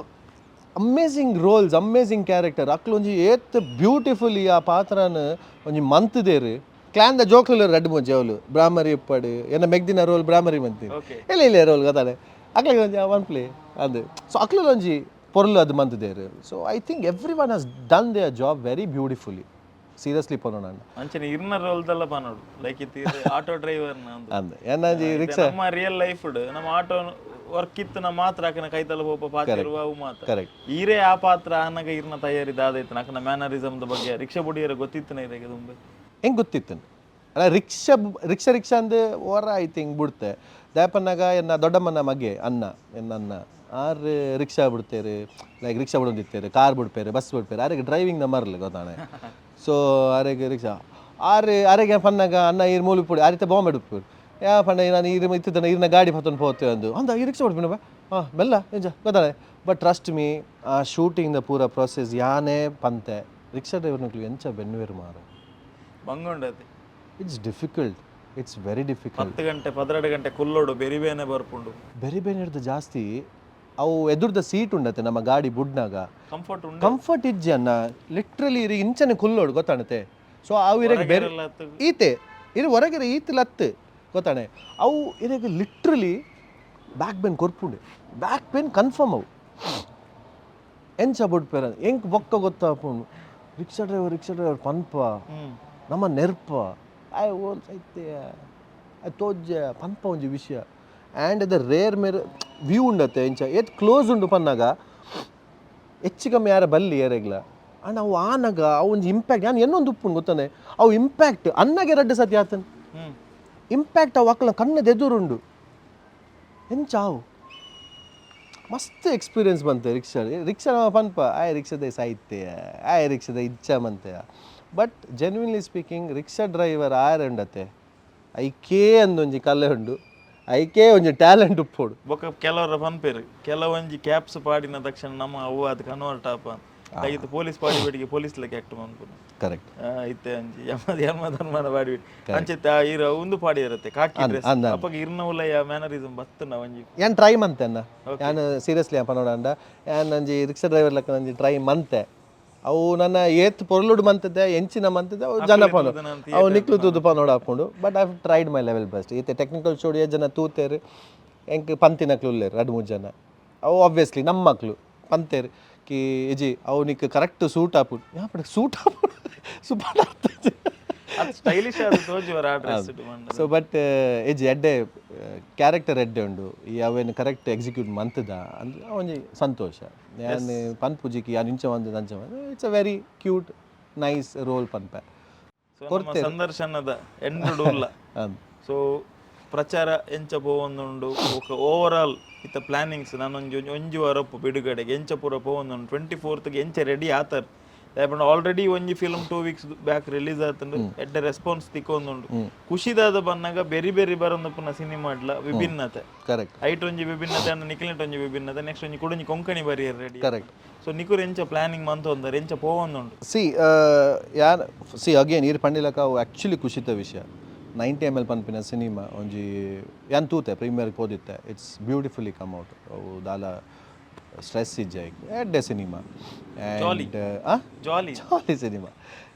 Amazing rolls, amazing character. ಅಕ್ಲು ಒಂಜಿ ಏತ್ ಬ್ಯೂಟಿಫುಲಿ ಆ ಪಾತ್ರನ ಒಂಜಿ ಮಂತ್ದೇರು. ಕ್ಲಾನ್ the ಜೋಕ್ಲು ರಡ್ಡು ಮೂಜಿ ಅವಳು ಬ್ರಾಹ್ಮರಿ ಉಪ್ಪಾಡು ಎನ್ನ ಮೆಗ್ದಿನ ರೋಲ್ ಬ್ರಾಹ್ಮರಿ ಮಂತಿ. ಇಲ್ಲ ಇಲ್ಲ ರೋಲ್ ಗೊತ್ತಾನೆ ಅಕ್ಲಿಗೆ ಒಂಜಿ ಒನ್ ಪ್ಲೇ ಅದು. ಸೊ ಅಕ್ಲು ಒಂಜಿ ಪೊರ್ಲು ಅದು ಮಂತ್ದೇರು. So I think everyone has done their job very beautifully, seriously ಪನೋಣ. ಅಂಚನೆ ಇರ್ನ ರೋಲ್ದಲ್ಲ ಪನೋಡು, ಲೈಕ್ ಇತ್ತು ಆಟೋ ಡ್ರೈವರ್. ಅಂದ್ ಎನ್ನಾಜಿ ರಿಕ್ಷಾ. ನಮ್ಮ ರಿಯಲ್ ಲೈಫ್ ನಮ್ಮ ಆಟೋ ವರ್ಕ್ ಇತ್ತು ನಮ್ಮ ಮಾತ್ರ ಆಕನ ಕೈತಲ ಪೋಪ ಪಾತ್ರ ಅವು ಮಾತ್ರ. ಕರೆಕ್ಟ್. ಈರೇ ಆ ಪಾತ್ರ ಆನಗ ಇರ್ನ ತಯಾರಿ ದಾದೈತು? ಆಕನ ಮ್ಯಾನರಿಸಮ್ ಬಗ್ಗೆ ರಿಕ್ಷಾ ಬುಡಿಯರ ಗೊತ್ತಿತ್ತು ಇರೆಗೆ ತುಂಬೆ? ಹೆಂಗೆ ಗೊತ್ತಿತ್ತು ಅಲ್ಲ, rickshaw rickshaw rickshaw ಅಂದು ಓರ I think ಬಿಡ್ತೆ. ದಾಪನ್ನಾಗ ಎನ್ನ ದೊಡ್ಡಮ್ಮನ ಮಗೆ ಅನ್ನ ಎನ್ನ ಅನ್ನ ಆರ್ ರಿಕ್ಷಾ ಬಿಡ್ತೇರು, ಲೈಕ್ ರಿಕ್ಷಾ ಬಿಡೊಂದಿತ್ತೇರು, ಕಾರ್ ಬಿಡ್ಪೇರು, ಬಸ್ ಬಿಡ್ಪೇರು. ಆರೆಗೆ ಡ್ರೈವಿಂಗ್ ಮರಲು ಗೊತ್ತಾನೆ. ಸೊ ಆರೆಗೆ ರಿಕ್ಷಾ ಆರ್ ಆರೆಗೆ ಪನ್ನಾಗ ಅನ್ನ ಈರ್ ಮೂಲಿ ಪುಡಿ ಆರಿತ ಬಾಂಬೆ ಉಪ್ಪು ಯಾ ಪಂಡ ನಾನು ಈರ್ ಇತ್ತಿದ್ದಾನೆ ಈರ್ನ ಗಾಡಿ ಪತ್ತೊಂದು ಪೋತೆ ಅಂದು ಅಂದ ಈ ರಿಕ್ಷಾ ಬಿಡ್ಪಿನ ಹಾಂ ಮೆಲ್ಲ ನಿಜ ಗೊತ್ತಾನೆ. But trust me, ಆ ಶೂಟಿಂಗ್ the ಪೂರ ಪ್ರೊಸೆಸ್ ಯಾನೇ ಪಂತೆ ರಿಕ್ಷಾ ಡ್ರೈವರ್ನಕ್ಲು ಎಂಚ ಬೆನ್ನುವೇರು ಮಾರ. ಬಂಗೊಂಡತಿ. It's difficult, it's very difficult. 10 ಗಂಟೆ 12 ಗಂಟೆ ಕುಲ್ಲೋಡು ಬೆರಿಬೇನೆ ಬರ್ಪುಂಡು. ಬೆರಿ ಬೇನೆ ಹಿಡ್ದು ಜಾಸ್ತಿ ಅವು ಎದುರ್ದ ಸೀಟ್ ಉಂಡತೆ ನಮ್ಮ ಗಾಡಿ ಬುಡ್ನಾಗ. ಕಂಫರ್ಟ್ ಉಂಡು. ಕಂಫರ್ಟ್ ಇಜ್ಜಿ ಅನ್ನ. ಲಿಟ್ರಲಿ ಇರಿ ಇಂಚನೆ ಕುಲ್ಲೋಡು ಗೊತ್ತಾಣತೆ. ಸೊ ಅವು ಇರಗೆ ಬೇರೆ ಎಲ್ಲ ಅತ್ತು. ಈತೆ ಇರು ಹೊರಗಿರ ಈತ್ ಲತ್ತು ಗೊತ್ತಾಣೆ. ಅವು ಇರಗೆ literally back pain ಕೊರ್ಪುಂಡು, back pain confirm. ಅವು ಎಂಚ ಬುಡ್ಪೇರ ಎಂಕ್ ಬೊಕ್ಕ ಗೊತ್ತಾಪುಂಡು. Rickshaw driver rickshaw driver ಪನ್ಪ ನಮ್ಮ ನೆರ್ಪ ಆಯ್ ಓಲ್ ಸೈತೆ ತೋಜ್ಜೆ ಪನ್ಪ ಒಂಜಿ ವಿಷಯ. ಆ್ಯಂಡ್ ಅದ ರೇರ್ ಮೇರ್ ವ್ಯೂ ಉಂಡತ್ತೆ ಇಂಚ ಏತ್ ಕ್ಲೋಸ್ ಉಂಡು ಪನ್ನಾಗ ಹೆಚ್ಚು ಕಮ್ಮಿ ಯಾರ ಬಲ್ಲಿ ಏರೆಗ್ಲ. And ಅವು ಆನಗ ಅವು ಒಂಜಿ ಇಂಪ್ಯಾಕ್ಟ್ ಯಾನ್ ಎನ್ನೊಂದು ಉಪ್ಪುಂಡು ಗೊತ್ತಾನೆ. ಅವು ಇಂಪ್ಯಾಕ್ಟ್ ಅನ್ನಗೆ ರಡ್ಡ್ ಸತಿ ಆತನ್. ಇಂಪ್ಯಾಕ್ಟ್ ಅವು ಅಕ್ಲ ಕಣ್ಣದ ಎದುರುಂಡು. ಎಂಚ ಅವು ಮಸ್ತ್ ಎಕ್ಸ್ಪೀರಿಯನ್ಸ್ ಬಂತೆ ರಿಕ್ಷಾ. ರಿಕ್ಷಾ ಪನ್ಪ ಆಯ್ ರಿಕ್ಷಾದ ಸಾಹಿತ್ಯ, ಆಯ್ ರಿಕ್ಷಾದ ಇಚ್ಛ ಮಂತೆ. But genuinely speaking, rickshaw driver ಆಯರ್ ಉಂಡತೆ, ಐಕೇ ಅಂದೊಂಜಿ ಕಲೆ ಉಂಡು, ಐಕೇ ಒಂಜಿ ಟ್ಯಾಲೆಂಟ್ ಉಪ್ಪೋಡು. ಬೊಕ ಕೆಲವರ ಪನ್ಪೇರು, ಕೆಲವೊಂಜಿ ಕ್ಯಾಪ್ಸ್ ಪಾಡಿನ ತಕ್ಷಣ ನಮ್ಮ ಅವು ಅದು ಕನ್ವರ್ಟ್ ಆಪ ಐತು ಪೊಲೀಸ್ ಪಾಡಿ ಬೇಡಿಗೆ ಪೊಲೀಸ್ ಲೆಕ್ಕ ಆಕ್ಟ್ ಮನ್ಪುನು. ಕರೆಕ್ಟ್. ಇತ್ತೆ ಅಂಚಿ ಯಮ ಯಮ ಧರ್ಮನ ಪಾಡಿ ಅಂಚೆ ಇರ ಒಂದು ಪಾಡಿ ಇರುತ್ತೆ ಕಾಕಿ ಡ್ರೆಸ್. ಅಪ್ಪಗ ಇರ್ನ ಉಲಯ ಮ್ಯಾನರಿಸಮ್ ಬತ್ತುನ ಒಂಜಿ. ಯಾನ್ ಟ್ರೈ ಮಂತೆ ಅನ್ನ. ಯಾನ್ ಸೀರಿಯಸ್ಲಿ ಪನೋಡಂಡ, ಯಾನ್ ನಂಜಿ ರಿಕ್ಷಾ ಡ್ರೈವರ್ ಲೆಕ್ಕ ನಂಜಿ ಟ್ರೈ ಮಂತೆ. ಅವು ನನ್ನ ಏತ್ ಪೊರ್ಲುಡು ಮಂತದೆ, ಎಂಚಿನ ಮಂತದೆ, ಅವು ಜನ ಪನೋ, ಅವು ನಿಕ್ಲು ತೂದು ಪನೋಡು ಹಾಕೊಂಡು. But I tried my level best. ಈತೆ ಟೆಕ್ನಿಕಲ್ ಶೋಡ್ ಏ ಜನ ತೂತೇರು, ಎಂಕ್ ಪಂತಿನಕ್ಲು ಉಲ್ಲೇರು ರಡ್ಡ್ ಮೂರು ಜನ. ಅವು ಆಬ್ವಿಯಸ್ಲಿ ನಮ್ಮ ಮಕ್ಳು ಪಂತೇರು ಕಿ ಇಜಿ ಅವು ನಿಕ್ ಕರೆಕ್ಟ್ ಸೂಟ್ ಆಪುಡು. ಯಾಪಡ ಸೂಟ್ ಆಪುಡು ಸೂಪರ್. ಅದು ಸ್ಟೈಲಿಶ್ ಆದ ತೋಜುವರ ಆ dress. So but ಇಜಿ ಎಡ್ಡೆ ಕ್ಯಾರೆಕ್ಟರ್ ಎಡ್ಡೆ ಉಂಡು. ಈ ಅವೇನು ಕರೆಕ್ಟ್ ಎಕ್ಸಿಕ್ಯೂಟ್ ಮಂತದ ಅಂದ್ರೆ ಒಂಜಿ ಸಂತೋಷ. ಯಾನ್ ಪನ್ಪುಜಿಕಿ ಯಾನ್ ಇಂಚ ಒಂದು ಅಂಚ. It's a very cute, nice role ಪನ್ಪೆ. ಸೊ ನಮ್ಮ ಸಂದರ್ಶನದ ಎಂಡ್ ಉಲ್ಲ. ಸೊ ಪ್ರಚಾರ ಎಂಚ ಪೋವೊಂದುಂಡು? ಓವರ್ ಆಲ್ ಇತ್ತ ಪ್ಲಾನಿಂಗ್ಸ್, ನಾನೊಂಜಿ ಒಂಜಿ ಒಂಜಿ ವಾರಪ್ಪು ಬಿಡುಗಡೆಗೆ ಎಂಚ ಪೂರ ಪೋವೊಂದುಂಡು? 24ಗೆ ಎಂಚ ರೆಡಿ ಆತರ್? ಆಲ್ರೆಡಿ ಒಂಜಿ film 2 weeks back release ಆತಂಡು, ಎಡ್ಡೆ ರೆಸ್ಪಾನ್ಸ್ ತಿಕ್ಕೊಂದುಂಡು. ಖುಷಿದಾದ ಬನ್ನಗ ಬೆರಿ ಬೆರಿ ಬರಂದಪ್ಪುನ ಸಿನಿಮಾಡ್ಲ ವಿಭಿನ್ನತೆ. ಕರೆಕ್ಟ್. ಐಟ್ ಒಂಜಿ ವಿಭಿನ್ನತೆ ಅಂಡ್ ನಿಖಿಲಿಟ್ ಒಂಜಿ ವಿಭಿನ್ನತೆ. ನೆಕ್ಸ್ಟ್ ಒಂಜಿ ಕುಡೊಂಜಿ ಕೊಂಕಣಿ ಬರಿಯರ್ ready. Correct. So ನಿಕುರ್ ಎಂಚ ಪ್ಲಾನಿಂಗ್ ಮಂತೊಂದರ್, ಎಂಚ ಪೋವೊಂದುಂಡು? ಸಿ ಯಾನ್ ಸಿ ಅಗೇನ್ ಈರ್ ಪಂಡಿಲಕ ಅವು ಆ್ಯಕ್ಚುಲಿ ಖುಷಿತ ವಿಷಯ. 90 ಎಮ್ ಎಲ್ ಪನ್ಪಿನ ಸಿನಿಮಾ ಒಂಜಿ ಯಾನ್ ತೂತೆ, ಪ್ರೀಮಿಯರ್ಗೆ ಪೋದಿತ್ತೆ. It's beautifully come out. ಅವು ದಾಲ ಸ್ಟ್ರೆಸ್ ಇಜ್ಜ, ಎಡ್ಡೆ cinema. And jolly. Jolly cinema,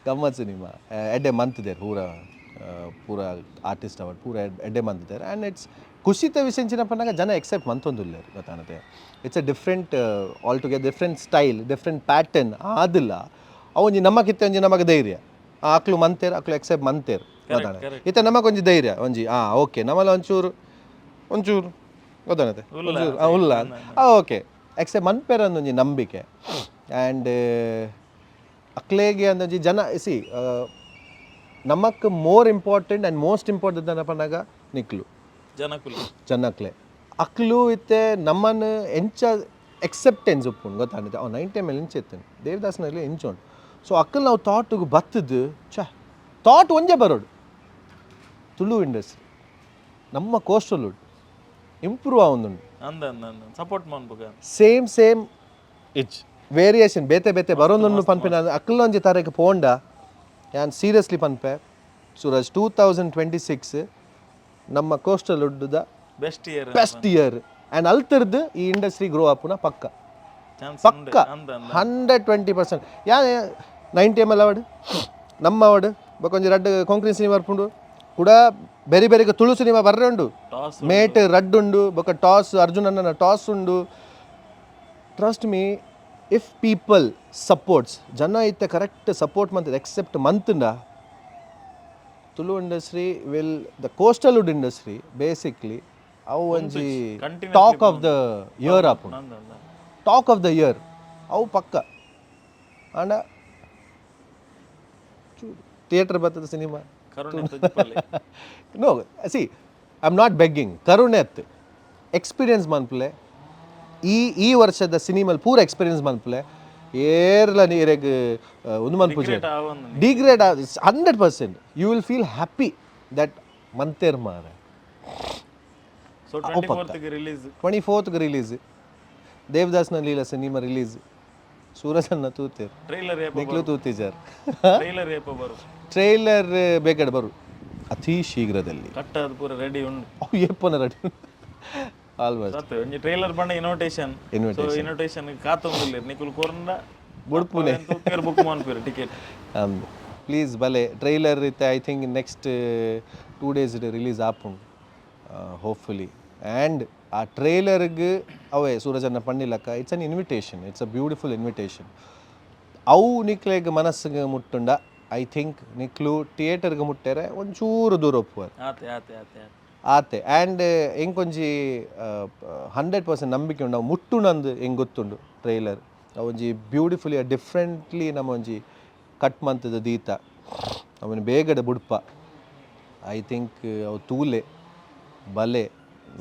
ಗಮ್ಮತ್ ಸಿನಿಮಾ. ಎಡ್ಡೆ ಮಂತ್ದೇರ್ ಪೂರ, ಪೂರ ಆರ್ಟಿಸ್ಟ್ ಅವರ್ ಪೂರ ಎಡ್ಡೆ ಮಂತ್ದೇರ್. ಆ್ಯಂಡ್ it's ಖುಷಿತ ವಿಷಯ ಎಂಚಿನ ಪನ್ನಗ ಜನ ಎಕ್ಸೆಪ್ಟ್ ಮಂತೊಂದುಲ್ಲೇರ್ ಗೊತ್ತಾನತೆ. It's a different, all together different style, different pattern ಆದಿಲ್ಲ. ಅವು ಒಂಜಿ ನಮಕಿತ್ತೆ ಒಂಜಿ ನಮಗೆ ಧೈರ್ಯ. ಆ ಅಕ್ಲು ಮಂತೇರ್, ಅಕ್ಲು ಎಕ್ಸೆಪ್ಟ್ ಮಂತೇರ್ ಗೊತ್ತಾನ. ಇತ್ತೆ ನಮಗೊಂಜಿ ಧೈರ್ಯ ಒಂಜಿ ಓಕೆ, ನಮ್ಮಲ್ಲ ಒಂಚೂರು ಒಂಚೂರು ಗೊತ್ತಾನತೆ, ಒಂಚೂರು ಉಲ್ಲ ಓಕೆ ಎಕ್ಸೆಪ್ಟ್ ಮನ್ಪೇರ್ ಒಂಜಿ ನಂಬಿಕೆ. ಆ್ಯಂಡ್ ಅಕ್ಲೇಗೆ ಅಂದೊಂಜಿ ಜನ ಸಿ ನಮಕ್ more important and most important ಪನ್ನಗ ನಿಕ್ಲು. ಜನಕುಲು. ಜನಕ್ಲೆ ಅಕ್ಲು ಇತ್ತೆ ನಮ್ಮನ್ನು ಎಂಚ ಎಕ್ಸೆಪ್ಟೆನ್ಸ್ ಉಪ್ಪುಂಡು ಗೊತ್ತಾಗುತ್ತೆ. ಅವು 90 ಎಮ್ ಎಲ್ ಇಂಚ ಇತ್ತೇನೆ, ದೇವದಾಸನಲ್ಲಿ ಎಂಚ ಉಂಡು. ಸೊ ಅಕ್ಕಲ್ ನಾವು ಥಾಟ್ಗೆ ಬತ್ತದು ಛ ಥಾಟ್ ಒಂಜೇ ಬರೋಡು, ತುಳು ಇಂಡಸ್ಟ್ರಿ ನಮ್ಮ ಕೋಸ್ಟಲ್ ಇಂಪ್ರೂವ್ ಆವೊಂದುಂಡು. ಅಂದ ಅಂದ ಅಂದ ಸಪೋರ್ಟ್ ಮನ್ಪುಗ. ಸೇಮ್ ಸೇಮ್ ಇಚ್ ವೇರಿಯೇಷನ್ ಬೇತೆ ಬೇತೆ ಬರೋದೊಂದು ಪನ್ಪಿನ ಅಕ್ಕಲೊಂಜಿ ತಾರೀಕು ಪೋಂಡ. ಯಾನ್ ಸೀರಿಯಸ್ಲಿ ಪನ್ಪೆ ಸೂರಜ್, 2026 ನಮ್ಮ ಕೋಸ್ಟಲ್ ಉಡ್ಡುದ best year. Best year. And ಅಲ್ತಿರ್ದು ಈ ಇಂಡಸ್ಟ್ರಿ ಗ್ರೋ ಆಪುನ ಪಕ್ಕ. ಚಾನ್ಸ್. ಪಕ್ಕ. ಅಂದ ಅಂದ. 120%. ಯಾ 90 ಎಮ್ ಎಲ್ ಅವಡ್, ನಮ್ಮ ಅವಡ್, ಬೊಕೊಂಜಿ ರಡ್ಡ್ ಕೊಂಕಣಿ ಸಿನಿಮಾ ಬರ್ಪುಂಡು ಕೂಡ. ಬೇರೆ ಬೇರೆ ತುಳು ಸಿನಿಮಾ ಬರ್ರೆ ಉಂಡು. ಟಾಸ್. ಮೇಟ್ ರಡ್ಡ್ ಉಂಡು, ಬೊಕ ಟಾಸ್, ಅರ್ಜುನನ್ನ ಟಾಸ್ ಉಂಡು. Trust me, if people supports, ಜನ ಇತ್ತೆ ಕರೆಕ್ಟ್ ಸಪೋರ್ಟ್ ಮಂತ್ accept ಮಂತ್ಂಡ, Tulu industry will, the coastal wood industry basically, ಅವು ಒಂಜಿ talk of the year ಆಪುಂಡು. ಅಂದ ಅಂದ. Talk of the year ಅವು ಪಕ್ಕ. ಆಂಡ ಥಿಯೇಟರ್ ಬರ್ತದೆ ಸಿನಿಮಾ. ಕರುಣೆ ತೊಜಿಪಲ್ಲೆ. No, see, I am not begging. ಕರುಣೆ ಅತ್ತು, ಎಕ್ಸ್ಪೀರಿಯನ್ಸ್ ಮನ್ಪುಲೆ. ಈ ಈ ವರ್ಷದ ಸಿನಿಮಲ್ ಪೂರ ಎಕ್ಸ್ಪೀರಿಯನ್ಸ್ ಮನ್ಪುಲೆ. ಏರ್ಲ ನೀರೆಗ್ ಒಂದು ಮನ್ಪುಜೆ. Regret ಆವಂದು. Degrade 100%. You will feel happy that ಮಂತೇರ್ ಮಾರೆ. ಸೊ 24ಗೆ ರಿಲೀಸ್. 24ಗೆ ರಿಲೀಸ್. ದೇವದಾಸ್ನ ಲೀಲಾ ಸಿನಿಮಾ ರಿಲೀಸ್. ಸೂರಜನ್ನ ತೂತೇರ್. ಟ್ರೈಲರ್ ಏಪ? ನಿಕ್ಲು ತೂತಿಜಾರ್. ಟ್ರೈಲರ್ ಏಪ ಬರು? ಟ್ರೈಲರ್ ಬೇಕಡೆ ಬರು, ಅತಿ ಶೀಘ್ರದಲ್ಲಿ. ಕಟ್ಟಾದ ಪೂರ ರೆಡಿ ಉಂಡು. ಅವು ಏಪನ ರೆಡಿ ಆಲ್ಮೋಸ್ಟ್. ಸತ್ ಒಂಜಿ ಟ್ರೈಲರ್ ಬಂಡ invitation. So invitation ಕಾತೊಂದುಲ್ಲೆರ್ ನಿಕುಲು ಕೊರ್ಂಡ. ಬುಡ್ಪುನೆ. ಬುಕ್ ಮನ್ಪುವೆರ್ ಟಿಕೆಟ್. ಪ್ಲೀಸ್ ಬಲೆ. ಟ್ರೈಲರ್ ಇತ್ತೆ I think next 2 days release ಆಪುಂಡು ಹೋಪ್ಫುಲಿ. ಆ್ಯಂಡ್ ಆ ಟ್ರೈಲರ್ಗೆ ಅವೇ ಸೂರಜನ್ನ ಪಂಡಿಲಕ್ಕ, it's an invitation, it's a beautiful invitation. ಅವು ನಿಕ್ಲೆಗ್ ಮನಸ್ಸಿಗೆ ಮುಟ್ಟುಂಡ, I think ನಿಕ್ಲು ಥಿಯೇಟರ್ಗೆ ಮುಟ್ಟೆರೆ ಒಂಚೂರು ದೂರ ಒಪ್ಪುವರು. ಆತೆ ಆತೆ ಆತೆ ಆತೆ. ಆತೆ. ಆ್ಯಂಡ್ ಎಂಕೊಂಜಿ 100% ನಂಬಿಕೆ ಉಂಡು, ಅವು ಮುಟ್ಟುನಂದು ಎಂಗ್ ಗೊತ್ತುಂಡು ಟ್ರೈಲರ್. ಒಂಜಿ ಬ್ಯೂಟಿಫುಲಿ, ಡಿಫ್ರೆಂಟ್ಲಿ ನಮ್ಮ ಒಂಜಿ ಕಟ್ ಮಂತದ ದೀತ ಅವನು ಬೇಗಡೆ ಬುಡ್ಪ. I think ಅವು ತೂಲೆ ಬಲೆ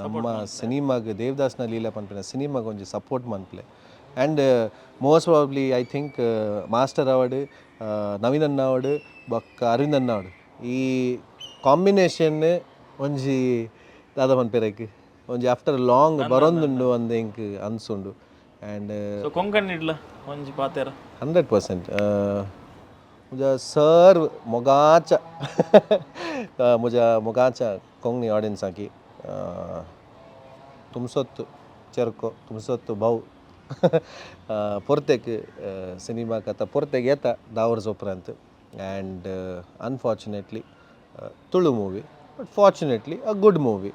ನಮ್ಮ ಸಿನಿಮಾಗ್, ದೇವದಾಸ್ನ ಲೀಲಾ ಪನ್ಪಿನ ಸಿನಿಮಾಗ್ ಒಂಜಿ support ಮನ್ಪ್ಲೆ. And most probably, I think master ಆವಡ್, ನವೀನ್ ಅಣ್ಣ ಆವಡ್, ಬೊಕ್ಕ ಅರವಿಂದ್ ಅಣ್ಣ ಆವಡ್, ಈ ಕಾಂಬಿನೇಷನ್ ಒಂಜಿ ದಾದ ಪನ್ಪೆರೈಕ್ ಒಂಜಿ ಆಫ್ಟರ್ ಲಾಂಗ್ ಬರೊಂದುಂಡು ಅಂದ್ ಎಂಕ್ ಅನ್ಸುಂಡು. ಆ್ಯಂಡ್ ಸೊ ಕೊಂಕಣಿ ಇಡ್ಲ ಒಂಜಿ ಪಾತೆರ. 100%. ಮುಜ ಸರ್ ಮೊಗಾಚ, ಮುಜ ಮೊಗಾಚ ಕೊಂಗ್ನಿ ಆಡಿಯನ್ಸ್ ಆಕಿ ತುಮ್ಸೊತ್ತು ಚೆರ್ಕೊ, ತುಮ್ಸೊತ್ತು ಬೌ ಪೊರ್ತೆಕ್ ಸಿನಿಮಾ ಕಥ ಪೊರ್ತೆಗ್ ಏತ 10 ವರ್ಷ ಉಪ್ರಾಂತ್. And unfortunately Tulu movie, but fortunately a good movie,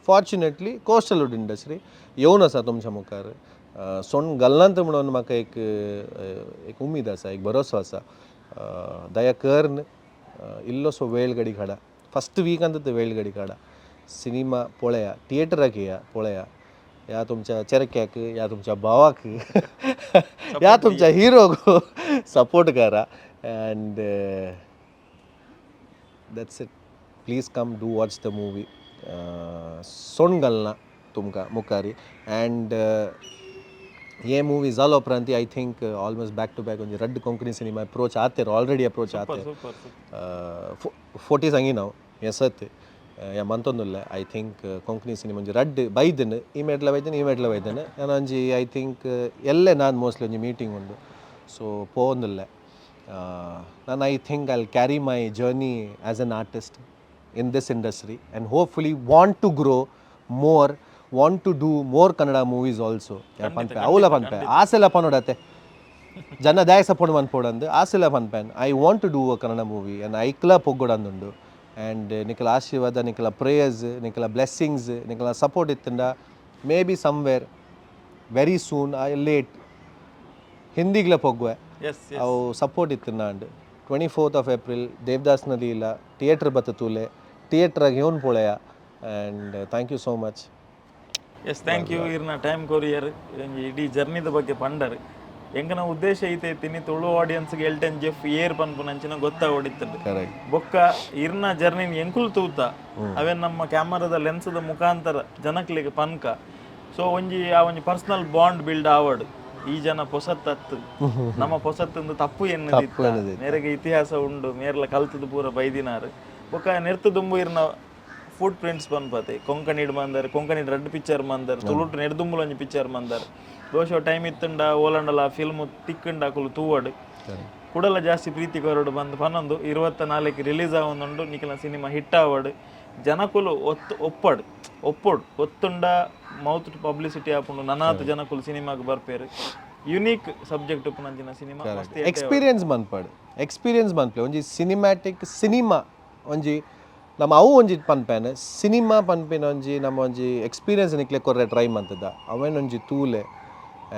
fortunately coastal industry येवन आसा तुमच्या मुखार. सोण गल्लांत म्हणून म्हाका एक एक उमेद आसा, एक भरोसो आसा. दया कर्न इल्लोसो वेळ गडी काडा, फस्ट वीकांत वेळ गडी काडा, सिनेमा पळया, थिएटराक येया, पळया. ह्या तुमच्या चेरक्याक, ह्या तुमच्या भावाक, ह्या तुमच्या हिरोक सपोर्ट करा. And that's it. Please come, do watch the movie. सोण घालना तुमकां मुखारी. अँड हे मूवी जालो उपरांत I think almost back to back म्हणजे रड्ड कोंकणी सिनेमा अप्रोच आतेर, ऑलरेडी अप्रोच आतेर. ಸೂಪರ್. ಫೋಟಿ ಸಂಗಿ ನಾವು हें सत्य ह्या मंतोंदुल्ले. I think Konkani cinema ಒಂಜಿ ರಡ್ಡ್ ಬೈದನ್, ಈ ಮೇಟ್ಲ ಬೈದನ್, ಈ ಮೇಟ್ಲ ಬೈದನ್. ನಾನು ಒಂಜಿ I think ಎಲ್ಲೆ ನಾನು ಮೋಸ್ಟ್ಲಿ ಒಂಜಿ ಮೀಟಿಂಗ್ ಉಂಡು, ಸೊ ಪೋವೊಂದುಲ್ಲೆ ನಾನು. I think I carry my journey as an artist in this industry and hopefully want to grow more, want to do more Kannada movies also. ಪನ್ಪೆ ಅವಲ ಪನ್ಪೆ ಆಸೆಲ ಪನೋಡತ್ತೆ ಜನ ದಾಯ ಸಪೋರ್ಟ್ ಮನ್ಪೋಡಂದು ಆಸೆಲ ಪನ್ಪೆನ್. I want to do a Kannada movie and ಐಕ್ಲ ಪೊಗ್ಗೊಡಂದುಂಡು. ಆ್ಯಂಡ್ ನಿಕಲ ಆಶೀರ್ವಾದ, ನಿಕಲ ಪ್ರೇಯರ್ಸ್, ನಿಕಲ ಬ್ಲೆಸ್ಸಿಂಗ್ಸ್, ನಿಕಲ ಸಪೋರ್ಟ್ ಇತ್ತಂಡ maybe somewhere very soon or late ಹಿಂದಿಗ್ಲ ಪೊಗ್ಗುವೆ. S ಅವು ಸಪೋರ್ಟ್ ಇತ್ತು ನಾಂಡ್. 24th of April ದೇವದಾಸ್ನ ಲೀಲಾ ಥಿಯೇಟ್ರ್ ಬತ್ತ ತೂಲೆ, ಥಿಯೇಟ್ರಾಗ ಇವನ್ ಪೋಳೆಯ. And thank you so much. Yes, thank you. ಇರ್ನ ಟೈಮ್ ಕೊರಿಯರ್, ಇಡೀ ಜರ್ನಿದ ಬಗ್ಗೆ ಪಂಡರ್. ಎಂಕನ ಉದ್ದೇಶ ಐತೆ ತಿನ್ನಿ ತುಳು ಆಡಿಯನ್ಸ್ಗೆ ಎಲ್ಟನ್ ಜೆಫ್ ಏರ್ ಪನ್ಪುನಂಚಿನ ಗೊತ್ತಾವಡಿತ್ತಂಡು. ಕರೆಕ್ಟ್. ಬೊಕ್ಕ ಇರ್ನ ಜರ್ನಿನ ಎಂಕುಲು ತೂತ ಅವೇನ್ ನಮ್ಮ ಕ್ಯಾಮರಾದ ಲೆನ್ಸ್ದ ಮುಖಾಂತರ ಜನಕ್ಲೆಗ್ ಪನ್ಕ. ಸೊ ಒಂಜಿ ಆ ಒಂಜಿ ಪರ್ಸನಲ್ ಬಾಂಡ್ ಬಿಲ್ಡ್ ಆವಡ್. ಈ ಜನ ಪೊಸತ್ತತ್ತು, ನಮ್ಮ ಪೊಸತ್ತಂದು ತಪ್ಪು ಎನ್ನದಿತ್ತ, ಮೇರೆಗೆ ಇತಿಹಾಸ ಉಂಡು, ಮೇರ್ಲ ಕಲ್ತದ ಪೂರ ಬೈದಿನಾರು. ಬೊಕ್ಕ ನೆರ್ತು ದುಂಬು ಇರ್ನ ಫುಟ್ ಪ್ರಿಂಟ್ಸ್ ಪನ್ಪತೆ. ಕೊಂಕಣಿಡ್ ಮಂದರ್, ಕೊಂಕಣಿಡ್ ರಡ್ಡ್ ಪಿಕ್ಚರ್ ಮಂದರ್, ತುಳುಟು ನೆಡ್ದುಂಬುಲ ಒಂಜಿ ಪಿಕ್ಚರ್ ಮಂದರ್. ಬಹುಶಃ ಟೈಮ್ ಇತ್ತುಂಡ ಓಲಂಡಲ ಫಿಲ್ಮ್ ತಿಕ್ಕುಂಡ ಅಕುಲು ತೂವಡ್, ಕುಡಲ ಜಾಸ್ತಿ ಪ್ರೀತಿ ಕೊರಡು ಬಂದು ಪನ್ನೊಂದು. 24ಕ್ಕೆ ರಿಲೀಸ್ ಆವೊಂದುಂಡು. ನಿಖಿಲ ಸಿನಿಮಾ ಹಿಟ್ ಆವಡ್, ಜನಕುಲು ಒತ್ತು ಒಪ್ಪಡ್ ಒಪ್ಪೊಡು. ಒತ್ತುಂಡ ಮೌತ್ ಟು ಪಬ್ಲಿಸಿಟಿ ಆಪುಂಡು, ನನಾತ್ ಜನಕುಲು ಸಿನಿಮಾಗ್ ಬರ್ಪೇರು. ಯುನೀಕ್ ಸಬ್ಜೆಕ್ಟ್ ಉಪ್ಪುನಂಚಿನ ಸಿನಿಮಾ ಮಸ್ತ್. ಎಕ್ಸ್ಪೀರಿಯನ್ಸ್ ಮನ್ಪಡು, ಎಕ್ಸ್ಪೀರಿಯನ್ಸ್ ಮನ್ಪಲೆ. ಒಂಜಿ ಸಿನಿಮ್ಯಾಟಿಕ್ ಸಿನಿಮಾ ಒಂಜಿ ನಮ್ಮ ಅವು ಒಂಜಿ ಪನ್ಪೇನೆ ಸಿನಿಮಾ ಪನ್ಪಿನ ಒಂಜಿ ನಮ್ಮ ಒಂಜಿ ಎಕ್ಸ್ಪೀರಿಯನ್ಸ್ ನಿಕ್ಲೆ ಕೊರ್ರೆ ಟ್ರೈ ಮಂತದ. ಅವೇನೊಂಜಿ ತೂಲೆ.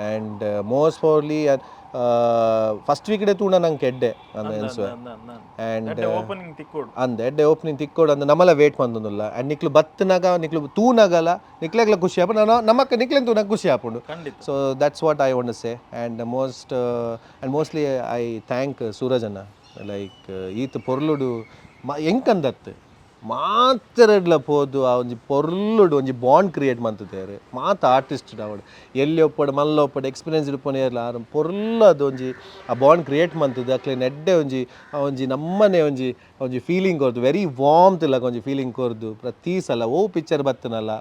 ಆ್ಯಂಡ್ ಮೋಸ್ಟ್ ಪ್ರಾಬ್ಲಿ ಫಸ್ಟ್ ವೀಕ್ಡೆ ತೂಣ ನಂಗೆ ಎಡ್ಡೆ ಅಂದ ಎನ್ಸುವೆ. And opening ತಿಕ್ಕೋಡು. ಅಂದ್ ಎಡ್ಡೆ ಓಪನಿಂಗ್ ತಿಕ್ಕೋಡು ಅಂದ್ ನಮ್ಮಲ ವೇಟ್ ಮಂದೊಂದುಲ್ಲ. ಆ್ಯಂಡ್ ನಿಕ್ಲು ಬತ್ತನಾಗ ನಿಕ್ಲು ತೂನಗಲ ನಿಕ್ಲೆಗ್ಲ ಖುಷಿ ಆಪುಂಡು, ನಾನು ನಮಕ್ ನಿಕ್ಲೆನ್ ತೂನಾಗ ಖುಷಿ ಆಪುಂಡು. ಖಂಡಿತ. So that's what I want say. And mostly I thank Suraj ಅಣ್ಣ. ಲೈಕ್ ಈತ್ ಪೊರ್ಲುಡು ಮ ಎಂಕಂದತ್ತು ಮಾತೆರಡ್ಲ ಪೋದು ಆ ಒಂಜಿ ಪೊರ್ಲುಡು ಒಂಜಿ ಬಾಂಡ್ ಕ್ರಿಯೇಟ್ ಮಂತುದೇರು. ಮಾತ ಆರ್ಟಿಸ್ಟ್ ಅವಡು ಎಲ್ಲಿ ಒಪ್ಪಡು ಮಲ್ಲ ಒಪ್ಪಡು ಎಕ್ಸ್ಪೀರಿಯನ್ಸ್ ಇಡ್ಪೊನೆ ಇರ್ಲ, ಆರ್ ಪೊರ್ಲದು ಒಂಜಿ ಆ ಬಾಂಡ್ ಕ್ರಿಯೇಟ್ ಮಂತುದು ಅಕ್ಲೆ ನೆಡ್ಡೆ ಒಂಜಿ ಆ ಒಂಜಿ ನಮ್ಮನೆ ಒಂಜಿ ಒಂಜಿ ಫೀಲಿಂಗ್ ಕೊರ್ದು, ವೆರಿ ವಾರ್ಮ್ ಲಕ ಒಂಜಿ ಫೀಲಿಂಗ್ ಕೊರ್ದು. ಪ್ರತಿ ಸಲ ಓ ಪಿಕ್ಚರ್ ಬತ್ತನಲ್ಲ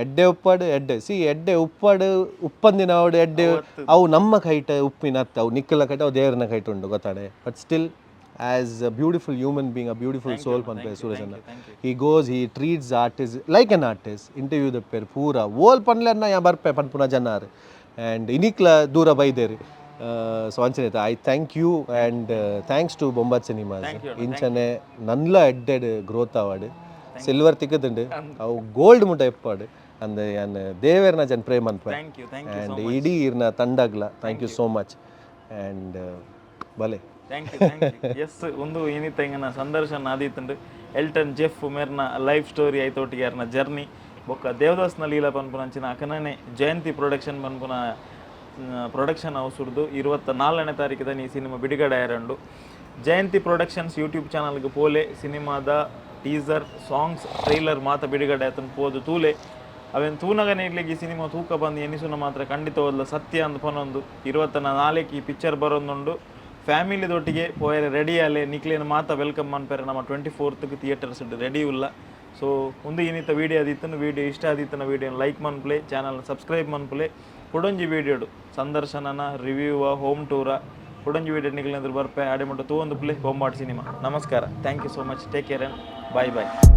ಎಡ್ಡೆ ಉಪ್ಪಾಡು, ಎಡ್ಡೆ ಸಿ ಎಡ್ಡೆ ಉಪ್ಪಾಡು, ಉಪ್ಪಂದಿನ ಅವಡು ಎಡ್ಡೆ. ಅವು ನಮ್ಮ ಕೈಟ ಉಪ್ಪಿನ ಅತ್ತ, ಅವು ನಿಕ್ಕಲ ಕೈಟ, ಅವು ದೇವರನ ಕೈಟ ಉಂಡು ಗೊತ್ತಾಡೆ. But still, as a beautiful human being, a beautiful soul ಪನ್ಪೆ ಸೂರಜನ್ನ. He goes, he treats artist like an artist. Interview ದಪ್ಪೇರು ಪೂರ ಓಲ್ ಪನ್ಲೆರ್ನ ಯಾ ಬರ್ಪೆ ಪನ್ಪುನ ಜನಾರ್. ಆ್ಯಂಡ್ ಇನಿಕ್ಲ ದೂರ ಬೈದೇರು. ಸೊ ಅಂಚನೆ I thank you and thanks to Bombat Cinemas. ಇಂಚನೆ ನನ್ಲ ಎಡ್ಡೆಡ್ ಗ್ರೋತ್ ಆವಾಡು, ಸಿಲ್ವರ್ ತಿಕ್ಕದುಂಡು, ಅವು ಗೋಲ್ಡ್ ಮುಟ್ಟ ಎಪ್ಪಾಡು ಅಂದ್ ಯಾನ್ ದೇವೆರ್ನ ಜನ Prem ಅನ್ಪೆ. Thank you, thank you. And ಇಡೀ ಇರ್ನ ತಂಡಗ್ಲ thank you so much and ಬಲೆ. Thank you, thank you. S, ಒಂದು ಏನಿತ್ತ ಎಂಗನ ಸಂದರ್ಶನ ಆದಿತ್ತುಂಡು. Elton Jeff ಮೇರ್ನ life story ಐತೊಟ್ಟಿಗೆ ಅರ್ನ journey, ಬೊಕ್ಕ ದೇವದಾಸ್ನ ಲೀಲಾ ಪನ್ಪುನಂಚಿನ ಅಕನನೆ ಜಯಂತಿ ಪ್ರೊಡಕ್ಷನ್ ಪನ್ಪುನ ಪ್ರೊಡಕ್ಷನ್ ಹೌಸ್ 24ನೇ ತಾರೀಕಿದ ಈ ಸಿನಿಮಾ ಬಿಡುಗಡೆ ಆಯರಂಡು. ಜಯಂತಿ ಪ್ರೊಡಕ್ಷನ್ಸ್ ಯೂಟ್ಯೂಬ್ ಚಾನಲ್ಗೆ ಪೋಲೆ, ಸಿನಿಮಾದ ಟೀಸರ್, ಸಾಂಗ್ಸ್, ಟ್ರೈಲರ್ ಮಾತ ಬಿಡುಗಡೆ ಆತನ, ಪೋದು ತೂಲೆ. ಅವೆನ್ ತೂನಗ ಇಡ್ಲಿಗೆ ಈ ಸಿನಿಮಾ ತೂಕ ಬಂದು ಎನಿಸುನ ಮಾತ್ರ ಖಂಡಿತವಲ್ಲ ಸತ್ಯ ಅಂದ್ ಪನೊಂದು, 24ಕ್ಕೆ ಈ ಪಿಕ್ಚರ್ ಬರೋದುಂಡು. ಫ್ಯಾಮಿಲಿ ದೊಟ್ಟಿಗೆ ಪೋಯರೆ ರೆಡಿ ಆಲೆ. ನಿಕ್ಲೇನು ಮಾತ welcome ಮನ್ಪೆರೆ ನಮ್ಮ 24ತ್ಗೆ ಥಿಯೇಟರ್ಸ್ ರೆಡಿ ಉಲ್ಲ. ಸೊ ಒಂದು ಏನಿತ್ತ ವೀಡಿಯೋ ಆದಿತ್ತನು, ವೀಡಿಯೋ ಇಷ್ಟ ಆದಿತ್ತನ ವೀಡಿಯೋ ಲೈಕ್ ಮನ್ಪುಲೆ, ಚಾನಲ್ ಸಬ್ಸ್ಕ್ರೈಬ್ ಮನ್ಪುಲೆ. ಕುಡೊಂಜಿ ವೀಡಿಯೋಡು ಸಂದರ್ಶನನ, ರಿವ್ಯೂವ, ಹೋಮ್ ಟೂರ, ಕುಡೊಂಜಿ ವೀಡಿಯೋ ನಿಕ್ಲೆಂದ್ರೆ ಬರ್ಪೆ. ಆಡೆ ಮುಟ್ಟ ತೂವೊಂದು ಪ್ಲೇ ಬೊಂಬಾಟ್ ಸಿನಿಮಾ. ನಮಸ್ಕಾರ, thank you so much, take care and bye bye.